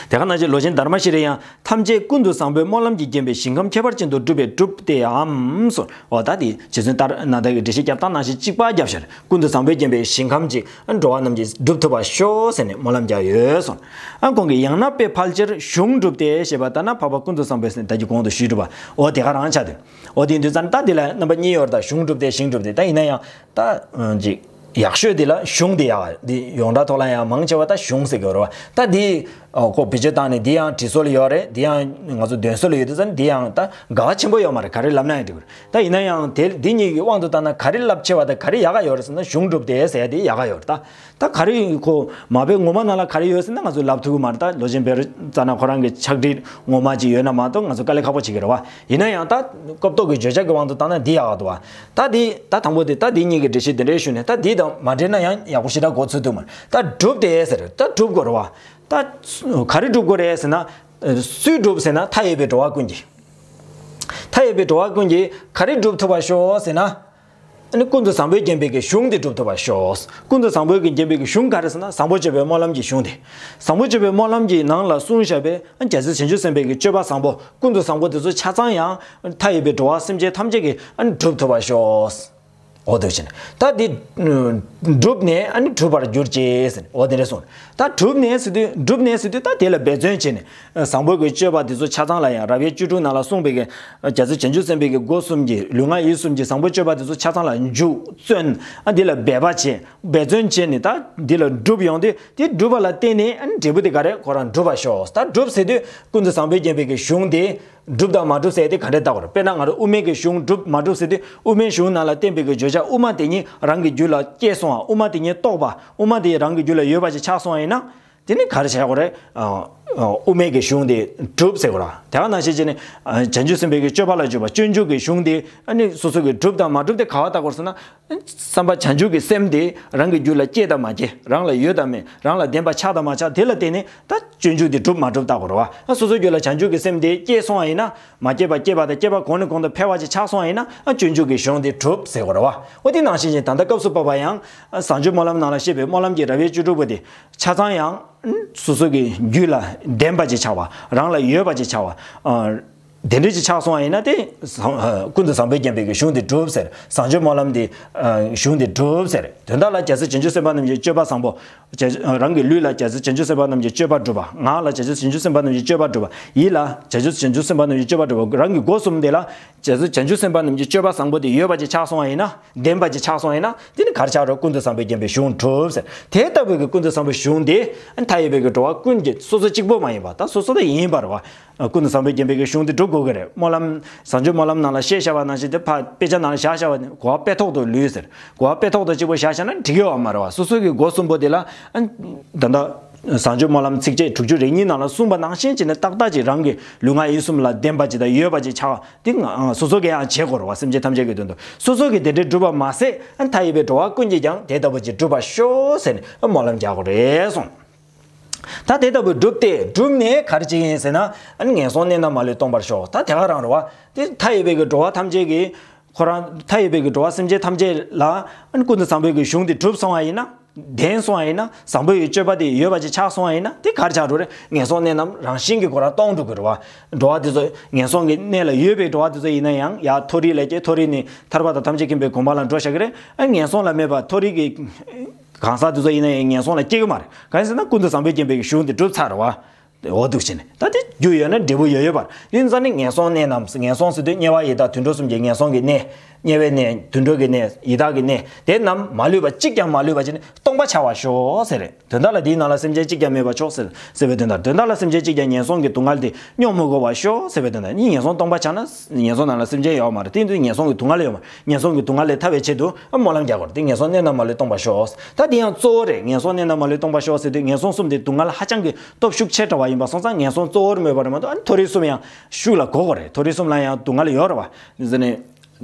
དེ་ག་ནང་བཞིན་ལོ་ཆེན་དྷརྨ་ཤྲཱི་ཡང་ཐམས་ཅད་ཀུན་ཏུ་བཟང་པོའི་སྨོན་ལམ་གྱིས་བརྒྱན་པའི་ཞིང་ཁམས་ཁྱད་པར་ཅན་དུ་གྲུབ་པས་གྲུབ་སྟེའམ་གསུངས། འོ་ད་དེ་རྗེ་བཙུན་ཏཱ་ར་ནཱ་ཐ་གི་འགྲེལ་བཤད་རྒྱབ་སྟངས་ནང་བཞིན་གཅིག་པ་རྒྱབ་ཤར། ཀུན་ཏུ་བཟང་པོས་བརྒྱན་པའི་ཞིང་ཁམས་ཀྱི་འགྲོ་བ་རྣམས་ཀྱིས་སྒྲུབ་ཐུབ་པར་ཤོག་ཟེར་ནས་སྨོན་ལམ་རྒྱག་ཡོད་གསུངས། ཨ་ཁོང་གིས་ཡང་ན་དཔེ་ཕལ་ཆེར་གཞུང་སྒྲུབ་སྟེ་ཞེས་པ་ལྟར་ན་འཕགས་པ་ཀུན་ཏུ་བཟང་པོས་ཟེར་ནས་ད་ཀྱི་གོང་དུ་ཞུས་གྲུབ་པ་འོ་དེ་ག་རང་ཆགས་ཏེ། འོ་དེ་ཡིན་དུས་ཙང་ད་དེ་ལ་རྣམ་པ་གཉིས་ཡོད་རེད། ད་གཞུང་སྒྲུབ་སྟེ་ཞིང་སྒྲུབ་སྟེ་ད་ཡིན་ན་ཡང་ད་ཅིག་ཡག་ཤོས་དེ་ལ་གཞུང་དེ་ཡག་འདི་ཡོངས་གྲགས་ཐོག་ལ་ཡང་མང་ཆེ་བ་ད་གཞུང་ཟེར་གྱི་ཡོད་རེད་བ། ད་འདི་ཨོ་ཁོ་བེད་སྤྱོད་བཏང་ནས་འདི་ཡང་འབྲི་སྲོལ་ཡོད་རེད། འདི་ཡང་ང་ཚོ་འདོན་སྲོལ་ཡོད་དུས་ཙང་འདི་ཡང་ད་དགའ་བ་ཆེན་པོ་ཡོད་མ་རེད། ག་རེ་ལབ་ན་ཡང་འགྲིག་གི་རེད། ད་ཡིན་ན་ཡང་དེ་འདི་གཉིས་ཀྱི་དབང་དུ་བཏང་ན་ག་རེ་རླབས་ཆེ་བ་དང་ག་རེ་ཡག་ག་ཡོད་རེད་ཟེར་ན་གཞུང་སྒྲུབ་སྟེ་ཟེར་ཡ་དེ་ཡག་ག་ཡོད་རེད། ད་ད་ག་རེ་ཁོ་མ་དཔེ་ངོ་མ་ནང་ལ་ག་རེ་ཡོད་ཟེར་ན་ང་ཚོ་ལབ་ཐུབ་ཀྱི་མ་རེད། ད་ལོ་ཆེན་བཻ་རོ་ཙ་ན་ཁོ་རང་གི་ཕྱག་བྲིས་ངོ་མ་ཅིག་ཡོད་ན་མ་གཏོགས་ང་ཚོ་དཀའ་ལས་ཁག་པོ་བྱེད་ཀྱི་རེད་བ། ཡིན་ན་ཡང་ད་སྐབས་ཐོག་གི་བརྗོད་བྱ་གི་དབང་དུ་བཏང་ན་འདི་ཡག་ག་འདུག་བ། ད་འདི་ད་དང་པོ་དེ་ད་འདི་གཉིས་ཀྱི་འགྲེལ་བཤད་དེ་འདྲའི་ཞུས་ནས་ད་འདི་དང་མ་འབྲེལ་ན་ཡང་ཡག་པོ་ཞེ་དྲག་གོ་ཚོད་ཐུབ་མ་རེད། ད་སྒྲུབ་སྟེ་ཟེར་ད་སྒྲུབ་དགོས་རེད་བ། ད་ག་རེ་སྒྲུབ་དགོས་རེད་ཟེར་ན། སུས་སྒྲུབ་ཟེར་ན་མཐའ་ཡས་པའི་འགྲོ་བ་ཀུན་གྱིས། མཐའ་ཡས་པའི་འགྲོ་བ་ཀུན་གྱིས་ག་རེ་སྒྲུབ་ཐུབ་པར་ཤོག་ཟེར་ན། ཨ་ནི་ཀུན་ཏུ་བཟང་པོས་བརྒྱན་པའི་གི་གཞུང་དེ་སྒྲུབ་ཐུབ་པར་ཤོག་ཀུན་ཏུ་བཟང་པོས་གི་བརྒྱན་པའི་གི་གཞུང་ག་རེ་ཟེར་ན་བཟང་པོ་སྤྱོད་པའི་སྨོན་ལམ་གྱི་གཞུང་དེ། བཟང་པོ་སྤྱོད་པའི་སྨོན་ལམ་གྱི་ནང་ལ་གསུངས་བཞག་པའི་ཨ་རྒྱལ་སྲས་བྱང་ཆུབ་སེམས་དཔའི་གི་སྤྱོད་པ་བཟང་པོ་ཀུན་ཏུ་བཟང་པོ་དེ་ཚོ་ཆ་ཚང་ཡང་མཐའ་ཡས་པའི་འགྲོ་བ་སེམས་ཅན་ཐམས་ཅད་ཀྱིས་ཨ་ནི་སྒྲུབ་ཐུབ་པར་ཤོག་འོ་དེ་བཞིན་ད་འདི་གྲུབ་ནས་ཨ་ནི་གྲུབ་པར་གྱུར་ཅིག་ཟེར་འོ་དེ་འདྲ་གསུངས། ད་གྲུབ་ནས་ཟེར་དུས་གྲུབ་ནས་ཟེར་དུས་ད་དེ་ལ་འབད་བརྩོན་བྱས་ནས་བཟང་པོ་གི་སྤྱོད་པ་དེ་ཚོ་ཆ་ཚང་ལ་ཡང་རབ་དབྱེ་བཅུ་དྲུག་ནང་ལ་གསུངས་པའི་གི་རྒྱལ་སྲས་བྱང་ཆུབ་སེམས་དཔའི་གི་སྒོ་གསུམ་གྱི་ལུས་ངག་ཡིད་གསུམ་གྱི་བཟང་པོ་སྤྱོད་པ་དེ་ཚོ་ཆ་ཚང་ལ་འཇུག་བརྩོན་ཨ་འདི་ལ་འབད་པ་བྱས་འབད་བརྩོན་བྱས་ནས་ད་འདི་ལ་གྲུབ་ཡོང་དུས་དེ་གྲུབ་པ་ལ་བརྟེན་ནས་ཨ་ནི་འབྲས་བུ་དེ་ག་རེ་ཁོ་རང་འགྲུབ་པར་ཤོག་ད་གྲུབ་ཟེར་དུས་ཀུན་ཏུ་བཟང་པོས་བརྒྱན་པའི་གི་གཞུང་དེ། སྒྲུབ་དང་མ་སྒྲུབ་ཟེར་དེ་ག་འདྲས་བལྟ་དགོས་རེད། དཔེར་ན་ང་རང་དབུ་མའི་གི་གཞུང་སྒྲུབ་མ་སྒྲུབ་ཟེར་དུས་དབུ་མའི་གཞུང་ནང་ལ་བསྟན་པའི་གི་བརྗོད་བྱ་དབུ་མ་དེ་ཉིད་རང་གི་རྒྱུད་ལ་སྐྱེས་སོང་བ། དབུ་མ་དེ་ཉིད་རྟོགས་པ། དབུ་མ་དེ་རང་གི་རྒྱུད་ལ་ཡོད་པ་ཞིག་ཆགས་སོང་བ་ཡིན་ན། དེ་ནི་ག་རེ་བྱ་དགོས་རེད། ཨ་ཨ་དབུ་མའི་གི་གཞུང་དེ་སྒྲུབ་ཟེར་དགོས་རེད། དེ་ག་ནང་བཞིན་བྱས་ནས་ཨ་བྱང་ཆུབ་སེམས་དཔའི་གི་སྤྱོད་པ་ལ་འཇུག་པ་སྤྱོད་འཇུག་གི་གཞུང་དེ་ཨ་ནི་སོ་སོ་གི་སྒྲུབ་དང་མ་སྒྲུབ་དེ་ག་བ་བལྟ་དགོས་རེད་ཟེར་ན། བསམ་པ་བྱང་ཆུབ་ཀྱི་སེམས་དེ་རང་གི་རྒྱུད་ལ་སྐྱེས་དང་མ་སྐྱེས། རང་ལ་ཡོད་དང་མེད། རང་ལ་ལྡན་པ་ཆགས་དང་མ་ཆགས། དེ་ལ་བརྟེན་ནས་ད་སྤྱོད་འཇུག་དེ་གྲུབ་མ་གྲུབ་བལྟ་དགོས་རེད་བ། ཨ་སོ་སོའི་རྒྱུད་ལ་བྱང་ཆུབ་ཀྱི་སེམས་དེ་སྐྱེས་སོང་བ་ཡིན་ན་མ་སྐྱེས་པ་སྐྱེས་པ་དང་སྐྱེས་པ་གོང་ནས་གོང་དུ་འཕེལ་བ་ཅིག་ཆགས་སོང་བ་ཡིན་ན་ཨ་སྤྱོད་འཇུག་གི་གཞུང་དེ་གྲུབ་ཟེར་དགོས་རེད་བ། འོ་དེ་ནང་བཞིན་བྱས་ད་ལྟ་སྐབས་སུ་བབ་པ་ཡང་ཨ་བཟང་སྤྱོད་སྨོན་ལམ་ནང་ལ་བཤད་པའི་སྨོན་ལམ་གྱི་རབ་དབྱེ་བཅུ་དྲུག་པོ་དེ་ཆ་ཚང་ཡང་སོ་སོ་གི་རྒྱུད་ལ་ལྡན་པ་ཅིག་ཆགས་པ། རང་ལ་ཡོད་པ་ཅིག་ཆགས་པ། ཨ། དེ་འདྲ་ཅིག་ཆགས་སོང་བ་ཡིན་ན་དེ་ཀུན་ཏུ་བཟང་པོས་བརྒྱན་པའི་གི་གཞུང་དེ་གྲུབ་ཟེར། བཟང་སྤྱོད་སྨོན་ལམ་དེ་གཞུང་དེ་གྲུབ་ཟེར། དོན་དག་ལ་རྒྱལ་སྲས་བྱང་ཆུབ་སེམས་དཔའ་རྣམས་ཀྱི་སྤྱོད་པ་བཟང་པོ། རང་གི་ལུས་ལ་རྒྱལ་སྲས་བྱང་ཆུབ་སེམས་དཔའ་རྣམས་ཀྱི་སྤྱོད་པ་སྒྲུབ་པ། ངག་ལ་རྒྱལ་སྲས་བྱང་ཆུབ་སེམས་དཔའ་རྣམས་ཀྱི་སྤྱོད་པ་སྒྲུབ་པ། ཡིད་ལ་རྒྱལ་སྲས་བྱང་ཆུབ་སེམས་དཔའ་རྣམས་ཀྱི་སྤྱོད་པ་སྒྲུབ་པ། རང་གི་སྒོ་གསུམ་དེ་ལ་རྒྱལ་སྲས་བྱང་ཆུབ་སེམས་དཔའ་རྣམས་ཀྱི་སྤྱོད་པ་བཟང་པོ་དེ་ཡོད་པ་ཅིག་ཆགས་སོང་བ་ཡིན་ན། ལྡན་པ་ཅིག་ཆགས་སོང་བ་ཡིན་ན། དེ་ནི་ག་རེ་ཆགས་རེད། ཀུན་ཏུ་བཟང་པོས་བརྒྱན་པའི་གཞུང་གྲུབ་ཟེར། དེ་ལྟ་བུའི་གི་ཀུན་ཏུ་བཟང་པོའི་གཞུང་དེ་མཐའ་ཡས་པའི་གི་འགྲོ་བ་ཀུན་གྱི་སོ་སོ་གཅིག་པོ་མ་ཡིན་པ། ད་སོ་སོ་ལ་ཡིན་པ་རེད་བ། ཀུན་ཏུ་བཟང་པོས་བརྒྱན་པའི་གི་གཞུང་དེ་སྒྲུབ་དགོས་ཀྱི་རེད། སྨོན་ལམ་བཟང་སྤྱོད་སྨོན་ལམ་ནང་ལ་བཤད་བཞག་པ་ནང་བཞིན་དེ་ཕ་དཔེ་ཆ་ནང་ལ་བཞག་བཞག་པ་ནི་གོ་བ་དཔེ་ཐོག་ཏུ་ལུས་ཟེར། གོ་བ་དཔེ་ཐོག་ཏུ་གཅིག་པོ་བཞག་བཞག་ན་འགྲིག་གི་ཡོད་མ་རེད་བ། སོ་སོ་གི་སྒོ་གསུམ་པོ་དེ་ལ་ཨ་ད་ལྟ་བཟང་སྤྱོད་སྨོན་ལམ་ཚིགས་བཅད་དྲུག་ཅུ་རེ་གཉིས་ནང་ལ་གསུངས་པ་ནང་བཞིན་བྱས་ནས་ཏག་ཏག་ཅིག་རང་གི་ལུས་ངག་ཡིད་གསུམ་ལ་ལྡན་པ་ཅིག་དང་ཡོད་པ་ཅིག་ཆགས་པ་དེ་ང་སོ་སོ་གིས་ཡང་བྱེད་དགོས་རེད་བ། སེམས་ཅན་ཐམས་ཅད་ཀྱི་དོན་དུ་སོ་སོ་གིས་དེ་འདྲའི་སྒྲུབ་པ་མ་ཟད། ཨ་མཐའ་ཡས་པའི་འགྲོ་བ་ཀུན་གྱིས་ཀྱང་དེ་ལྟ་བུ་ཅིག་སྒྲུབ་པར་ཤོག་ཟེར་ནས་སྨོན་ལམ་རྒྱག་དགོས་རེད་གསུངས། ད་དེ་ལྟ་བུ་བསྒྲུབས་ཏེ་བསྒྲུབས་ནས་ག་རེ་བྱེད་ཀྱི་ཡིན་ཟེར་ན། ཨ་ནི་ངན་སོང་གནས་རྣམས་མ་ལུས་སྟོངས་པར་ཤོག་ད་དེ་ག་རང་རེད་བ། དེ་མཐའ་ཡས་པའི་གི་འགྲོ་བ་ཐམས་ཅད་ཀྱི་ཁོ་རང་མཐའ་ཡས་པའི་གི་འགྲོ་བ་སེམས་ཅན་ཐམས་ཅད་ལ་ཨ་ནི་ཀུན་ཏུ་བཟང་པོའི་གི་གཞུང་དེ་གྲུབ་སོང་བ་ཡིན་ན། ལྡན་སོང་བ་ཡིན་ན། བཟང་པོའི་གི་སྤྱོད་པ་དེ་ཡོད་པ་ཅིག་ཆགས་སོང་བ་ཡིན་ན། དེ་ག་རེ་ཆགས་འགྲོ་རེད། ངན་སོང་གནས་རྣམས་རང་བཞིན་གྱིས་ཁོ་རང་སྟོངས་འགྲོ་གི་རེད་བ། འགྲོ་བ་དེ་ཚོ་ངན་སོང་གི་གནས་ལ་ཡོད་པའི་འགྲོ་བ་དེ་ཚོ་ཡིན་ན་ཡང་ཡར་མཐོ་རིས་ལ་སྐྱེ། མཐོ་རིས་ནས་ཐར་པ་དང་ཐམས་ཅད་མཁྱེན་པའི་གོ་འཕང་ལ་འགྲོ་བཞག་གི་རེད། ཨ་ངན་སོང་ལ་སྨད་པ་མཐོ་རིས་ཀྱི་གང་ཟག་དེ་ཚོ་ཡིན་ན་ཡང་ངན་སོང་ལ་སྐྱེ་གི་མ་རེད། གང་ཡིན་ཟེར་ན་ཀུན་ཏུ་བཟང་པོས་བརྒྱན་པའི་གཞུང་དེ་གྲུབ་ཚར་རེད་བ། འོ་འདུག་བྱས་ནས་ད་དེ་རྒྱུ་ཡོད་ན་འབྲས་བུ་ཡོད་ཡོད་པར། དེ་ཙམ་ནི་ངན་སོང་གནས་རྣམས། ངན་སོང་ཟེར་དུས་དམྱལ་བ་ཡི་དྭགས་དུད་འགྲོ་གསུམ་གྱི་ངན་སོང་གི་གནས། དམྱལ་བའི་གནས། དུད་འགྲོ་གི་གནས། ཡི་དྭགས་ཀྱི་གནས། དེ་རྣམས་མ་ལུས་པ་གཅིག་ཀྱང་མ་ལུས་པ་བྱས་ནས་སྟོངས་པ་བྱ་བར་ཤོག་ཟེར་རེད། དོན་དག་ལ་དེའི་ནང་ལ་སེམས་ཅན་གཅིག་ཀྱང་མེད་པར་ཤོག་ཟེར་ཟེར་བའི་དོན་དག་དོན་དག་ལ་སེམས་ཅན་གཅིག་ཀྱང་ངན་སོང་གི་སྡུག་བསྔལ་དེ་མྱོང་མི་དགོས་པར་ཤོག་ཟེར་བའི་དོན་དག་ནི། ངན་སོང་སྟོངས་པ་བྱ་ན་ངན་སོང་ནང་ལ་སེམས་ཅན་ཡོད་མ་རེད། དེ་ཡིན་དུས་ངན་སོང་གི་སྡུག་བསྔལ་ཡོད་མ་རེད། ངན་སོང་གི་སྡུག་བསྔལ་ལས་ཐར་བའི་ཆེད་དུ་སྨོན་ལམ་རྒྱག་དགོས་རེད། དེ་ངན་སོང་གནས་རྣམས་མ་ལུས་སྟོངས་པར་ཤོག་ད་དེ་ཡང་གཙོ་བོ་རེད། ངན་སོང་གནས་རྣམས་མ་ལུས་སྟོངས་པར་ཤོག་ཟེར་དུས་ངན་སོང་གསུམ་དེ་སྡུག་བསྔལ་ཧ་ཅང་གི་སྟོབས་ཤུགས་ཆེ་དྲགས་པ་ཡིན་པ་སོང་ཙང་ངན་སོང་གཙོ་བོར་སྨོས་པ་རེད་མ་གཏོགས། ཨ་ནི་མཐོ་རིས་གསུམ་ཡང་ཤུགས་ལ་གོ་དགོས་རེད། མཐོ་རིས་གསུམ་ལ་ཡང་སྡུག་བསྔལ་ཡོད་རེད་བ། འདི་ཚོ་ནི།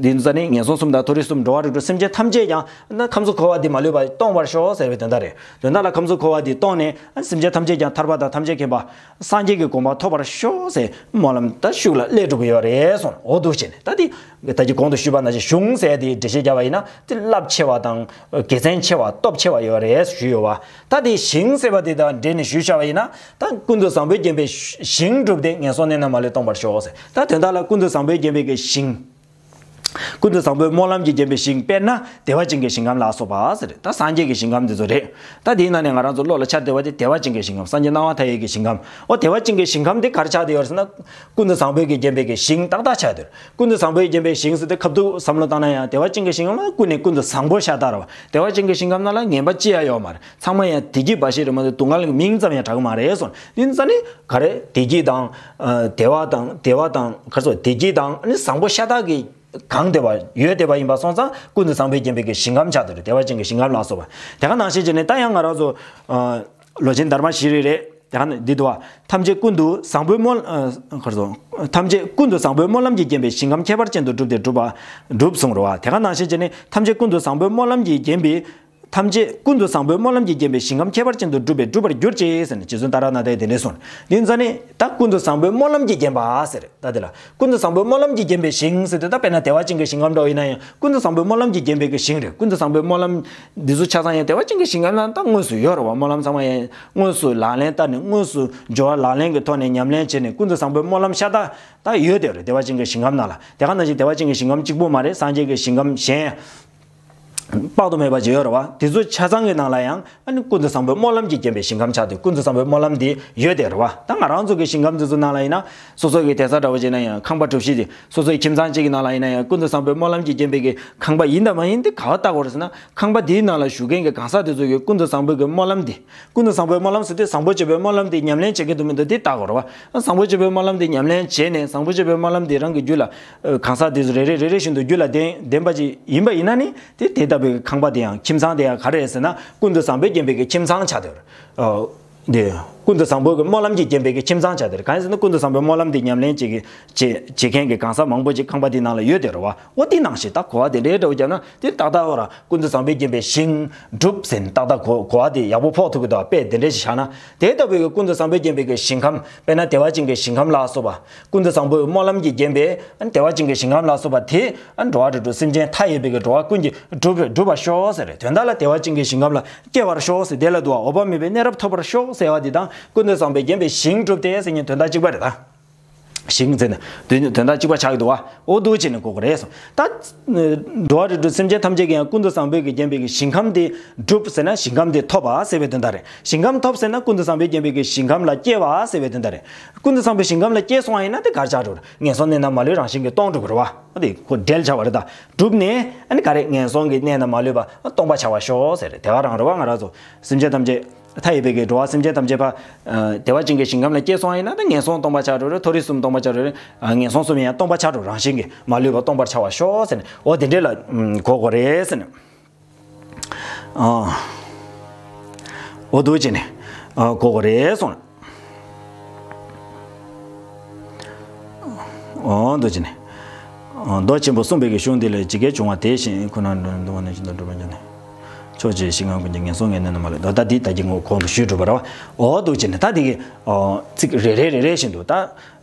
འདི་ཚོ་ནི་ངན་སོང་གསུམ་དང་མཐོ་རིས་གསུམ་འགྲོ་བ་རིགས་དྲུག་སེམས་ཅན་ཐམས་ཅད་ཀྱང་ན་ཁམས་གསུམ་འཁོར་བ་འདི་མ་ལུས་པ་སྟོངས་པར་ཤོག་ཟེར་བའི་དོན་དག་རེད། དོན་དག་ལ་ཁམས་གསུམ་འཁོར་བ་འདི་སྟོངས་ནས་ཨ་སེམས་ཅན་ཐམས་ཅད་ཀྱང་ཐར་པ་དང་ཐམས་ཅད་མཁྱེན་པ་སངས་རྒྱས་ཀྱི་གོ་འཕང་ཐོབ་པར་ཤོག་ཟེར་སྨོན་ལམ་ད་ཤུགས་ལ་སླེབས་འགྲོ་གི་ཡོད་རེད་གསུངས། འོ་འདུག་བྱས་ནས་ད་འདི་ད་ཅི་གོང་དུ་ཞུས་པ་ནང་བཞིན་གཞུང་ཟེར་དེའི་འགྲེལ་བཤད་བརྒྱབ་པ་ཡིན་ན་དེ་རླབས་ཆེ་བ་དང་དགེ་མཚན་ཆེ་བ་སྟོབས་ཆེ་བ་ཡོད་རེད་ཞུས་ཡོད་བ། ད་དེ་ཞིང་ཟེར་བ་དེ་དང་འབྲེལ་ནས་ཞུས་བཞག་པ་ཡིན་ན། ད་ཀུན་ཏུ་བཟང་པོས་བརྒྱན་པའི་ཞིང་བསྒྲུབས་ཏེ་ངན་སོང་གནས་རྣམས་མ་ལུས་སྟོངས་པར་ཤོག་ཟེར། ད་དོན་དག་ལ་ཀུན་ཏུ་བཟང་པོས་བརྒྱན་པའི་གི་ཞིང་། ཀུན་ཏུ་བཟང་པོའི་སྨོན་ལམ་གྱིས་བརྒྱན་པའི་ཞིང་དཔེར་ན་བདེ་བ་ཅན་གྱི་ཞིང་ཁམས་ལ་སོགས་པ་ཟེར། ད་སངས་རྒྱས་ཀྱི་ཞིང་ཁམས་འདི་ཚོ་རེད། ད་དེའི་ནང་ནས་ང་རང་ཚོ་བློ་ལ་འཆར་བདེ་བ་དེ་བདེ་བ་ཅན་གྱི་ཞིང་ཁམས། སངས་རྒྱས་སྣང་བ་མཐའ་ཡས་ཀྱི་ཞིང་ཁམས། འོ་བདེ་བ་ཅན་གྱི་ཞིང་ཁམས་འདི་ག་རེ་ཆགས་བསྡད་ཡོད་རེད་ཟེར་ན། ཀུན་ཏུ་བཟང་པོས་ཀྱིས་བརྒྱན་པའི་གི་ཞིང་ཏག་ཏག་ཆགས་བསྡད་ཡོད་རེད། ཀུན་ཏུ་བཟང་པོས་བརྒྱན་པའི་ཞིང་ཟེར་དུས་ཁ་ཐུག་བསམ་བློ་བཏང་ན་ཡང་བདེ་བ་ཅན་གྱི་ཞིང་ཁམས་ལ་ཀུན་ནས་ཀུན་ཏུ་བཟང་པོ་ཤ་སྟག་རེད་བ། བདེ་བ་ཅན་གྱི་ཞིང་ཁམས་ནང་ལ་ངན་པ་ཅི་ཡང་ཡོད་མ་རེད། ཚང་མ་ཡང་བདེ་སྐྱིད་འབའ་ཞིག་རེད་མ་གཏོགས་སྡུག་བསྔལ་གྱི་མིང་ཙམ་ཡང་གྲགས་ཀྱི་མ་རེད་གསུངས། དེ་ཙ་ནི་ག་རེ་བདེ་སྐྱིད་དང་ཨ་བདེ་བ་དང་བདེ་བ་དང་ག་རེ་ཟེར་བདེ་སྐྱིད་དང་ཨ་ནི་བཟང་པོ་ཤ་སྟག་གིས་གང་བདེ་བ་ཡོད་བདེ་བ་ཡིན་པ་སོང་ཙང་ཀུན་ཏུ་བཟང་པོས་བརྒྱན་པའི་གི་ཞིང་ཁམས་ཆགས་བསྡད་རེད། བདེ་བ་ཅན་གྱི་ཞིང་ཁམས་ལ་སོགས་པ། དེ་ག་ནང་བཞིན་བྱས་ནས་ད་ཡང་ང་རང་ཚོ་ཨ་ལོ་ཆེན་དར་མ་ཤེས་རིག་རེད། དེ་ག་ནས་འདི་འདུག་བ། ཐམས་ཅད་ཀུན་ཏུ་བཟང་པོའི་སྨོན་ཨ་ག་རེ་ཟེར། ཐམས་ཅད་ཀུན་ཏུ་བཟང་པོའི་སྨོན་ལམ་གྱིས་བརྒྱན་པའི་ཞིང་ཁམས་ཁྱད་པར་ཅན་དུ་བསྒྲུབས་ཏེ་བསྒྲུབས་པ་བསྒྲུབས་གསུངས་རེད་བ། དེ་ག་ནང་བཞིན་བྱས་ནས་ཐམས་ཅད་ཀུན་ཏུ་བཟང་པོའི་སྨོན་ལམ་གྱིས་བརྒྱན་པའི། ཐམས་ཅད་ཀུན་ཏུ་བཟང་པོའི་སྨོན་ལམ་གྱིས་བརྒྱན་པའི་ཞིང་ཁམས་ཁྱད་པར་ཅན་དུ་འགྲུབ་པའི་འགྲུབ་པར་གྱུར་ཅིག་ཟེར་ནས་རྗེ་བཙུན་ཏཱ་ར་ནཱ་ཐའི་དེ་འདྲས་གསུངས། འདི་ཙ་ནི་ད་ཀུན་ཏུ་བཟང་པོའི་སྨོན་ལམ་གྱིས་བརྒྱན་པ་ཟེར། ད་དེ་ལ་ཀུན་ཏུ་བཟང་པོའི་སྨོན་ལམ་གྱིས་བརྒྱན་པའི་ཞིང་ཟེར་དུས་ད་དཔེར་ན་བདེ་བ་ཅན་གྱི་ཞིང་ཁམས་འདྲ་བོ་ཡིན་ན་ཡང་ཀུན་ཏུ་བཟང་པོའི་སྨོན་ལམ་གྱིས་བརྒྱན་པའི་གི་ཞིང་རེད། ཀུན་ཏུ་བཟང་པོའི་སྨོན་ལམ་འདི་ཚོ་ཆ་ཚང་ཡང་བདེ་བ་ཅན་གྱི་ཞིང་ཁམས་ན་ད་དངོས་སུ་ཡོད་རེད་བ། སྨོན་ལམ་ཚང་མ་ཡང་དངོས་སུ་ལག་ལེན་བསྟར་ནས་དངོས་སུ་སྦྱོར་བ་ལག་ལེན་གྱི་ཐོག་ནས་ཉམས་ལེན་བྱས་ནས་ཀུན་ཏུ་བཟང་པོའི་སྨོན་ལམ་ཤ་སྟག་ད་ཡོད་བསྡད་རེད། བདེ་བ་ཅན་གྱི་ཞིང་ཁམས་ནང་ལ། དེ་ག་ནང་བཞིན་བདེ་བ་ཅན་གྱི་ཞིང་ཁམས་གཅིག་པུ་མ་རེད། སངས་རྒྱས་ཀྱི་ཞིང་ཁམས་གཞན་དཔག་ཏུ་མེད་པ་ཅིག་ཡོད་རེད་བ། དེ་ཚོ་ཆ་ཚང་གི་ནང་ལ་ཡང་ཨ་ནི་ཀུན་ཏུ་བཟང་པོའི་སྨོན་ལམ་གྱིས་བརྒྱན་པའི་ཞིང་ཁམས་ཆགས་ཏེ་ཀུན་ཏུ་བཟང་པོའི་སྨོན་ལམ་འདི་ཡོད་དེ་རེད་བ། ད་ང་རང་ཚོ་གི་ཞིང་ཁམས་འདི་ཚོ་ནང་ལ་ཡིན་ན་སོ་སོ་གི་གདན་ས་འདྲ་བོ་ཅིག་ན་ཡང་ཁང་པ་གྲུ་བཞི་དེ་སོ་སོའི་ཁྱིམ་ཚང་གཅིག་གི་ནང་ལ་ཡིན་ན་ཡང་ཀུན་ཏུ་བཟང་པོའི་སྨོན་ལམ་གྱིས་བརྒྱན་པའི་གི་ཁང་པ་ཡིན་དང་མ་ཡིན་དེ་ག་བ་བལྟ་དགོས་རེད་ཟེར་ན། ཁང་པ་དེའི་ནང་ལ་བཞུགས་མཁན་གྱི་གང་ཟག་དེ་ཚོ་གིས་ཀུན་ཏུ་བཟང་པོའི་གི་སྨོན་ལམ་འདི། ཀུན་ཏུ་བཟང་པོའི་སྨོན་ལམ་ཟེར་དུས་བཟང་པོ་སྤྱོད་པའི་སྨོན་ལམ་འདི་ཉམས་ལེན་བྱེད་ཀྱི་འདུག་མི་འདུག་དེ་བལྟ་དགོས་རེད་བ། བཟང་པོ་སྤྱོད་པའི་སྨོན་ལམ་འདི་ཉམས་ལེན་བྱས་ནས་བཟང་པོ་སྤྱོད་པའི་སྨོན་ལམ་འདི་རང་གི་རྒྱུད་ལ་གང་ཟག་དེ་ཚོ་རེ་རེ་རེ་རེ་བཞིན་དུ་རྒྱུད་ལ་ལྡན་ལྡན་པ་ཅིག་ཡིན་པ་ཡིན་ན་ནི་དེ་དེ་ལྟ་བུའི་ཁང་པ་དེ་ཡང་ཁྱིམ་ཚང་དེ་ཡང་ག་རེ་རེད་ཟེར་ན་ཀུན་ཏུ་བཟང་པོས་བརྒྱན་པའི་གི་ཁྱིམ་ཚང་ཆགས་བསྡད་ཡོད་རེད། འདི། ཀུན་ཏུ་བཟང་པོའི་གི་སྨོན་ལམ་གྱིས་བརྒྱན་པའི་གི་ཁྱིམ་ཚང་ཆགས་བསྡད་རེད། གང་ཡིན་ཟེར་ན་ཀུན་ཏུ་བཟང་པོའི་སྨོན་ལམ་འདི་ཉམས་ལེན་བྱེད་ཀྱི་བྱེད་བྱེད་མཁན་གྱི་གང་ཟག་མང་པོ་ཅིག་ཁང་པ་འདི་ནང་ལ་ཡོད་བསྡད་རེད་བ། འོ་དེ་ནང་བཞིན་ད་གོ་བ་དེ་འདྲའི་འདྲ་བོ་བརྒྱབ་ན་དེ་ཏག་ཏག་འོ་ར་ཀུན་ཏུ་བཟང་པོས་བརྒྱན་པའི་ཞིང་སྒྲུབ་ཟེར་ནས་ཏག་ཏག་གོ་གོ་བ་དེ་ཡག་པོ་ཕོག་ཐུབ་ཀྱི་འདུག་དཔེ་དེ་འདྲའི་ཞིག་བཞག་ན། དེ་ལྟ་བུའི་གི་ཀུན་ཏུ་བཟང་པོས་བརྒྱན་པའི་གི་ཞིང་ཁམས་དཔེར་ན་བདེ་བ་ཅན་གྱི་ཞིང་ཁམས་ལ་སོགས་པ། ཀུན་ཏུ་བཟང་པོའི་སྨོན་ལམ་གྱིས་བརྒྱན་པའི་ཨ་ནི་བདེ་བ་ཅན་གྱི་ཞིང་ཁམས་ལ་སོགས་པ་དེ་ཨ་ནི་འགྲོ་བ་རིགས་དྲུག་སེམས་ཅན་མཐའ་ཡས་པའི་གི་འགྲོ་བ་ཀུན་གྱི་སྒྲུབ་སྒྲུབ་པར་ཤོག་ཟེར་རེད། དོན་དག་ལ་བདེ་བ་ཅན་གྱི་ཞིང་ཁམས་ལ་སྐྱེ་བར་ཤོག་ཟེར་དེ་ལ་འདུག་བ། འོད་དཔག་མེད་པའི་གནས་རབ་ཐོབ་པར་ཤོག་ཟེར་བ་འདི་དང་ཀུན་ཏུ་བཟང་པོས་བརྒྱན་པའི་ཞིང་བསྒྲུབས་ཏེ་ཟེར་མཁན་དོན་དག་གཅིག་པ་རེད་ད། ཞིང་ཟེར་ནས་དོན་དོན་དག་གཅིག་པ་ཆགས་ཀྱི་འདུག་བ། འོ་འདུག་བྱས་ནས་གོ་དགོས་རེད་སོང་། ད་འགྲོ་བ་རིགས་དྲུག་སེམས་ཅན་ཐམས་ཅད་ཀྱི་ཡང་ཀུན་ཏུ་བཟང་པོས་ཀྱིས་བརྒྱན་པའི་གི་ཞིང་ཁམས་དེ་འགྲུབ་ཟེར་ན་ཞིང་ཁམས་དེ་ཐོབ་པ་ཟེར་བའི་དོན་དག་རེད། ཞིང་ཁམས་ཐོབ་ཟེར་ན་ཀུན་ཏུ་བཟང་པོས་བརྒྱན་པའི་གི་ཞིང་ཁམས་ལ་སྐྱེ་བ་ཟེར་བའི་དོན་དག་རེད། ཀུན་ཏུ་བཟང་པོའི་ཞིང་ཁམས་ལ་སྐྱེས་སོང་བ་ཡིན་ན་དེ་གར་ཆགས་འགྲོ་རེད། ངན་སོང་གནས་རྣམས་མ་ལུས་རང་བཞིན་གྱིས་སྟོང་འགྲོ་གི་རེད་བ། དེ་ཁོ་འབྲེལ་ཆགས་པ་རེད། ད་གྲུབ་ནས་ཨ་ནི་ག་རེ་ངན་སོང་གི་གནས་རྣམས་མ་ལུས་པ་སྟོང་པ་ཆགས་པར་ཤོག་ཟེར་རེད། དེ་ག་རང་རེད་བ། ང་རང་ཚོ་སེམས་ཅན་ཐམས་ཅད་མཐའ་ཡས་པའི་གི་འགྲོ་བ་སེམས་ཅན་ཐམས་ཅད་ཕར་བདེ་བ་ཅན་གྱི་ཞིང་ཁམས་ལ་སྐྱེས་སོང་ཡིན་ན་ད་ངན་སོང་སྟོང་པ་ཆགས་འགྲོ་རེད། མཐོ་རིས་གསུམ་སྟོང་པ་ཆགས་འགྲོ་རེད། ངན་སོང་གསུམ་ཡང་སྟོང་པ་ཆགས་འགྲོ། རང་བཞིན་གྱིས་མ་ལུས་པ་སྟོང་པར་ཆགས་པར་ཤོག་ཟེར་ནས་འོ་དེ་འདྲས་ལ་གོ་དགོས་རེད་ཟེར་ནས། ཨ། འོ་འདུག་བྱས་ནས་ཨ་གོ་དགོས་རེད་གསུངས། འོ་འདུག་བྱས་ནས། ཨ། མདོ་ཆེན་པོ་གསུངས་པའི་གི་གཞུང་འདི་ལས་ཇི་སྐད་འབྱུང་བ་དེ་བཞིན་ཁོ་ན་འདུལ་བ་ནི་ཤིན་ཏུ་སྒྲུབ་པར་འགྱུར་ནས། ཕྱོགས་བཅུའི་ཞིང་ཁམས་ཀུན་གྱི་ངན་སོང་གི་གནས་རྣམས་མ་ལུས་པ། ད་འདི་ད་གིན་ངོ་གོང་དུ་ཞུས་གྲུབ་པ་རེད་བ། འོ་འདུག་བྱས་ནས་ད་འདི་གི་ཨ་ཚིག་རེ་རེ་རེ་རེ་བཞིན་དུ་ད།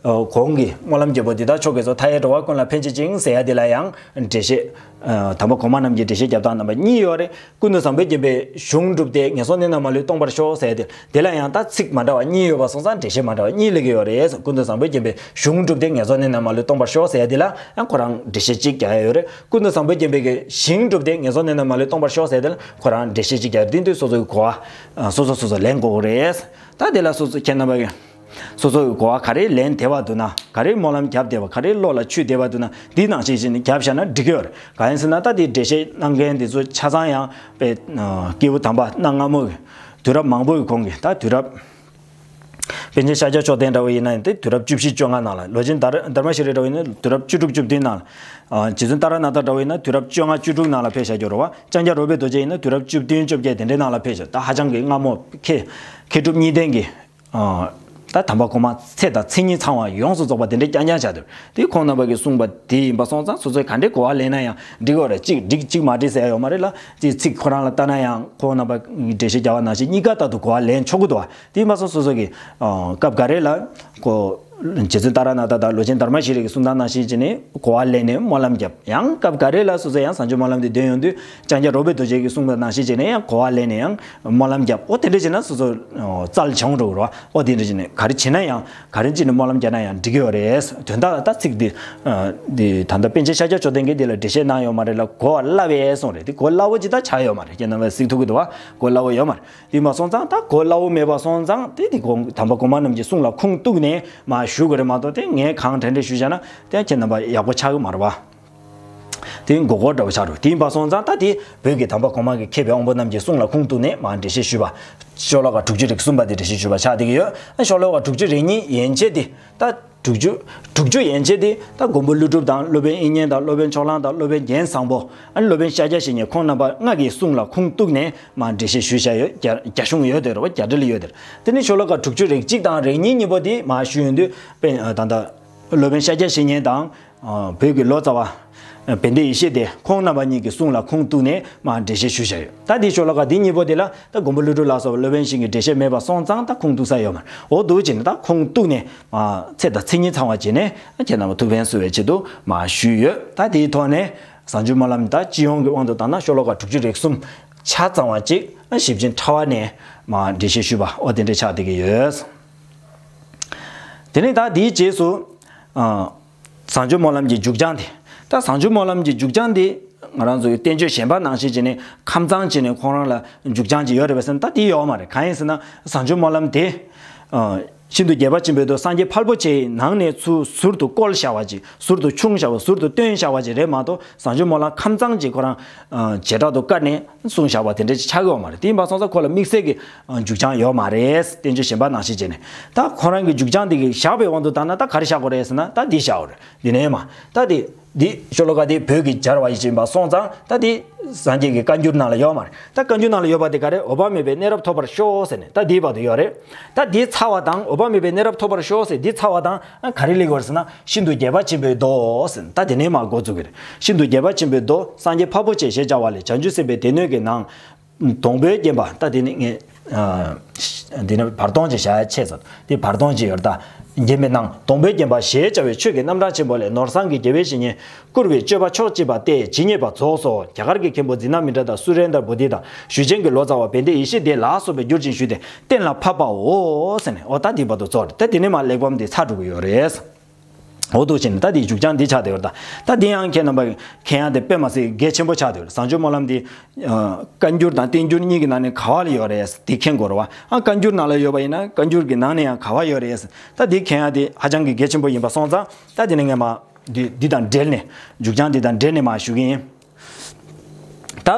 གོང་གི་སྨོན་ལམ་རྒྱལ་པོ་འདི་དག་མཆོག་གིས་སོ། མཐའ་ཡས་འགྲོ་བ་ཀུན་ལ་ཕན་བྱེད་ཅིང་ཟེར་ཡ་འདི་ལ་ཡང་འགྲེལ་བཤད། ཨ། དམ་པ་གོང་མ་རྣམས་ཀྱིས་འགྲེལ་བཤད་རྒྱབ་སྟངས་རྣམ་པ་གཉིས་ཡོད་རེད། ཀུན་ཏུ་བཟང་པོས་བརྒྱན་པའི་གཞུང་བསྒྲུབས་ཏེ་ངན་སོང་གནས་རྣམས་མ་ལུས་སྟོང་པར་ཤོག་ཟེར་ཡ་དེ་དེ་ལ་ཡང་ད་ཚིག་མ་འདྲ་བ་གཉིས་ཡོད་པ་སོང་ཙང་འགྲེལ་བཤད་མ་འདྲ་བ་གཉིས་སླེབས་ཀྱི་ཡོད་རེད། ཀུན་ཏུ་བཟང་པོས་བརྒྱན་པའི་གཞུང་བསྒྲུབས་ཏེ་ངན་སོང་གནས་རྣམས་མ་ལུས་སྟོང་པར་ཤོག་ཟེར་ཡ་དེ་ལ་ཡང་ཁོ་རང་འགྲེལ་བཤད་གཅིག་རྒྱག་ཡ་ཡོད་རེད། ཀུན་ཏུ་བཟང་པོས་བརྒྱན་པའི་གི་ཞིང་བསྒྲུབས་ཏེ་ངན་སོང་གནས་རྣམས་མ་ལུས་སྟོང་པར་ཤོག་ཟེར་ཡ་དེ་ལ་ཁོ་རང་འགྲེལ་བཤད་གཅིག་རྒྱག་ཡ་རེད། དེ་དུས་སོ་སོ་གི་གོ་བ་སོ་སོ་སོ་སོ་ལེན་དགོས་རེད། ད་དེ་ལ་སོ་སོ་ཁྱེད་རྣམ་པ་གི་སོ་སོ་གི་གོ་བ་ག་རེ་ལེན་བདེ་བ་འདུག་ན། ག་རེ་སྨོན་ལམ་རྒྱབ་བདེ་བ། ག་རེ་བློ་ལ་ཆུད་བདེ་བ་འདུག་ན། འདི་ནང་བཞིན་བྱས་ནས་རྒྱབ་བཞག་ན་འགྲིག་གི་ཡོད་རེད། གང་ཡིན་ཟེར་ན་ད་འདི་འགྲེལ་བཤད་གནང་མཁན་འདི་ཚོ་ཆ་ཚང་ཡང་དཔེ་སྐྱེས་བུ་དམ་པ་གནའ་སྔ་མོ་གི་དུས་རབས་མང་པོ་གི་གོང་གི་ད་དུས་རབས། པཎ་ཆེན་ཤཱཀྱ་མཆོག་ལྡན་འདྲ་བོ་ཡིན་ན་ཡང་དེ་དུས་རབས་བཅུ་བཞི་བཅོ་ལྔ་ནང་ལ། ལོ་ཆེན་དྷརྨ་ཤྲཱི་འདྲ་བོ་ཡིན་ན་དུས་རབས་བཅུ་དྲུག་བཅུ་བདུན་ནང་ལ། རྗེ་བཙུན་ཏཱ་ར་ནཱ་ཐ་འདྲ་བོ་ཡིན་ན་དུས་རབས་བཅོ་ལྔ་བཅུ་དྲུག་ནང་ལ་ཕེབས་བཞག་རྒྱུ་རེད་བ། ལྕང་སྐྱ་རོལ་པའི་རྡོ་རྗེ་ཡིན་ན་དུས་རབས་བཅུ་བདུན་བཅོ་བརྒྱད་དེ་འདྲའི་ནང་ལ་ཕེབས་བཞག་ད་ཧ་ཅང་གི་སྔ་མོ་མཁས་མཁས་གྲུབ་གཉིས་ལྡན་གྱི། ཨ། ད་དམ་པ་གོང་མ་ཚེ་དང་མཚན་ཉིད་ཚང་བ་ཡོངས་སུ་རྫོགས་པ་དེ་འདྲའི་རྐྱང་རྐྱང་ཆགས་འདུག་དེ་ཁོང་རྣམ་པ་གིས་གསུངས་པ་དེ་ཡིན་པ་སོང་ཙང་སོ་སོས་ག་འདྲའི་གོ་བ་ལེན་ན་ཡང་འགྲིག་གི་རེད། གཅིག་འགྲིག་གཅིག་མ་འགྲིག་ཟེར་ཡ་ཡོད་མ་རེད་ལ། དེ་ཚིག་ཁོ་རང་ལ་ལྟ་ན་ཡང་ཁོང་རྣམ་པ་འགྲེལ་བཤད་རྒྱག་པ་ནང་བཞིན་གཉིས་ཀ་ལྟར་དུ་གོ་བ་ལེན་ཆོག་གི་འདུག་བ། དེ་ཡིན་པ་སོང་སོ་སོ་གིས་ཨ་སྐབས་འགའ་རེ་ལ་ཁོ་རྗེ་བཙུན་ཏཱ་ར་ནཱ་ཐ་དང་ལོ་ཆེན་དྷརྨ་ཤྲཱི་གི་གསུང་སྟངས་ནང་བཞིན་བྱས་ནས་གོ་བ་ལེན་ནས་སྨོན་ལམ་བརྒྱབ། ཡང་སྐབས་འགའ་རེ་ལ་སོ་སོ་ཡང་གསང་སྤྱོད་སྨོན་ལམ་དེ་འདོན་ཡོང་དུས་ལྕང་སྐྱ་རོལ་པའི་རྡོ་རྗེ་གི་གསུང་པ་ནང་བཞིན་བྱས་ནས་ཡང་གོ་བ་ལེན་ནས་ཡང་སྨོན་ལམ་བརྒྱབ། ཨོ་དེ་འདྲ་བྱས་ན་སོ་སོ་རྩལ་སྦྱོང་འགྲོ་གི་རེད་བ། ཨོ་དེ་འདྲ་བྱས་ནས་ག་རེ་བྱས་ན་ཡང་ག་རེ་བྱས་ནས་སྨོན་ལམ་བརྒྱབ་ན་ཡང་འགྲིག་གི་ཡོད་རེད། དོན་དག་ད་ཚིག་འདི་འདི་ད་ལྟ་པཎ་ཆེན་ཤཱཀྱ་མཆོག་ལྡན་གྱིས་འདི་ལ་འགྲེལ་བཤད་གནང་ཡོད་མ་རེད་ལ། གོ་བ་སླ་བས་གསུངས་རེད། དེ་གོ་སླ་བོ་ཅིག་ད་ཆགས་ཡོད་མ་རེད། ཁྱེད་རྣམ་པས་གཟིགས་ཐུབ་ཀྱི་འདུག་བ། གོ་སླ་བོ་ཡོད་མ་རེད། དེ་མ་སོང་ཙང་ད་གོ་སླ་བོ་མེད་པ་སོང་ཙང་དེ་དེ་གོང་དམ་པ་གོང་མ་རྣམས་ཀྱི་གསུང་ལ་ཁུངས་གཏུགས་ནས་མར་ཞུ་དགོས་རེད་མ་གཏོགས་དེ་ངས་གང་དྲན་དྲན་ཞུས་བཞག་ན་དེ་ཁྱེད་རྣམ་པ་ཡག་པོ་ཆགས་ཀྱི་མ་རེད་བ། དེ་མགོ་སྐོར་འདྲ་བོ་ཆགས་འགྲོ། དེ་ཡིན་པ་སོང་ཙང་ད་དེ་བོད་ཀྱི་དམ་པ་གོང་མ་གི་མཁས་པའི་དབང་པོ་རྣམས་ཀྱི་གསུང་ལ་ཁུངས་གཏུགས་ནས་མར་འགྲེལ་བཤད་ཞུས་པ། ཤོ་ལོ་ཀ་དྲུག་ཅུ་རེ་གསུམ་པ་དེ་འགྲེལ་བཤད་ཞུས་པ་ཆགས་བསྡད་ཀྱི་ཡོད། ཤོ་ལོ་ཀ་དྲུག་ཅུ་རེ་གཉིས་ཡན་ཆད་དེ་ད་དྲུག་ཅུ་དྲུག་ཅུ་ཡན་ཆད་དེ་ད་མགོན་པོ་ཀླུ་སྒྲུབ་དང་སློབ་དཔོན་དབྱིག་གཉེན་དང་སློབ་དཔོན་ཕྱོགས་གླང་དང་སློབ་དཔོན་རྒྱན་བཟང་པོ། ཨ་ནི་སློབ་དཔོན་ཤཱཀྱ་བཤེས་གཉེན་ཁོང་རྣམ་པ་ལྔ་གི་གསུང་ལ་ཁུངས་གཏུགས་ནས་མར་འགྲེལ་བཤད་ཞུས་བཞག་ཡོད། རྒྱ་རྒྱ་གཞུང་ཡོད་དེ་རེད་བ། རྒྱ་འགྲེལ་ཡོད་དེ་རེད། དེ་ནས་ཤོ་ལོ་ཀ་དྲུག་ཅུ་རེ་གཅིག་དང་རེ་གཉིས་གཉིས་པོ་དེ་མར་ཞུས་ཡོང་དུས་དཔེ་ད་ལྟ་སློབ་དཔོན་ཤཱཀྱ་བཤེས་གཉེན་དང་། ཨ། བོད་ཀྱི་ལོ་ཙཱ་བ་བན་དེ་ཡེ་ཤེས་སྡེ་ཁོང་རྣམ་པ་གཉིས་ཀྱི་གསུང་ལ་ཁུངས་གཏུགས་ནས་མར་འགྲེལ་བཤད་ཞུས་བཞག་ཡོད། ད་འདི་ཤོ་ལོ་ཀ་འདི་གཉིས་པོ་དེ་ལ་ད་མགོན་པོ་ཀླུ་སྒྲུབ་ལ་སོགས་པ་སློབ་དཔོན་ཞིག་གི་འགྲེལ་བཤད་མེད་པ་སོང་ཙང་ད་ཁུངས་གཏུགས་ས་ཡོད་མ་རེད། འོ་འདུག་བྱས་ནས་ད་ཁུངས་གཏུགས་ནས་མར་ཚེ་དང་མཚན་ཉིད་ཚང་བ་བྱས་ནས་ཁྱེད་རྣམ་པ་ཐུགས་ཕན་གསོ་བའི་ཆེད་དུ་མར་ཞུས་ཡོད། ད་དེའི་ཐོག་ནས་གསང་སྤྱོད་སྨོན་ལམ་ད་སྤྱི་ཡོངས་ཀྱི་དབང་དུ་བཏང་ན་ཤོ་ལོ་ཀ་དྲུག་ཅུ་རེ་གསུམ་ཆ་ཚང་བ་ཅིག་ཞིབ་ཅིང་ཕྲ་བ་ནས་མར་འགྲེལ་བཤད་ཞུས་པ་འོ་དེ་འདྲ་ཆགས་བསྡད་ཀྱི་ཡོད། དེ་ནས་ད་དེའི་རྗེས་སུ། ཨ། བཟང་སྤྱོད་སྨོན་ལམ་གྱི་མཇུག་བྱང་དེ། ད་བཟང་སྤྱོད་སྨོན་ལམ་གྱི་མཇུག་བྱང་དེ་ང་རང་ཚོའི་བསྟན་བཅོས་གཞན་པ་ནང་བཞིན་བྱས་ནས་ཁམས་གཙང་བྱས་ནས་ཁོང་རང་ལ་མཇུག་བྱང་ཅིག་ཡོད་རེད་པས་ཟེར་ན་ད་དེ་ཡོད་མ་རེད། གང་ཡིན་ཟེར་ན་བཟང་སྤྱོད་སྨོན་ལམ་དེ། ཨ། ཤིན་ཏུ་རྒྱས་པ་ཆེན་པོའི་མདོ་སངས་རྒྱས་ཕལ་པོ་ཆེའི་ནང་ནས་ཚུར་ཟུར་དུ་བཀོལ་བཞག་པ་ཅིག་ཟུར་དུ་ཕྱུང་བཞག་པ་ཟུར་དུ་བཏོན་བཞག་པ་ཅིག་རེད་མ་གཏོགས་བཟང་སྤྱོད་སྨོན་ལམ་ཁམས་གཙང་ཅིག་ཁོ་རང་བྱེ་བྲག་ཏུ་བཀར་ནས་གསུངས་བཞག་པ་དེ་འདྲ་ཅིག་ཆགས་ཀྱི་ཡོད་མ་རེད། དེ་ཡིན་པ་སོང་ཙང་ཁོ་ལ་དམིགས་བསལ་གྱི་མཇུག་བྱང་ཡོད་མ་རེད། བསྟན་བཅོས་གཞན་པ་ནང་བཞིན་བྱས་ནས་ད་ཁོ་རང་གི་མཇུག་བྱང་དེ་གི་བཞག་པའི་དབང་དུ་བཏང་ན་ད་ག་རེ་བཞག་དགོས་རེད་ཟེར་ན་ད་འདི་བཞག་དགོས་རེད། འདི་ནས་མ་ད་དེ་འདི་ཤོ་ལོ་ཀ་དེ་བོད་ཀྱི་སྦྱར་བ་ཡིན་ཅིང་པ་སོང་ཙང་ད་དེ་སངས་རྒྱས་ཀྱི་བཀའ་འགྱུར་ནང་ལ་ཡོད་མ་རེད། ད་བཀའ་འགྱུར་ནང་ལ་ཡོད་པ་དེ་ག་རེ་འོད་དཔག་མེད་པའི་གནས་རབ་ཐོབ་པར་ཤོག་ཟེར་ནས་ད་དེའི་བར་དུ་ཡོད་རེད། ད་དེ་ཚར་བ་དང་འོད་དཔག་མེད་པའི་གནས་རབ་ཐོབ་པར་ཤོག་ཟེར་དེ་ཚར་བ་དང་ཨ་ག་རེ་སླེབས་ཀྱི་ཡོད་རེད་ཟེར་ན་ཤིན་ཏུ་རྒྱས་པ་ཆེན་པོའི་མདོ་ཟེར་ནས་ད་དེ་ནས་མ་འགོ་བཙུགས་ཀྱི་རེད། ཤིན་ཏུ་རྒྱས་པ་ཆེན་པོའི་མདོ་སངས་རྒྱས་ཕལ་པོ་ཆེ་ཞེས་བྱ་བ་ལས་བྱང་ཆུབ་སེམས་དཔའི་སྡེ་སྣོད་ཀྱི་ནང་། སྡོང་པོས་བརྒྱན་པ་ད་དེ་ནི་ངས། ཨ། འདི་ནི་བར་སྟོང་ཅེས་བྱ་ཡ་ཆེ་ཚོད་དེ་བར་སྟོང་ཅེས་ཡོད་ད། བརྒྱན་པའི་ནང་སྡོང་པོས་བརྒྱན་པ་ཞེས་བྱ་བའི་ཆོས་ཀྱི་རྣམ་གྲངས་ཆེན་པོ་ལས་ནོར་བཟང་གི་དགེ་བའི་བཤེས་གཉེན་བཀུར་བའི་སྤྱོད་པ་ཕྱོགས་གཅིག་པ་སྟེ་ཇི་སྙེད་པ་རྫོགས་སོ། རྒྱ་གར་གྱི་མཁན་པོ་ཛི་ན་མི་ཏྲ་དང་སུ་རེན་དར་བོ་དྷི་དང་ཞུས་ཅན་གྱི་ལོ་ཙཱ་བ་བན་དེ་ཡེ་ཤེས་སྡེ་ལ་སོགས་པས་བསྒྱུར་ཅིང་ཞུས་ཏེ་གཏན་ལ་ཕབ་པའོ་ཟེར་ནས་འོ་ད་འདི་བར་དུ་རྫོགས་རེད། ད་དེ་ནས་མ་གླེགས་བམ་འདི་ཚར་འགྲོ་གི་ཡོད་རེད། འོ་འདུག་བྱས་ནས་ད་དེའི་མཇུག་བྱང་འདི་ཆགས་བསྡད་ཡོད་རེད་ད། ད་དེ་ཡང་ཁྱེད་རྣམ་པ་མཁྱེན་ཡག་དེ་དཔེ་མ་སྲིད་གལ་ཆེན་པོ་ཆགས་བསྡད་ཡོད་རེད། བཟང་སྤྱོད་སྨོན་ལམ་འདི་ཨ་བཀའ་འགྱུར་དང་བསྟན་འགྱུར་གཉིས་ཀྱི་ནང་ནས་ག་བ་ལ་ཡོད་རེད་འདི་མཁྱེན་དགོས་རེད་བ། ཨ་བཀའ་འགྱུར་ནང་ལ་ཡོད་པ་ཡིན་ན་བཀའ་འགྱུར་གྱི་ནང་ནས་ཡང་ག་བ་ཡོད་རེད། ད་འདི་མཁྱེན་ཡག་དེ་ཧ་ཅང་གི་གལ་ཆེན་པོ་ཡིན་པ་སོང་ཙང་ད་དེ་ནས་ངས་མ་འདི་འདི་དང་འབྲེལ་ནས་མཇུག་བྱང་འདི་དང་འབྲེལ་ནས་མ་ཞུ་གི་ཡིན། ད་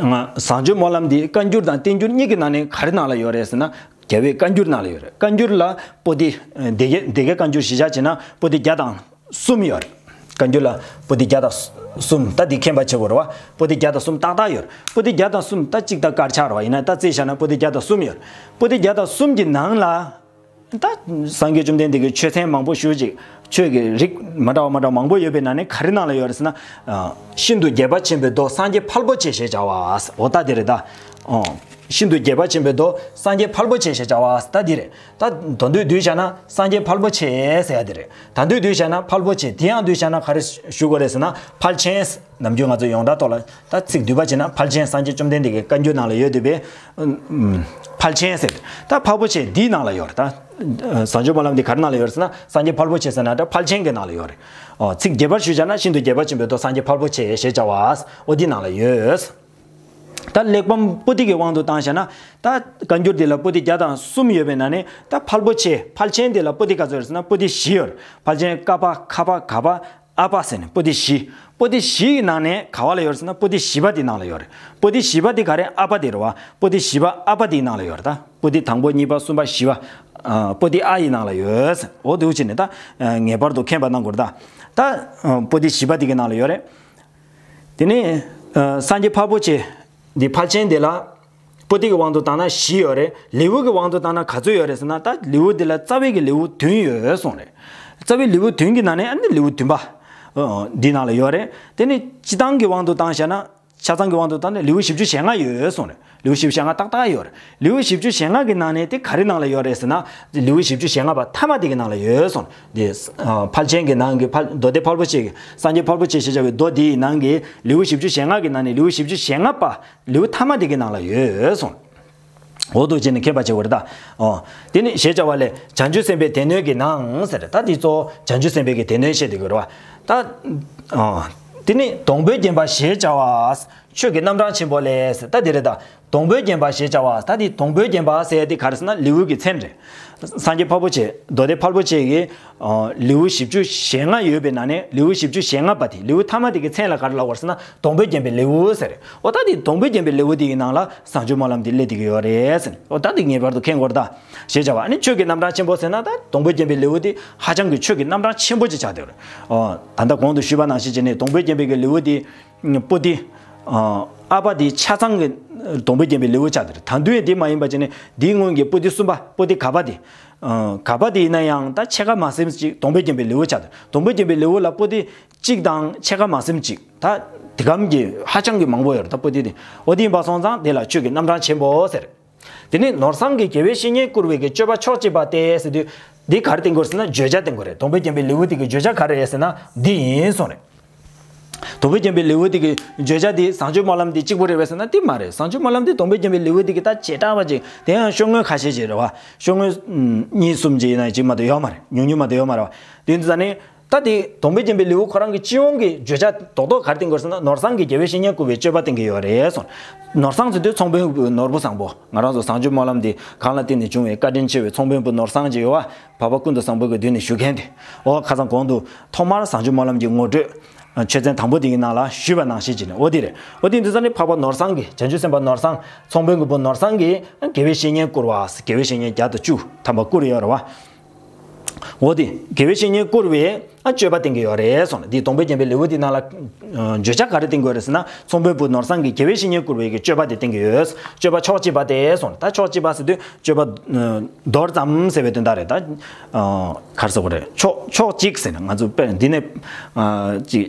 ང་བཟང་སྤྱོད་སྨོན་ལམ་འདི་བཀའ་འགྱུར་དང་བསྟན་འགྱུར་གཉིས་ཀྱི་ནང་ནས་ག་རེ་ནང་ལ་ཡོད་རེད་ཟེར་ན། རྒྱལ་བའི་བཀའ་འགྱུར་ནང་ལ་ཡོད་རེད། བཀའ་འགྱུར་ལ་པོ་ཏི་སྡེ་དགེ་སྡེ་དགེ་བཀའ་འགྱུར་གཞི་བཞག་བྱས་ན་པོ་ཏི་བརྒྱ་དང་གསུམ་ཡོད་རེད། བཀའ་འགྱུར་ལ་པོ་ཏི་བརྒྱ་དང་གསུམ། ད་འདི་མཁྱེན་པ་བྱེད་དགོས་རེད་བ། པོ་ཏི་བརྒྱ་དང་གསུམ་ཏག་ཏག་ཡོད་རེད། པོ་ཏི་བརྒྱ་དང་གསུམ་ད་གཅིག་ད་དཀར་ཆག་རེད་བ། ཡིན་ན་ད་རྩིས་བཞག་ན་པོ་ཏི་བརྒྱ་དང་གསུམ་ཡོད་རེད། པོ་ཏི་བརྒྱ་དང་གསུམ་གྱི་ནང་ལ། ད་སངས་རྒྱས་བཅོམ་ལྡན་འདས་ཀྱི་ཆོས་ཚན་མང་པོ་ཞུ་ཅིག་ཆོས་ཀྱི་རིགས་མ་འདྲ་བ་མ་འདྲ་བ་མང་པོ་ཡོད་པའི་ནང་ནས་ག་རེ་ནང་ལ་ཡོད་རེད་ཟེར་ན། ཨ་ཤིན་ཏུ་རྒྱས་པ་ཆེན་པོའི་མདོ་སངས་རྒྱས་ཕལ་པོ་ཆེ་ཞེས་བྱ་བ། འོ་ད་འདི་རེད་ད། ཨོ། ཤིན་ཏུ་རྒྱས་པ་ཆེན་པོའི་མདོ་སངས་རྒྱས་ཕལ་པོ་ཆེ་ཞེས་བྱ་བ་ད་འདི་རེད། ད་དོན་དུ་བསྡུས་བྱས་ན་སངས་རྒྱས་ཕལ་པོ་ཆེ་ཟེར་ཡ་འདི་རེད། ད་དོན་བསྡུས་བྱས་ན་ཕལ་པོ་ཆེ། དེ་ཡང་བསྡུས་བྱས་ན་ག་རེ་ཞུ་དགོས་རེད་ཟེར་ན་ཕལ་ཆེན། ནམ་རྒྱུན་ང་ཚོ་ཡོངས་གྲགས་ཐོག་ལ་ད་ཚིག་བསྡུས་པ་བྱས་ན་ཕལ་ཆེན་སངས་རྒྱས་བཅོམ་ལྡན་འདས་ཀྱི་བཀའ་འགྱུར་ནང་ལ་ཡོད་འདུག་པས། ཕལ་ཆེན་ཟེར། ད་ཕལ་པོ་ཆེ་འདིའི་ནང་ལ་ཡོད་རེད་ད། བཟང་སྤྱོད་སྨོན་ལམ་འདི་ག་རེ་ནང་ལ་ཡོད་རེད་ཟེར་ན་སངས་རྒྱས་ཕལ་པོ་ཆེ་ཟེར་ན་ད་ཕལ་ཆེན་གྱི་ནང་ལ་ཡོད་རེད། ཨོ་ཚིག་རྒྱས་པར་ཞུས་བྱས་ན་ཤིན་ཏུ་རྒྱས་པ་ཆེན་པོའི་མདོ་སངས་རྒྱས་ཕལ་པོ་ཆེ་ཞེས་བྱ་བ། ཨོ་འདི་ནང་ལ་ཡོད། ད་གླེགས་བམ་པོ་ཏི་གི་དབང་དུ་བཏང་བྱས་ན་ད་བཀའ་འགྱུར་འདི་ལ་པོ་ཏི་བརྒྱ་དང་གསུམ་ཡོད་པའི་ནང་ནས་ད་ཕལ་པོ་ཆེ་ཕལ་ཆེན་འདི་ལ་པོ་ཏི་ག་ཚོད་ཡོད་རེད་ཟེར་ན་པོ་ཏི་བཞི་ཡོད་རེད། ཕལ་ཆེན་ཀ་པ་ཁ་པ་ག་པ། ཨ་པ་ཟེར་ནས་པོ་ཏི་བཞི། པོ་ཏི་བཞི་ཡི་ནང་ནས་ག་བ་ལ་ཡོད་རེད་ཟེར་ན་པོ་ཏི་བཞི་པ་དེའི་ནང་ལ་ཡོད་རེད། པོ་ཏི་བཞི་པ་དེ་ག་རེ་ཨ་པ་དེ་རེད་བ། པོ་ཏི་བཞི་པ་ཨ་པ་དེའི་ནང་ལ་ཡོད་རེད་ད། པོ་ཏི་དང་པོ་གཉིས་པ་གསུམ་པ་བཞི་པ། ཨ་པོ་ཏི་ཨ་ཡི་ནང་ལ་ཡོད། འོ་དེ་བྱས་ནས་ད་ངེས་པར་དུ་མཁྱེན་པ་གནང་དགོས་རེད་ད། ད་པོ་ཏི་བཞི་པ་དེ་གི་ནང་ལ་ཡོད་རེད། དེ་ནས་སངས་རྒྱས་འཕགས་པོ་ཆེ་འདི་ཕལ་ཆེན་དེ་ལ། པོ་ཏི་གི་དབང་དུ་བཏང་ན་བཞི་ཡོད་རེད། ལེའུ་གི་དབང་དུ་བཏང་ན་ག་ཚོད་ཡོད་རེད་ཟེར་ན་ད་ལེའུ་འདི་ལ་རྩ་བའི་གི་ལེའུ་བདུན་ཡོད་གསུངས་རེད། རྩ་བའི་ལེའུ་བདུན་གི་ནང་ནས་ཨ་ནི་ལེའུ་བདུན་པ། འདི་ནང་ལ་ཡོད་རེད། དེ་ནི་སྤྱི་བཏང་གི་དབང་དུ་བཏང་བཞག་ན་ཆ་ཚང་གི་དབང་དུ་བཏང་ན་ལེའུ་བཞི་བཅུ་ཞེ་ལྔ་ཡོད་གསུངས་རེད། ལེའུ་བཞི་བཅུ་ཞེ་ལྔ་ཏག་ཏག་ཡོད་རེད། ལེའུ་བཞི་བཅུ་ཞེ་ལྔ་གི་ནང་ནས་དེ་ག་རེ་ནང་ལ་ཡོད་རེད་ཟེར་ན་ལེའུ་བཞི་བཅུ་ཞེ་ལྔ་པ་ཐ་མ་དེ་གི་ནང་ལ་ཡོད་གསུངས་རེད། དེ་ཕལ་ཆེན་གི་ནང་གི་ཕལ་མདོ་སྡེ་ཕལ་པོ་ཆེ་གི་སངས་རྒྱས་ཕལ་པོ་ཆེ་ཞེས་བྱ་བའི་མདོ་འདིའི་ནང་གི་ལེའུ་བཞི་བཅུ་ཞེ་ལྔ་གི་ནང་ནས་ལེའུ་བཞི་བཅུ་ཞེ་ལྔ་པ། ལེའུ་ཐ་མ་དེ་གི་ནང་ལ་ཡོད་གསུངས། འོ་འདུག་བྱས་ནས་མཁྱེན་པ་བྱེད་དགོས་རེད་ད། ཨོ། དེ་ནི་ཞེས་བྱ་བ་ལས་བྱང་ཆུབ་སེམས་དཔའི་སྡེ་སྣོད་ཀྱི་ནང་ཟེར་ད་འདི་གཙོ་བོ་བྱང་ཆུབ་སེམས་དཔའི་གི་སྡེ་སྣོད་བཤད་དེ་དགོས་རེད་བ། ད། ཨོ། དེ་ནི་སྡོང་པོས་བརྒྱན་པ་ཞེས་བྱ་བ། ཆོས་ཀྱི་རྣམ་གྲངས་ཆེན་པོ་ལས་ཟེར་ད་འདི་རེད་ད། སྡོང་པོས་བརྒྱན་པ་ཞེས་བྱ་བ་ད་འདི་སྡོང་པོས་བརྒྱན་པ་ཟེར་དེ་ག་རེ་ཟེར་ན་ལེའུ་གི་མཚན་རེད། སངས་རྒྱས་འཕགས་པོ་ཆེ་མདོ་སྡེ་ཕལ་པོ་ཆེ་གི་ལེའུ་བཞི་བཅུ་ཞེ་ལྔ་ཡོད་པའི་ནང་ནས་ལེའུ་བཞི་བཅུ་ཞེ་ལྔ་པ་དེ་ལེའུ་ཐ་མ་དེ་གི་མཚན་ལ་ག་རེ་ལབ་པ་རེད་ཟེར་ན་སྡོང་པོས་བརྒྱན་པའི་ལེའུ་ཟེར། འོ་ད་དེ་སྡོང་པོས་བརྒྱན་པའི་ལེའུ་དེ་གི་ནང་ལ་བཟང་སྤྱོད་སྨོན་ལམ་དེ་སླེབས་བསྡད་ཀྱི་ཡོད་རེད་ཟེར། འོ་ད་དེ་ངེས་པར་དུ་མཁྱེན་དགོས་རེད་ད། ཞེས་བྱ་བ་ཨ་ནི་ཆོས་ཀྱི་རྣམ་གྲངས་ཆེན་པོ་ཟེར་ན་ད་སྡོང་པོས་བརྒྱན་པའི་ལེའུ་དེ་ཧ་ཅང་གི་ཆོས་ཀྱི་རྣམ་གྲངས་ཆེན་པོ་ཅིག་ཆགས་བསྡད་ཡོད་རེད། འོ་ད་ལྟ་གོང་དུ་ཞུས་པ་ནང་བཞིན་བྱས་ནས་སྡོང་པོས་བརྒྱན་པའི་གི་ལེའུ་དེ་པོ་ཏི་ཨ་པ་དེ་ཆ་ཚང་གི་སྡོང་པོས་བརྒྱན་པའི་ལེའུ་ཆགས་བསྡད་རེད། ད་དུང་དེ་མ་ཡིན་པ་བྱས་ནས་དེའི་སྔོན་གྱི་པོ་ཏི་གསུམ་པ་པོ་ཏི་ག་པ་དེ། ག་པ་དེ་ཡིན་ན་ཡང་ད་ཕྱེད་ཀ་མ་ཟིན་ཅིག་སྡོང་པོས་བརྒྱན་པའི་ལེའུ་ཆགས་བསྡད། སྡོང་པོས་བརྒྱན་པའི་ལེའུ་ལ་པོ་ཏི་གཅིག་དང་ཕྱེད་ཀ་མ་ཟིན་ཅིག་ད་དེ་གམ་གྱི་ཧ་ཅང་གི་མང་པོ་ཡོད་རེད་ད་པོ་ཏི་དེ། འོ་དེ་ཡིན་པ་སོང་ཙང་དེ་ལ་ཆོས་ཀྱི་རྣམ་གྲངས་ཆེན་པོ་ཟེར། དེ་ནས་ནོར་བཟང་གིས་དགེ་བའི་བཤེས་གཉེན་བཀུར་བའི་གི་སྤྱོད་པ་ཕྱོགས་གཅིག་པ་སྟེ་ཟེར་དུས། འདི་ག་རེ་བསྟན་དགོས་ཟེར་ན་བརྗོད་བྱ་བསྟན་དགོས་རེད། སྡོང་པོས་བརྒྱན་པའི་ལེའུ་དེ་གི་བརྗོད་བྱ་ག་རེ་རེད་ཟེར་ན་འདི་ཡིན་གསུངས་རེད། སྡོང་པོས་བརྒྱན་པའི་ལེའུ་དེ་གི་བརྗོད་བྱ་འདི་བཟང་སྤྱོད་སྨོན་ལམ་འདི་གཅིག་པུ་རེད་པས་ཟེར་ན་དེ་མ་རེད། བཟང་སྤྱོད་སྨོན་ལམ་འདི་སྡོང་པོས་བརྒྱན་པའི་ལེའུ་དེ་གི་ད་བྱེ་བྲག་པ་ཅིག་དེ་ཡང་ཤོག་ངོས་ཁ་ཤས་ཅིག་རེད་བ། ཤོག་ངོས་གཉིས་གསུམ་ཅིག་ཡིན་ན་ཅིག་མ་གཏོགས་ཡོད་མ་རེད། ཉུང་ཉུང་མ་གཏོགས་ཡོད་མ་རེད་བ། དེ་ཡིན་དུས་ད་ནི། ད་དེ་སྡོང་པོས་བརྒྱན་པའི་ལེའུ་ཁོ་རང་གི་སྤྱི་ཡོངས་ཀྱི་བརྗོད་བྱ་རྡོག་རྡོག་ག་རེ་བསྟན་དགོས་ཟེར་ན་ནོར་བཟང་གིས་དགེ་བའི་བཤེས་གཉེན་བཀུར་བའི་སྤྱོད་པ་བསྟན་གྱི་ཡོད་རེད་གསུངས། ནོར་བཟང་ཟེར་དུས་ཚོང་དཔོན་ནོར་བུ་བཟང་པོ་ང་རང་ཚོ་བཟང་སྤྱོད་སྨོན་ལམ་འདི་གང་ལ་བརྟེན་ནས་བྱུང་བའི་བཀའ་དྲིན་ཆེ་བའི་ཚོང་དཔོན་བུ་ནོར་བཟང་ཅིག་ཡོད་བ། འཕགས་པ་ཀུན་ཏུ་བཟང་པོ་གི་མདུན་ནས་བཞུགས་མཁན་དེ། འོ་ཁ་སང་གོང་དུ་ཐོག་མར་བཟང་སྤྱོད་སྨོན་ལམ་གྱི་ངོ་སྤྲོད། ཆོས་ཚན་དང་པོ་དེ་གི་ནང་ལ་ཞུས་པ་ནང་བཞིན་བྱས་ནས་འོ་དེ་རེད། འོ་དེ་འདི་ཚོ་ནི་འཕགས་པ་ནོར་བཟང་གིས་བྱང་ཆུབ་སེམས་དཔའ་ནོར་བཟང་ཚོང་དཔོན་གྱི་བུ་ནོར་བཟང་གིས་དགེ་བའི་བཤེས་གཉེན་བཀུར་བ་དགེ་བའི་བཤེས་གཉེན་བརྒྱ་དང་བཅུ་ཐམ་པ་བཀུར་ཡོད་རེད་བ། འོ་དེ་དགེ་བའི་བཤེས་གཉེན་བཀུར་བའི་ཨ་སྤྱོད་པ་བསྟན་གྱི་ཡོད་རེད་གསུངས་ནས་འདི་སྡོང་པོས་བརྒྱན་པའི་ལེའུ་དེ་ནང་ལ་བརྗོད་བྱ་ག་རེ་བསྟན་གྱི་ཡོད་རེད་ཟེར་ན་ཚོང་དཔོན་བུ་ནོར་བཟང་གིས་དགེ་བའི་བཤེས་གཉེན་བཀུར་བའི་གི་སྤྱོད་པ་དེ་བསྟན་གྱི་ཡོད། སྤྱོད་པ་ཕྱོགས་གཅིག་པ་དེ་གསུངས་ནས་ད་ཕྱོགས་གཅིག་པ་ཟེར་དུས་སྤྱོད་པ། མདོར་ཙམ་ཟེར་བའི་དོན་དག་རེད་ད། ཨ་ག་རེ་ཟེར་དགོས་རེད། ཕྱོགས་ཕྱོགས་གཅིག་ཟེར་ན་ང་ཚོ་དཔེར་འདི་ནས་ཨ་གཅིག་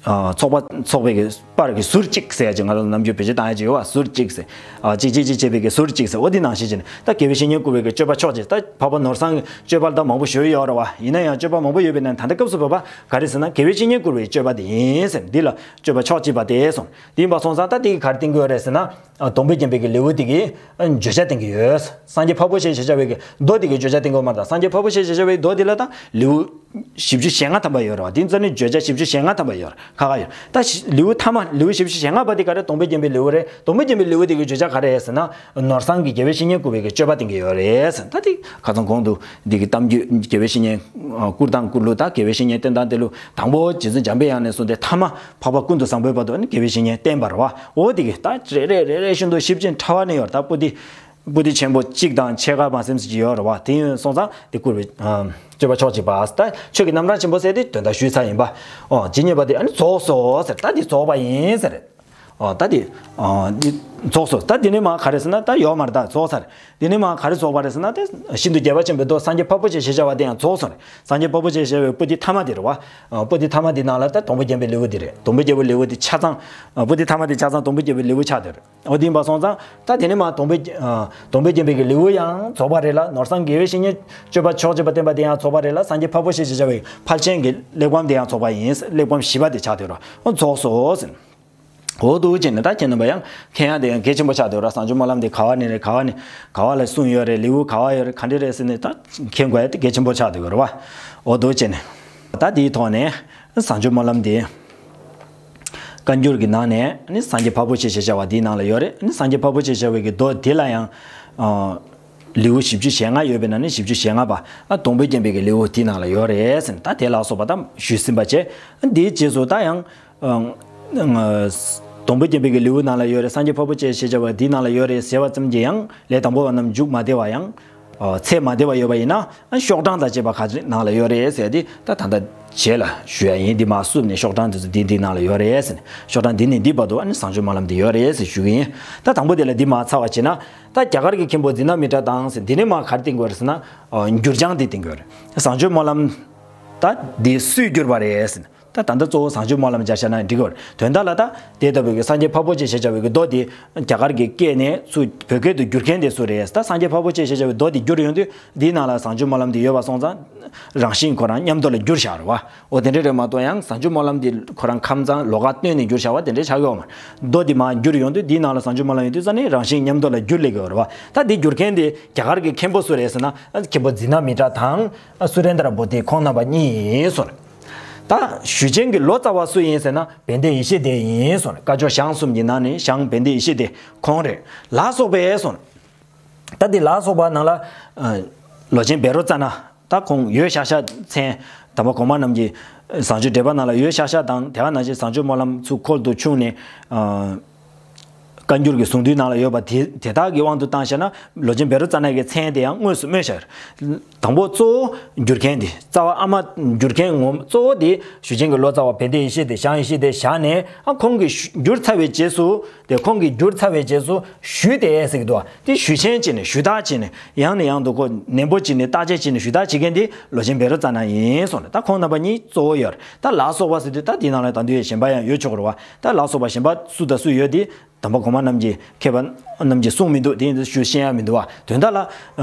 ཨ་ཚོགས་པ་ཚོགས་པའི་གི་པར་གི་ཟུར་གཅིག་ཟེར་ཡ་ཅིག་ང་ཚོ་ནམ་རྒྱུན་བེད་སྤྱོད་བཏང་ཡ་ཅིག་ཡོད་བ། ཟུར་གཅིག་ཟེར། ཨ་གཅིག་གཅིག་གཅིག་བྱས་པའི་གི་ཟུར་གཅིག་ཟེར། འོ་འདི་ནང་བཞིན་བྱས་ནས་ད་དགེ་བའི་བཤེས་གཉེན་བཀུར་བའི་གི་སྤྱོད་པ་ཕྱོགས་གཅིག་ད་འཕགས་པ་ནོར་བཟང་གི་སྤྱོད་པ་ད་མང་པོ་ཞེ་པོ་ཡོད་རེད་བ། ཡིན་ན་ཡང་སྤྱོད་པ་མང་པོ་ཡོད་པའི་ནང་ད་ལྟ་སྐབས་སུ་བབ་པ་ག་རེ་ཟེར་ན་དགེ་བའི་བཤེས་གཉེན་བཀུར་བའི་སྤྱོད་པ་དེ་ཡིན་ཟེར། འདི་ལ་སྤྱོད་པ་ཕྱོགས་གཅིག་པ་དེ་གསུངས། དེ་ཡིན་པ་སོང་ཙང་ད་དེ་གི་ག་རེ་བསྟན་གྱི་ཡོད་རེད་ཟེར་ན། སྡོང་པོས་བརྒྱན་པའི་གི་ལེའུ་དེ་གི་བརྗོད་བྱ་བསྟན་གྱི་ཡོད། སངས་རྒྱས་འཕགས་པོ་ཆེ་ཞེས་བྱ་བའི་གི་མདོ་དེ་གི་བརྗོད་བྱ་བསྟན་གྱི་ཡོད་མ་རེད་ད། སངས་རྒྱས་འཕགས་པོ་ཆེ་ཞེས་བྱ་བའི་མདོ་དེ་ལ་ད་ལེའུ་ བཞི་བཅུ་ཞེ་ལྔ་ཐམ་པ་ཡོད་རེད་བ། དེ་རྩ་ནས་བརྗོད་བྱ་བཞི་བཅུ་ཞེ་ལྔ་ཐམ་པ་ཡོད་རེད། ཁ་ཁ་ཡོད། ད་ཞི་ལེའུ་ཐ་མ་ལེའུ་བཞི་བཅུ་ཞེ་ལྔ་པ་དེ་ག་རེ། སྡོང་པོའི་རྒྱན་པའི་ལེའུ་རེད། སྡོང་པོའི་རྒྱན་པའི་ལེའུ་དེ་གི་བརྗོད་བྱ་ག་རེ་རེད་ཟེར་ན། ནོར་བཟང་གི་དགེ་བའི་བཤེས་གཉེན་བཀུར་བའི་གི་སྤྱོད་པ་དེ་གི་ཡོད་རེད་ཟེར། ད་དེ་ཁ་སང་གོང་དུ་འདི་གི་གཏམ་རྒྱུད་དགེ་བའི་བཤེས་གཉེན་བཀུར་དང་བཀུར་ལུགས། ད་དགེ་བའི་བཤེས་གཉེན་བསྟེན་སྟངས་དེ་ལུགས། དང་པོ་རྗེ་བཙུན་འཇམ་པའི་དབྱངས་ནས་བཟུང་སྟེ་ཐ་མ་འཕགས་པ་ཀུན་ཏུ་བཟང་པོའི་བར་དུ་ནི་དགེ་བའི་བཤེས་གཉེན་བསྟེན་པ་རེད་བ། འོ་དེ་གི་ད་རེ་རེ་རེ་རེ་བཞིན་དུ་ཞིབ་ཅིང་ཕྲ་བ་ནས་ཡོད་རེད། ད་པོ་ཏི་པོ་ཏི་ཆེན་པོ་གཅིག་དང་ཕྱེད་ཀ་མ་ཟིན་ཙམ་ཅིག་ཡོད་རེད་བ། དེ་ཡིན་སོང་ཙང་དེ་བཀུར་བའི་ཨ་སྤྱོད་པ་ཕྱོགས་གཅིག་པ། ད་ཆོས་ཀྱི་རྣམ་གྲངས་ཆེན་པོ་ཟེར་དེ་དོན་དག་ཞུས་ཚར་ཡིན་པ། ཨོ་ཇི་སྙེད་པ་དེ་ཨ་ནི་རྫོགས་སོ་ཟེར། ད་འདི་རྫོགས་པ་ཡིན་ཟེར། ཨོ་ད་འདི་ཨོ་འདི་རྫོགས་སོ། ད་འདི་ནས་མ་ག་རེ་ཟེར་ན། ད་ཡོད་མ་རེད། ད་རྫོགས་ཚར། འདི་ནས་མ་ག་རེ་རྫོགས་པ་རེད་ཟེར་ན། ད་ཤིན་ཏུ་རྒྱས་པ་ཆེན་པོའི་མདོ་སངས་རྒྱས་འཕགས་པོ་ཆེ་ཞེས་བྱ་བ་དེ་ཡང་རྫོགས་སོང་རེད། སངས་རྒྱས་འཕགས་པོ་ཆེ་ཞེས་བྱ་བའི་པོ་ཏི་ཐ་མ་དེ་རེད་བ། ཨོ་པོ་ཏི་ཐ་མ་དེ་ནང་ལ་ད་སྡོང་པོ་རྒྱན་པའི་ལེའུ་དེ་རེད། སྡོང་པོ་རྒྱན་པའི་ལེའུ་དེ་ཆ་ཚང་། ཨོ་པོ་ཏི་ཐ་མ་དེ་ཆ་ཚང་སྡོང་པོ་རྒྱན་པའི་ལེའུ་ཆགས་བསྡད་རེད། འོ་དེ་ཡིན་པ་སོང་ཙང་ད་དེ་ནས་མ་སྡོང་པོའི་ཨ་སྡོང་པོའི་རྒྱན་པའི་གི་ལེའུ་ཡང་རྫོགས་པ་རེད་ལ། ནོར་བཟང་དགེ་བའི་བཤེས་གཉེན་སྤྱོད་པ་ཕྱོགས་གཅིག་པ་བསྟན་པ་དེ་ཡང་རྫོགས་པ་རེད་ལ། སངས་རྒྱས་འཕགས་པོ་ཆེ་ཞེས་བྱ་བའི་ཕར་ཕྱིན་གྱི་གླེགས་བམ་དེ་ཡང་རྫོགས་པ་ཡིན། གླེགས་བམ་བཞི་པ་དེ་ཆགས་བསྡད་རེད། འོ་རྫོགས་སོ་ཟེར། འོ་འདུག་བྱས་ནས་ད་ཁྱེད་རྣམ་པ་ཡང་མཁྱེན་ཡག་དེ་ཡང་གལ་ཆེན་པོ་ཆགས་བསྡད་རེད། བཟང་སྤྱོད་སྨོན་ལམ་དེ་ག་བ་ནས་རེད། ག་བ་ནས་ག་བ་ལ་གསུངས་ཡོད་རེད། ལེའུ་ག་བ་ཡོད་རེད། ག་འདྲ་རེད་ཟེར་ནས་ད་མཁྱེན་དགོས་ཡག་དེ་གལ་ཆེན་པོ་ཆགས་བསྡད་ཡོད་རེད་བ། འོ་འདུག་བྱས་ནས་ད་དེའི་ཐོག་ནས་བཟང་སྤྱོད་སྨོན་ལམ་དེ། བཀའ་འགྱུར་གྱི་ནང་ནས་ནི་སངས་རྒྱས་འཕགས་པོ་ཆེ་ཞེས་བྱ་བ་འདིའི་ནང་ལ་ཡོད་རེད། ནི་སངས་རྒྱས་འཕགས་པོ་ཆེ་ཞེས་བྱ་བའི་གི་མདོ་འདི་ལ་ཡང་ཨ་ལེའུ་བཞི་བཅུ་ཞེ་ལྔ་ཡོད་པའི་ནང་ནས་བཞི་བཅུ་ཞེ་ལྔ་པ་ཨ་སྡོང་པོ་རྒྱན་པའི་གི་ལེའུ་འདི་ནང་ལ་ཡོད་རེད་ཟེར་ནས། ད་དེ་ལ་སོགས་པ་ད་ཞུས་ཟིན་པ་བྱས། འདིའི་རྗེས་སུ་ད་ཡང་ཨ་ཨ་སྡོང་པོ་རྒྱན་པའི་གི་ལེའུ་ནང་ལ་ཡོད་རེད། སངས་རྒྱས་འཕགས་པོ་ཆེ་ཞེས་བྱ་བ་འདིའི་ནང་ལ་ཡོད་རེད་ཟེར་བ་ཙམ་གྱིས་ཡང་ལས་དང་པོ་བ་རྣམས་མཇུག་མ་བསྡུ་བ་ཡང་། ཨོ་ཚད་མ་བདེ་བ་ཡོད་པ་ཡིན་ན་ཨ་ཤོག་གྲངས་དང་བཅས་པ་ག་ཚོད་ནང་ལ་ཡོད་རེད་ཟེར་ཏེ། ད་ད་ལྟ་རྗེས་ལ་ཞུ་ཡ་ཡིན། འདི་མར་བསུབས་ནས་ཤོག་གྲངས་དེ་ཚོ་འདི་འདི་ནང་ལ་ཡོད་རེད་ཟེར་ནས། ཤོག་གྲངས་འདི་ནས་འདི་བར་དུ་ཨ་ནི་བཟང་སྤྱོད་སྨོན་ལམ་འདི་ཡོད་རེད་ཟེར་ཞུ་གི་ཡིན། ད་དང་པོ་དེ་ལ་འདི་མར་ཚར་བ་བྱས་ན། ད་རྒྱ་གར་གྱི་མཁན་པོ་ཛི་ན་མི་ཏྲ་དང་ཟེར་འདི་ནས་མར་ག་རེ་བསྟན་དགོས་རེད་ཟེར་ན། ཨོ་འགྱུར་བྱང་འདི་བསྟན་དགོས་རེད། བཟང་སྤྱོད་སྨོན་ལམ། ད་འདི་སུས་བསྒྱུར་བ་རེད་ཟེར་ན། ད་ད་ལྟ་གཙོ་བོ་བཟང་སྤྱོད་སྨོན་ལམ་སྦྱར་བཞག་ན་འགྲིག་གི་རེད། དོན་དག་ལ་ད་དེ་ལྟ་བུའི་གི་སངས་རྒྱས་འཕགས་པོ་ཆེ་ཞེས་བྱ་བའི་གི་མདོ་དེ་རྒྱ་གར་གྱི་སྐད་ནས་ཚུར་བོད་སྐད་དུ་བསྒྱུར་མཁན་དེ་སུ་རེད། ད་སངས་རྒྱས་འཕགས་པོ་ཆེ་ཞེས་བྱ་བའི་མདོ་དེ་བསྒྱུར་ཡོང་དུས་འདིའི་ནང་ལ་བཟང་སྤྱོད་སྨོན་ལམ་དེ་ཡོད་པ་སོང་ཙང་རང་བཞིན་ཁོ་རང་མཉམ་དུ་ལ་བསྒྱུར་བཞག་རེད་བ། འོ་དེ་འདྲ་རེད་མ་གཏོགས་ཡང་བཟང་སྤྱོད་སྨོན་ལམ་དེ་ཁོ་རང་ཁམས་གཙང་ལོགས་ཀ་བཏོན་ནས་བསྒྱུར་བཞག་པ་དེ་འདྲ་ཆགས་ཡོད་མ་རེད། མདོ་དེ་མར་བསྒྱུར་ཡོང་དུས་འདིའི་ནང་ལ་བཟང་སྤྱོད་སྨོན་ལམ་ཡོད་དུས་ཙང་ནས་རང་བཞིན་མཉམ་དུ་ལ་བསྒྱུར་སླེབས་ཀྱི་ཡོད་རེད་བ། ད་འདི་བསྒྱུར་མཁན་དེ་རྒྱ་གར་གྱི་མཁན་པོ་སུ་རེད་ཟེར་ན། མཁན་པོ་ཛི་ན་མི་ཏྲ་དང་སུ་རེན་དྲ་བོ་དྷི་ཁོང་རྣམ་པ་གཉིས་ཡིན་གསུངས། ད་ཞུས་ཆེན་གྱི་ལོ་ཙཱ་བ་སུ་ཡིན་ཟེར་ན་བན་དེ་ཡེ་ཤེས་སྡེ་ཡིན་གསུངས། བཀའ་ཆོས་ཞང་གསུམ་གྱི་ནང་ནས་ཞང་བན་དེ་ཡེ་ཤེས་སྡེ་ཁོང་རེད་ལ་སོགས་པས་གསུངས། ད་འདི་ལ་སོགས་པ་ནང་ལ་ཨ་ལོ་ཆེན་བཻ་རོ་ཙ་ན། ད་ཁོང་ཡོད་ཤག་ཤག་མཚན་དམ་པ་གོང་མ་རྣམས་ཀྱི་བཟང་སྤྱོད་འགྲེལ་པ་ནང་ལ་ཡོད་ཤག་ཤག་དང་། དེ་ག་ནང་བཞིན་བཟང་སྤྱོད་སྨོན་ལམ་ཚུར་ཁོལ་དུ་ཕྱུང་ནས་ཨ་བཀའ་འགྱུར་གྱི་གཟུངས་བསྡུས་ནང་ལ་ཡོད་པ་དེ་དེ་དག་གི་དབང་དུ་བཏང་བྱས་ན། ལོ་ཆེན་བཻ་རོ་ཙ་ན་གི་མཚན་དེ་ཡང་དངོས་སུ་སྨོས་བཞག་དང་པོ་གཙོ་བོ་བསྒྱུར་མཁན་དེ། རྩ་བ་ཨ་མ་བསྒྱུར་མཁན་ངོ་མ་གཙོ་བོ་དེ་ཞུས་ཆེན་གྱི་ལོ་ཙཱ་བ་བན་དེ་ཡེ་ཤེས་སྡེ་ཞང་ཡེ་ཤེས་སྡེ་བཞག་ནས། ཨ་ཁོང་གིས་བསྒྱུར་ཚར་བའི་རྗེས་སུ། དེ་ཁོང་གིས་བསྒྱུར་ཚར་བའི་རྗེས་སུ་ཞུས་ཏེ་ཟེར་གྱི་འདུག་བ། དེ་ཞུས་ཆེན་བྱས་ནས་ཞུས་དག་བྱས་ནས། ཡང་ནས་ཡང་དུ་ཁོ་ནན་པོ་བྱས་ནས་བརྟག་དཔྱད་བྱས་ནས་ཞུས་དག་བྱེད་མཁན་དེ་ལོ་ཆེན་བཻ་རོ་ཙ་ན་ཡིན་གསུངས་ནས། ད་ཁོང་རྣམ་པ་གཉིས་གཙོ་བོ་ཡོད་རེད། ད་ལ་སོགས་པ་ཟེར་དུས་ད་དེའི་ནང་ལ་ད་དུང་ཡང་གཞན་པ་ཡང་ཡོད་ཆོག་གི་རེད་བ། ད་ལ་སོགས་པ་གཞན་པ་སུ་དང་སུ་ཡོད་དེ། དམ་པ་གོང་མ་རྣམས་ཀྱིས་མཁས་པ་རྣམས་ཀྱིས་གསུངས་མི་འདུག་དེ་ཡིན་དུས་ཞུ་ཤེས་ཡ་མི་འདུག་བ། དོན་དག་ལ་ཨ་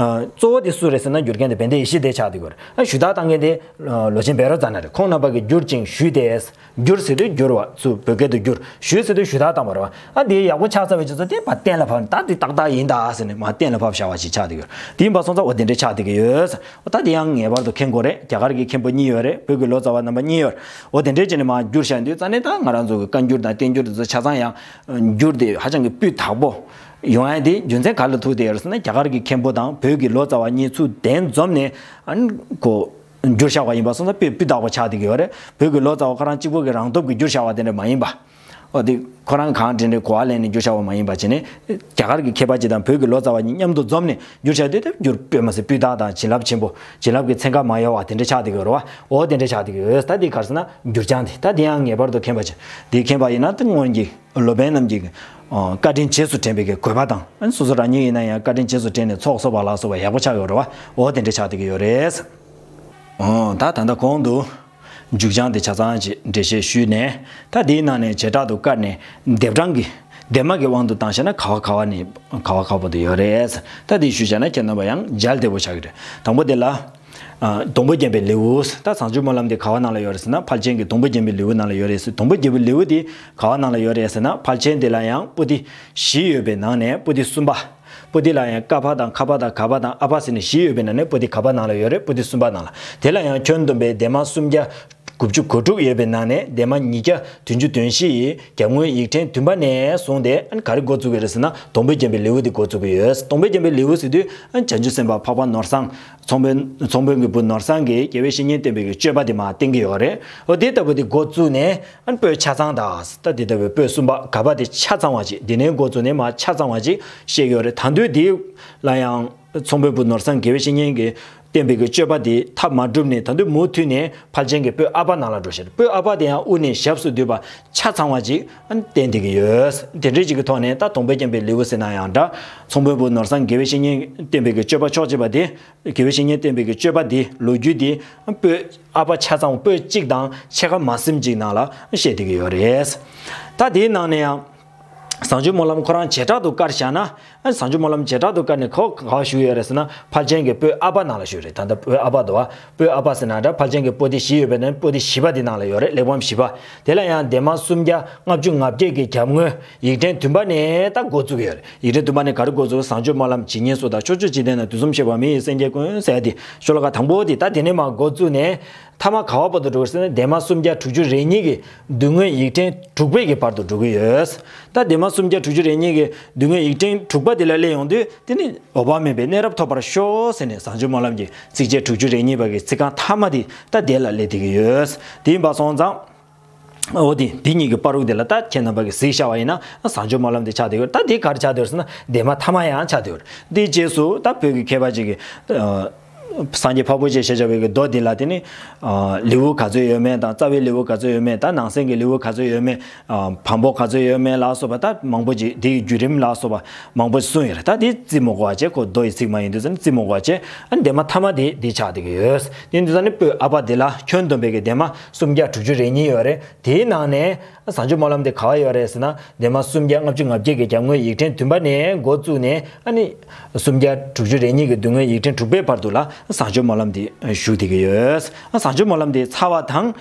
གཙོ་བོ་དེ་སུ་རེད་ཟེར་ན་བསྒྱུར་མཁན་དེ་བན་དེ་ཡེ་ཤེས་སྡེ་ཆགས་བསྡད་ཀྱི་ཡོད་རེད། ཨ་ཞུ་དག་བཏང་མཁན་དེ་ཨ་ལོ་ཆེན་བཻ་རོ་ཙ་ན་རེད། ཁོང་རྣམ་པ་གིས་བསྒྱུར་ཅིང་ཞུས་ཏེ། བསྒྱུར་ཟེར་དུས་བསྒྱུར་བ་ཚུར་བོད་སྐད་དུ་བསྒྱུར། ཞུས་ཟེར་དུས་ཞུ་དག་བཏང་བ་རེད་བ། ཨ་དེ་ཡག་པོ་ཆགས་ཚར་བའི་རྗེས་སུ་དེ་ཕར་གཏན་ལ་ཕབ། ད་དེ་ཏག་ཏག་ཡིན་ད་ཟེར་ནས་མར་གཏན་ལ་ཕབ་བཞག་པ་ཞིག་ཆགས་བསྡད་ཀྱི་ཡོད་རེད། དེ་ཡིན་པ་སོང་ཙང་འོ་དེ་འདྲ་ཆགས་བསྡད་ཀྱི་ཡོད། འོ་ད་དེ་ཡང་ངེས་པར་དུ་མཁྱེན་དགོས་རེད། རྒྱ་གར་གྱི་མཁན་པོ་གཉིས་ཡོད་རེད། བོད་ཀྱི་ལོ་ཙཱ་བ་རྣམ་པ་གཉིས་ཡོད་རེད། འོ་དེ་འདྲ་བྱས་ནས་མར་བསྒྱུར་བཞག་དུས་ཙང་ནས། ད་ང་རང་ཚོ་གི་བཀའ་འགྱུར་དང་བསྟན་འགྱུར་དེ་ཚོ་ཆ་ཚང་ཡང་འགྱུར་དེ་ཧ་ཅང་གི་སྤུས་དག་པོ་ཡོང་ཡ་དེ་རྒྱུ་མཚན་ག་ལ་ཐུག་བསྡད་ཡོད་རེད་ཟེར་ན། རྒྱ་གར་གྱི་མཁན་པོ་དང་བོད་ཀྱི་ལོ་ཙཱ་བ་གཉིས་ཚུར་གདན་འཛོམས་ནས། ཨ་ནི་ཁོ་འགྱུར་བཞག་པ་ཡིན་པ་སོང་ཙང་དཔེ་སྤུས་དག་པོ་ཆགས་བསྡད་ཀྱི་ཡོད་རེད། བོད་ཀྱི་ལོ་ཙཱ་བ་ཁོ་རང་གཅིག་པོ་གི་རང་སྟོབས་ཀྱིས་འགྱུར་བཞག་པ་དེ་འདྲ་མ་ཡིན་པ། འོ་དེ་ཁོ་རང་གང་དྲན་དྲན་གོ་བ་ལེན་ནས་འགྱུར་བཞག་པ་མ་ཡིན་པ་བྱས་ནས། རྒྱ་གར་གྱི་མཁས་པ་ཅིག་དང་བོད་ཀྱི་ལོ་ཙཱ་བ་གཉིས་མཉམ་དུ་འཛོམས་ནས་འགྱུར་བཞག་དུས། དེ་འགྱུར་དཔེ་མ་སྲིད་སྤུས་དག་དང་བྱིན་རླབས་ཆེན་པོ། བྱིན་རླབས་ཀྱི་ཚན་ཁ་མ་ཡལ་བ་དེ་འདྲ་ཆགས་བསྡད་ཀྱི་ཡོད་རེད་བ། འོ་དེ་འདྲ་ཆགས་བསྡད་ཀྱི་ཡོད། ད་དེ་ག་རེ་ཟེར་ན་འགྱུར་བྱང་དེ། ད་དེ་ཡང་ངེས་པར་དུ་མཁྱེན་པ་བྱས། དེ་མཁྱེན་པ་ཡིན་ན་ད་སྔོན་གྱི་ལོ་པཎ་རྣམས་ཀྱི་ཨ་བཀའ་དྲིན་རྗེས་སུ་དྲན་པའི་གི་དགོས་པ་དང་། ཨ་ནི་སོ་སོ་རང་ཉིད་ཡིན་ན་ཡང་བཀའ་དྲིན་རྗེས་སུ་དྲན་ནས་ཚོགས་གསོག་པ་ལ་སོགས་པ་ཡག་པོ་ཆགས་ཡོད་རེད་བ། འོ་དེ་འདྲ་ཆགས་བསྡད་ཀྱི་ཡོད་རེད། ཨོ་ད་ད་ལྟ་གོང་དུ་མཇུག་བྱང་དེ་ཆ་ཚང་ཅིག་འགྲེལ་བཤད་ཞུས་ནས། ད་དེའི་ནང་ནས་བྱེ་བྲག་ཏུ་བཀར་ནས་ལྡེབ་གྲངས་ཀྱི་ལྡེབ་མ་གི་དབང་དུ་བཏང་བྱས་ན་ག་བ་ག་བ་ནས་ག་བ་ག་བ་དུ་ཡོད་རེད། ད་དེ་ཞུས་བྱས་ན་ཁྱེད་རྣམ་པ་ཡང་མཇལ་བདེ་པོ་ཆགས་ཀྱི་རེད། དང་པོ་དེ་ལ། ཨ་སྡོང་པོ་རྒྱན་པའི་ལེའུ། ད་བཟང་སྤྱོད་སྨོན་ལམ་དེ་ག་བ་ནང་ལ་ཡོད་རེད་ཟེར་ན། ཕར་ཕྱིན་གྱི་སྡོང་པོ་རྒྱན་པའི་ལེའུ་ནང་ལ་ཡོད་རེད་ཟེར། སྡོང་པོ་རྒྱན་པའི་ལེའུ་དེ་ག་བ་ནང་ལ་ཡོད་རེད་ཟེར་ན། ཕར་ཕྱིན་དེ་ལ་ཡང་པོ་ཏི་བཞི་ཡོད་པའི་ནང་ནས་པོ་ཏི་གསུམ་པ། པོ་ཏི་ལ་ཡང་ཀ་པ་དང་ཁ་པ་དང་ག་པ་དང་ཨ་པ་ཟེར་ནས་བཞི་ཡོད་པའི་ནང་ནས་པོ་ཏི་ག་པ་ནང་ལ་ཡོད་རེད། པོ་ཏི་གསུམ་པ་ནང་ལ། དེ་ལ་ཡང་ཁྱོན་བསྡོམས་པའི་ལྡན་མ་སུམ་བརྒྱ་དགུ་བཅུ་གོ་དྲུག་ཡོད་པའི་ནང་ནས་ལྡན་མ་ཉིས་བརྒྱ་བདུན་ཅུ་དོན་བཞི་ཡི་རྒྱབ་ངོས་ཡིག་ཕྲེང་བདུན་པ་ནས་བཟུང་སྟེ་ཨ་ནི་ག་རེ་འགོ་བཙུགས་ཀྱི་རེད་ཟེར་ན། སྡོང་པོའི་རྒྱན་པའི་ལེའུ་དེ་འགོ་བཙུགས་ཀྱི་ཡོད། སྡོང་པོའི་རྒྱན་པའི་ལེའུ་ཟེར་དུས་ཨ་ནི་བྱང་ཆུབ་སེམས་དཔའ་འཕགས་པ་ནོར་བཟང་། ཚོང་དཔོན་ཚོང་དཔོན་གྱི་བུ་ནོར་བཟང་གིས་དགེ་བའི་བཤེས་གཉེན་བསྟེན་པའི་གི་སྤྱོད་པ་དེ་མར་བསྟན་གྱི་ཡོད་རེད། འོ་དེ་ལྟ་བུ་དེ་འགོ་བཙུགས་ནས་ཨ་ནི་པོད་ཆ་ཚང་དང་ད་དེ་ལྟ་བུའི་པོད་གསུམ་པ་ག་པ་དེ་ཆ་ཚང་བ་ཅིག་འདི་ནས་འགོ་བཙུགས་ནས་མར་ཆ་ཚང་བ་ཅིག་བཤད་ཀྱི་ཡོད་རེད། ད་དུས་འདི་ལ་ཡང་ཚོང་དཔོན་བུ་ནོར་བཟང་དགེ་བའི་བཤེས་གཉེན་གྱིས་བསྟན་པའི་གི་སྤྱོད་པ་དེ་མཐར་མ་གྲུབ་ནས་ད་དུས་མུ་མཐུད་ནས་ཕལ་ཆེར་གྱི་པོད་ཨ་པ་ནང་ལ་འགྲོ་བཞིན། པོད་ཨ་པ་དེ་ཡང་དབུ་ནས་ཞབས་སུ་བསྡུས་པ་ཆ་ཚང་བ་ཅིག་ཨ་ནི་བསྟན་བསྡད་ཀྱི་ཡོད། དེ་འདྲའི་ཅིག་གི་ཐོག་ནས་ད་སྡོང་པོའི་རྒྱན་པའི་ལེའུ་ཟེར་ན་ཡང་འདྲ། ཚོང་དཔོན་བུ་ནོར་བཟང་དགེ་བའི་བཤེས་གཉེན་བསྟེན་པའི་གི་སྤྱོད་པ་ཕྱོགས་གཅིག་པ་དེ། དགེ་བའི་བཤེས་གཉེན་བསྟེན་པའི་གི་སྤྱོད་པ་འདི་ལོ་རྒྱུས་འདི་པོད་ཨ་པ་ཆ་ཚང་པོད་གཅིག་དང་ཕྱེད་ཀ་མ་ཟིན་ཅིག་ནང་ལ་བཤད་བསྡད་ཀྱི་ཡོད་རེད། ད་དེའི་ནང་ནས་ཡང་བྱང་ཆུབ་སྨོན་ལམ་ཁོ་རང་བྱེ་བྲག་ཏུ་བཀར་བཞག་ན། བྱང་ཆུབ་སྨོན་ལམ་བྱེ་བྲག་ཏུ་བཀར་ནས་ཁོ་ག་པར་བཞུགས་ཡོད་རེད་ཟེར་ན། ཕལ་ཆེར་གྱི་པོད་ཨ་པ་ནང་ལ་བཞུགས་རེད། ད་ལྟ་པོད་ཨ་པ་འདུག་བ། པོད་ཨ་པ་ཟེར་ན་འདྲ། ཕལ་ཆེར་གྱི་པོ་ཏི་བཞི་ཡོད་པའི་ནང་པོ་ཏི་བཞི་པ་དེ་ནང་ལ་ཡོད་རེད། གླེགས་བམ་བཞི་པ། དེ་ལ་ཡང་ལྡན་མ་སུམ་བརྒྱ་ལྔ་བཅུ་ང་བརྒྱད་ཀྱི་རྒྱབ་ངོས་ཡིག་ཕྲེང་བདུན་པ་ནས་ད་འགོ་བཙུགས་ཡོད་རེད། ཡིག་ཕྲེང་བདུན་པ་ནས་ག་རེ་འགོ་བཙུགས། བྱང་ཆུབ་སྨོན་ལམ་ཇི་སྙེད་སུ་དང་། ཕྱོགས་བཅུའི་འཇིག་རྟེན་ན་དུས་གསུམ་གཤེགས་པ་མི་ཡི་སེང་གེ་ཀུན་ཟེར་ཡ་དེ་ཤོ་ལོ་ཀ་དང་པོ་དེ་ད་དེ་ནས་མར་འགོ་བཙུགས་ནས་མཐའ་མ་ག་པ་བར་དུ་འགྲོ་གི་ཟེར་ན། ལྡན་མ་སུམ་བརྒྱ་དྲུག་ཅུ་རེ་གཉིས་ཀྱི་མདུན་ངོས་ཡིག་ཕྲེང་དྲུག་པའི་གི་བར་དུ་འགྲོ་གི་ཡོད། ད་ལྡན་མ་སུམ་བརྒྱ་དྲུག་ཅུ་རེ་གཉིས་ཀྱི་མདུན་ངོས་ཡིག་ཕྲེང་དྲུག་པ་དེ་ལ་སླེབས་ཡོང་དུས་དེ་ནི་འོད་དཔག་མེད་པའི་གནས་རབ་ཐོབ་པར་ཤོག་ཟེར་ནས་བྱང་ཆུབ་སྨོན་ལམ་གྱི་ཚིགས་བཅད་དྲུག་ཅུ་རེ་གཉིས་པ་གི་ཚིག་རྐང་མཐའ་མ་དེ་ད་དེ་ལ་སླེབས་བསྡད་ཀྱི་ཡོད། དེ་ཡིན་པ་སོང་ཙང་། འོ་དེ་འདི་གཉིས་ཀྱི་བར་དུ་དེ་ལ་ད་ཁྱེད་རྣམ་པ་གིས་གཟིགས་བཞག་པ་ཡིན་ན་བྱང་ཆུབ་སྨོན་ལམ་དེ་ཆགས་བསྡད་ཡོད། ད་དེ་ག་རེ་ཆགས་བསྡད་ཡོད་ཟེར་ན་ལྡན་མ་ཐ་མ་ཡང་ཆགས་བསྡད་ཡོད། དེའི་རྗེས་སུ་ད་བོད་ཀྱི་མཁས་པ་ཅིག་གིས་ཨ། སངས་རྒྱས་འཕགས་པོ་ཆེ་ཞེས་བྱ་བའི་གི་མདོ་འདི་ལ་དེ་ནི་ཨ། ལེའུ་ག་ཚོད་ཡོད་མེད་དང་། རྩ་བའི་ལེའུ་ག་ཚོད་ཡོད་མེད་དང་། ནང་གསེས་ཀྱི་ལེའུ་ག་ཚོད་ཡོད་མེད། ཨ། བམ་པོ་ག་ཚོད་ཡོད་མེད་ལ་སོགས་པ་ད་མང་པོ་ཅིག་དེའི་བརྒྱུད་རིམ་ལ་སོགས་པ་མང་པོ་ཞིག་གསུངས་ཡོད་རེད། ད་དེ་རྩིས་མི་དགོས་པ་བྱས། ཁོ་མདོ་ཡི་ཚིག་མ་ཡིན་དུས་ཙམ་ནས་རྩིས་མི་དགོས་པ་བྱས། ཨ། ལྡན་མ་ཐ་མ་དེ་འདི་ཆགས་བསྡད་ཀྱི་ཡོད། དེ་འདི་ཙམ་ནས་པོད་ཨ་པ་འདི་ལ་ཁྱོན་བསྡོམས་པའི་གི་ལྡན་མ་སུམ་བརྒྱ་དྲུག་ཅུ་རེ་གཉིས་ཡོད་རེད། དེའི་ནང་ནས་བྱང་ཆུབ་སྨོན་ལམ་དེ་ག་པར་ཡོད་རེད་ཟེར་ན། ལྡན་མ་སུམ་བརྒྱ་ལྔ་བཅུ་ང་བརྒྱད་ཀྱི་རྒྱབ་ངོས་ཡིག་ཕྲེང་བདུན་པ་ནས་འགོ་བཙུགས་ནས། ཨ་ནི་སུམ་བརྒྱ་དྲུག་ཅུ་རེ་གཉིས་ཀྱི་མདུན་ངོས་ཡིག་ཕྲེང་དྲུག་པའི་བར་དུ་ལ་བྱང་ཆུབ་སྨོན་ལམ་དེ་བཞུགས་བསྡད་ཀྱི་ཡོད། བྱང་ཆུབ་སྨོན་ལམ་དེ་ཚར་བ་དང་།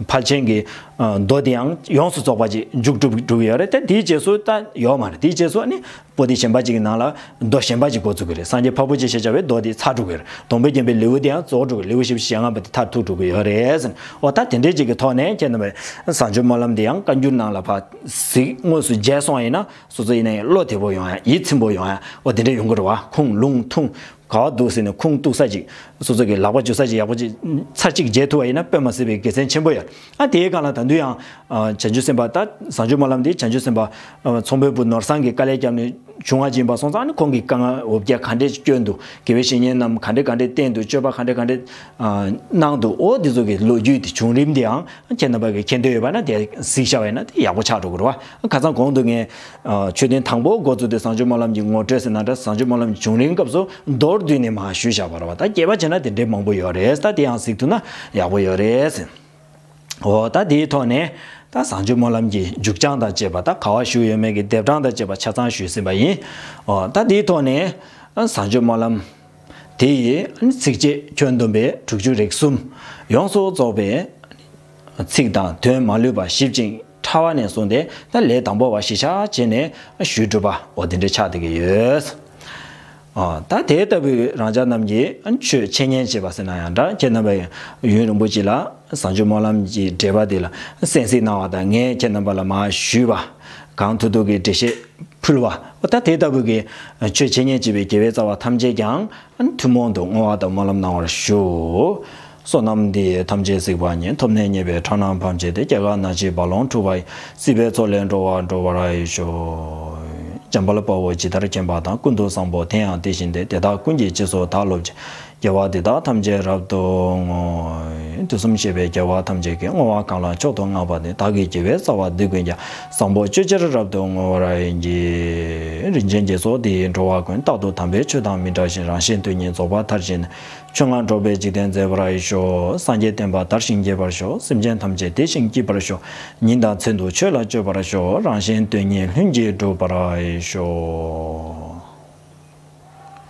ཕལ་ཆེར་གྱི་མདོ་དེ་ཡང་ཡོངས་སུ་རྫོགས་པ་ཅིག་མཇུག་གྲུབ་འགྲོ་གི་ཡོད་རེད། དེ་དེའི་རྗེས་སུ་ད་ཡོད་མ་རེད། དེའི་རྗེས་སུ་ཨ་ནི་པོ་ཏི་གཞན་པ་ཅིག་གི་ནང་ལ་མདོ་གཞན་པ་ཅིག་འགོ་བཙུགས་ཀྱི་རེད། སངས་རྒྱས་འཕགས་པོ་ཆེ་ཞེས་བྱ་བའི་མདོ་དེ་ཚར་འགྲོ་གི་རེད། སྡོང་པོའི་རྒྱན་པའི་ལེའུ་དེ་ཡང་རྫོགས་འགྲོ་གི། ལེའུ་བཞི་བཅུ་ཞེ་ལྔ་པ་དེ་མཐར་ཐུག་འགྲོ་གི་ཡོད་རེད། འོ་ད་དེ་འདྲའི་ཅིག་གི་ཐོག་ནས་ཁྱེད་རྣམ་པས་བྱང་ཆུབ་སྨོན་ལམ་དེ་ཡང་བཀའ་འགྱུར་ནང་ལ་ཕར་གཟིགས་དངོས་སུ་མཇལ་སོང་བ་ཡིན་ན། སོ་སོ་ཡིན་ན་ཡང་བློ་བདེ་པོ་ཡོང་ཡ། ཡིད་ཚིམ་པོ་ཡོང་ཡ། འོ་དེ་འདྲ་ཡོང་གི་རེད་བ། ཁུངས་ལུང་ཐུང་ག་པར་འདུག་ཟེར་ནས་ཁུངས་གཏུགས་ས་ཅིག་སོ་སོ་གི་ལག་པ་འཇུ་ས་ཅིག་ཡག་པོ་ཅིག་ཚར་གཅིག་མཇལ་ཐུབ་པ་ཡིན་ན་དཔེ་མ་སྲིད་པའི་དགེ་མཚན་ཆེན་པོ་ཡོད། ཨ་དེའི་སྒང་ལ་ད་དུང་ཡང་ཨ་བྱང་ཆུབ་སེམས་དཔའ། ད་བྱང་ཆུབ་སྨོན་ལམ་འདི་བྱང་ཆུབ་སེམས་དཔའ་ཨ་ཚོང་དཔོན་བུ་ནོར་བཟང་གིས་དཀའ་ལས་བརྒྱབ་ནས་བྱུང་བ་ཅིག་ཡིན་པ་སོང་ཙང་། ཨ་ནི་ཁོང་གིས་དཀའ་ངལ་འོ་བརྒྱལ་ག་འདྲས་སྐྱོན་འདུག་དགེ་བའི་བཤེས་གཉེན་རྣམས་ག་འདྲས་ག་འདྲས་བསྟེན་འདུག་སྤྱོད་པ་ག་འདྲས་ག་འདྲས་ཨ་གནང་འདུག་འོ་འདི་ཚོ་གི་ལོ་རྒྱུས་དེ། བྱུང་རིམ་དེའང་ཁྱེད་རྣམ་པ་གིས་མཁྱེན་འདོད་ཡོད་པ་ན་དེ་གཟིགས་བཞག་པ་ཡིན་ན་དེ་ཡག་པོ་ཆགས་འགྲོ་གི་རེད་བ། ཁ་སང་གོང་དུ་ངས་ཨ་མཆོད་རྟེན་དང་པོ་འགོ་བཙུགས་ཏེ་བྱང་ཆུབ་སྨོན་ལམ་གྱི་ངོ་སྤྲོད་ཟེར་ན་འདྲ། བྱང་ཆུབ་སྨོན་ལམ་གྱི་བྱུང་རིམ་སྐབས་སུ་མདོར་བསྡུས་ནས་མར་ཞུས་བཞག་པ་རེད་བ། ད་རྒྱས་པ་བྱས་ན་དེ་འདྲའི་མང་པོ་ཡོད་རེད། ད་དེ་ཡང་གཟིགས་ཐུབ་ན་ཡག་པོ་ཡོད་རེད། འོ་ད་དེའི་ཐོག་ནས་ད་བྱང་ཆུབ་སྨོན་ལམ་གྱི་མཇུག་བྱང་དང་བཅས་པ། ད་ག་པར་བཞུགས་ཡོད་མེད་ཀྱི་ལྡེབ་གྲངས་དང་བཅས་པ་ཆ་ཚང་ཞུས་ཟིན་པ་ཡིན། འོ་ད་དེའི་ཐོག་ནས་བྱང་ཆུབ་སྨོན་ལམ་དེ་ཡི་ཚིགས་བཅད་ཁྱོན་བསྡོམས་པའི་དྲུག་ཅུ་རེ་གསུམ། ཡོངས་སུ་རྫོགས་པའི་ཚིག་དང་དོན་མ་ལུས་པ་ཞིབ་ཅིང་ཕྲ་བ་ནས་བཟུང་སྟེ། ད་ལས་དང་པོ་བ་གཞི་བཞག་བྱས་ནས་ཞུས་གྲུབ་པ། འོ་དེ་འདྲ་ཆགས་བསྡད་ཀྱི་ཡོད། ཨ་ད་དེ་ལྟ་བུའི་རང་ཅག་རྣམས་ཀྱིས་ཆོས་འཆད་ཉན་བྱེད་པ་ཟེར་ན་ཡང་འདྲ། ཁྱེད་རྣམ་པས་ཡུན་རིང་པོ་ཅིག་ལ་བྱང་ཆུབ་སྨོན་ལམ་གྱི་འགྲེལ་པ་དེ་ལ་གསན་གཟིགས་གནང་བ་དང་། ངས་ཁྱེད་རྣམ་པ་ལ་མར་ཞུས་པ། གང་ཐུབ་ཐུབ་ཀྱིས་འགྲེལ་བཤད་ཕུལ་བ། འོ་ད་དེ་ལྟ་བུ་གི་ཆོས་འཆད་ཉན་བྱེད་པའི་དགེ་བའི་རྩ་བ་ཐམས་ཅད་ཀྱང་ཐུན་མོང་དུ་བསྔོ་བ་དང་སྨོན་ལམ་གནང་བར་ཞུ། བསོད་ནམས་འདི་ཡིས་ཐམས་ཅད་གཟིགས་པ་ཉིད། ཐོབ་ནས་ཉེས་པའི་དགྲ་རྣམས་ཕམ་བྱས་ཏེ། སྐྱེ་རྒ་ན་འཆིའི་རྦ་ཀློང་འཁྲུགས་པ་ཡི། སྲིད་པའི་མཚོ་ལས་འགྲོ་བ་སྒྲོལ་བར་ཤོག། འཇམ་དཔལ་དཔའ་བོས་ཇི་ལྟར་མཁྱེན་པ་དང་། ཀུན་ཏུ་བཟང་པོ་དེ་ཡང་དེ་བཞིན་ཏེ། དེ་དག་ཀུན་གྱི་རྗེས་སུ་བདག་སློབ་ཅིང་། དགེ་བ་འདི་དག་ཐམས་ཅད་རབ་ཏུ་བསྔོ། དུས་གསུམ་གཤེགས་པའི་རྒྱལ་བ་ཐམས་ཅད་ཀྱིས། བསྔོ་བ་གང་ལ་མཆོག་ཏུ་བསྔགས་པ་དེས། བདག་གི་དགེ་བའི་རྩ་བ་འདི་ཀུན་ཀྱང་། བཟང་པོ་སྤྱོད་ཕྱིར་རབ་ཏུ་བསྔོ་བར་བགྱི། རིན་ཆེན་རྗེས་སུ་དེའི་འགྲོ་བ་ཀུན། རྟག་ཏུ་དམ་པའི་ཆོས་དང་མི་འབྲལ་ཞིང་། རང་གཞན་དོན་གཉིས་རྫོགས་པ་མཐར་ཕྱིན་ནས། ཆོས་མངོན་གྲུབ་པའི་འཇིག་རྟེན་མཛེས་པར་ཤོག། སངས་རྒྱས་བསྟན་པ་དར་ཞིང་རྒྱས་པར་ཤོག། སེམས་ཅན་ཐམས་ཅད་བདེ་ཞིང་སྐྱིད་པར་ཤོག། ཉིན་དང་མཚན་དུ་ཆོས་ལ་སྤྱོད་པར་ཤོག། རང་གཞན་དོན་གཉིས་ལྷུན་གྱིས་གྲུབ་པར་ཤོག།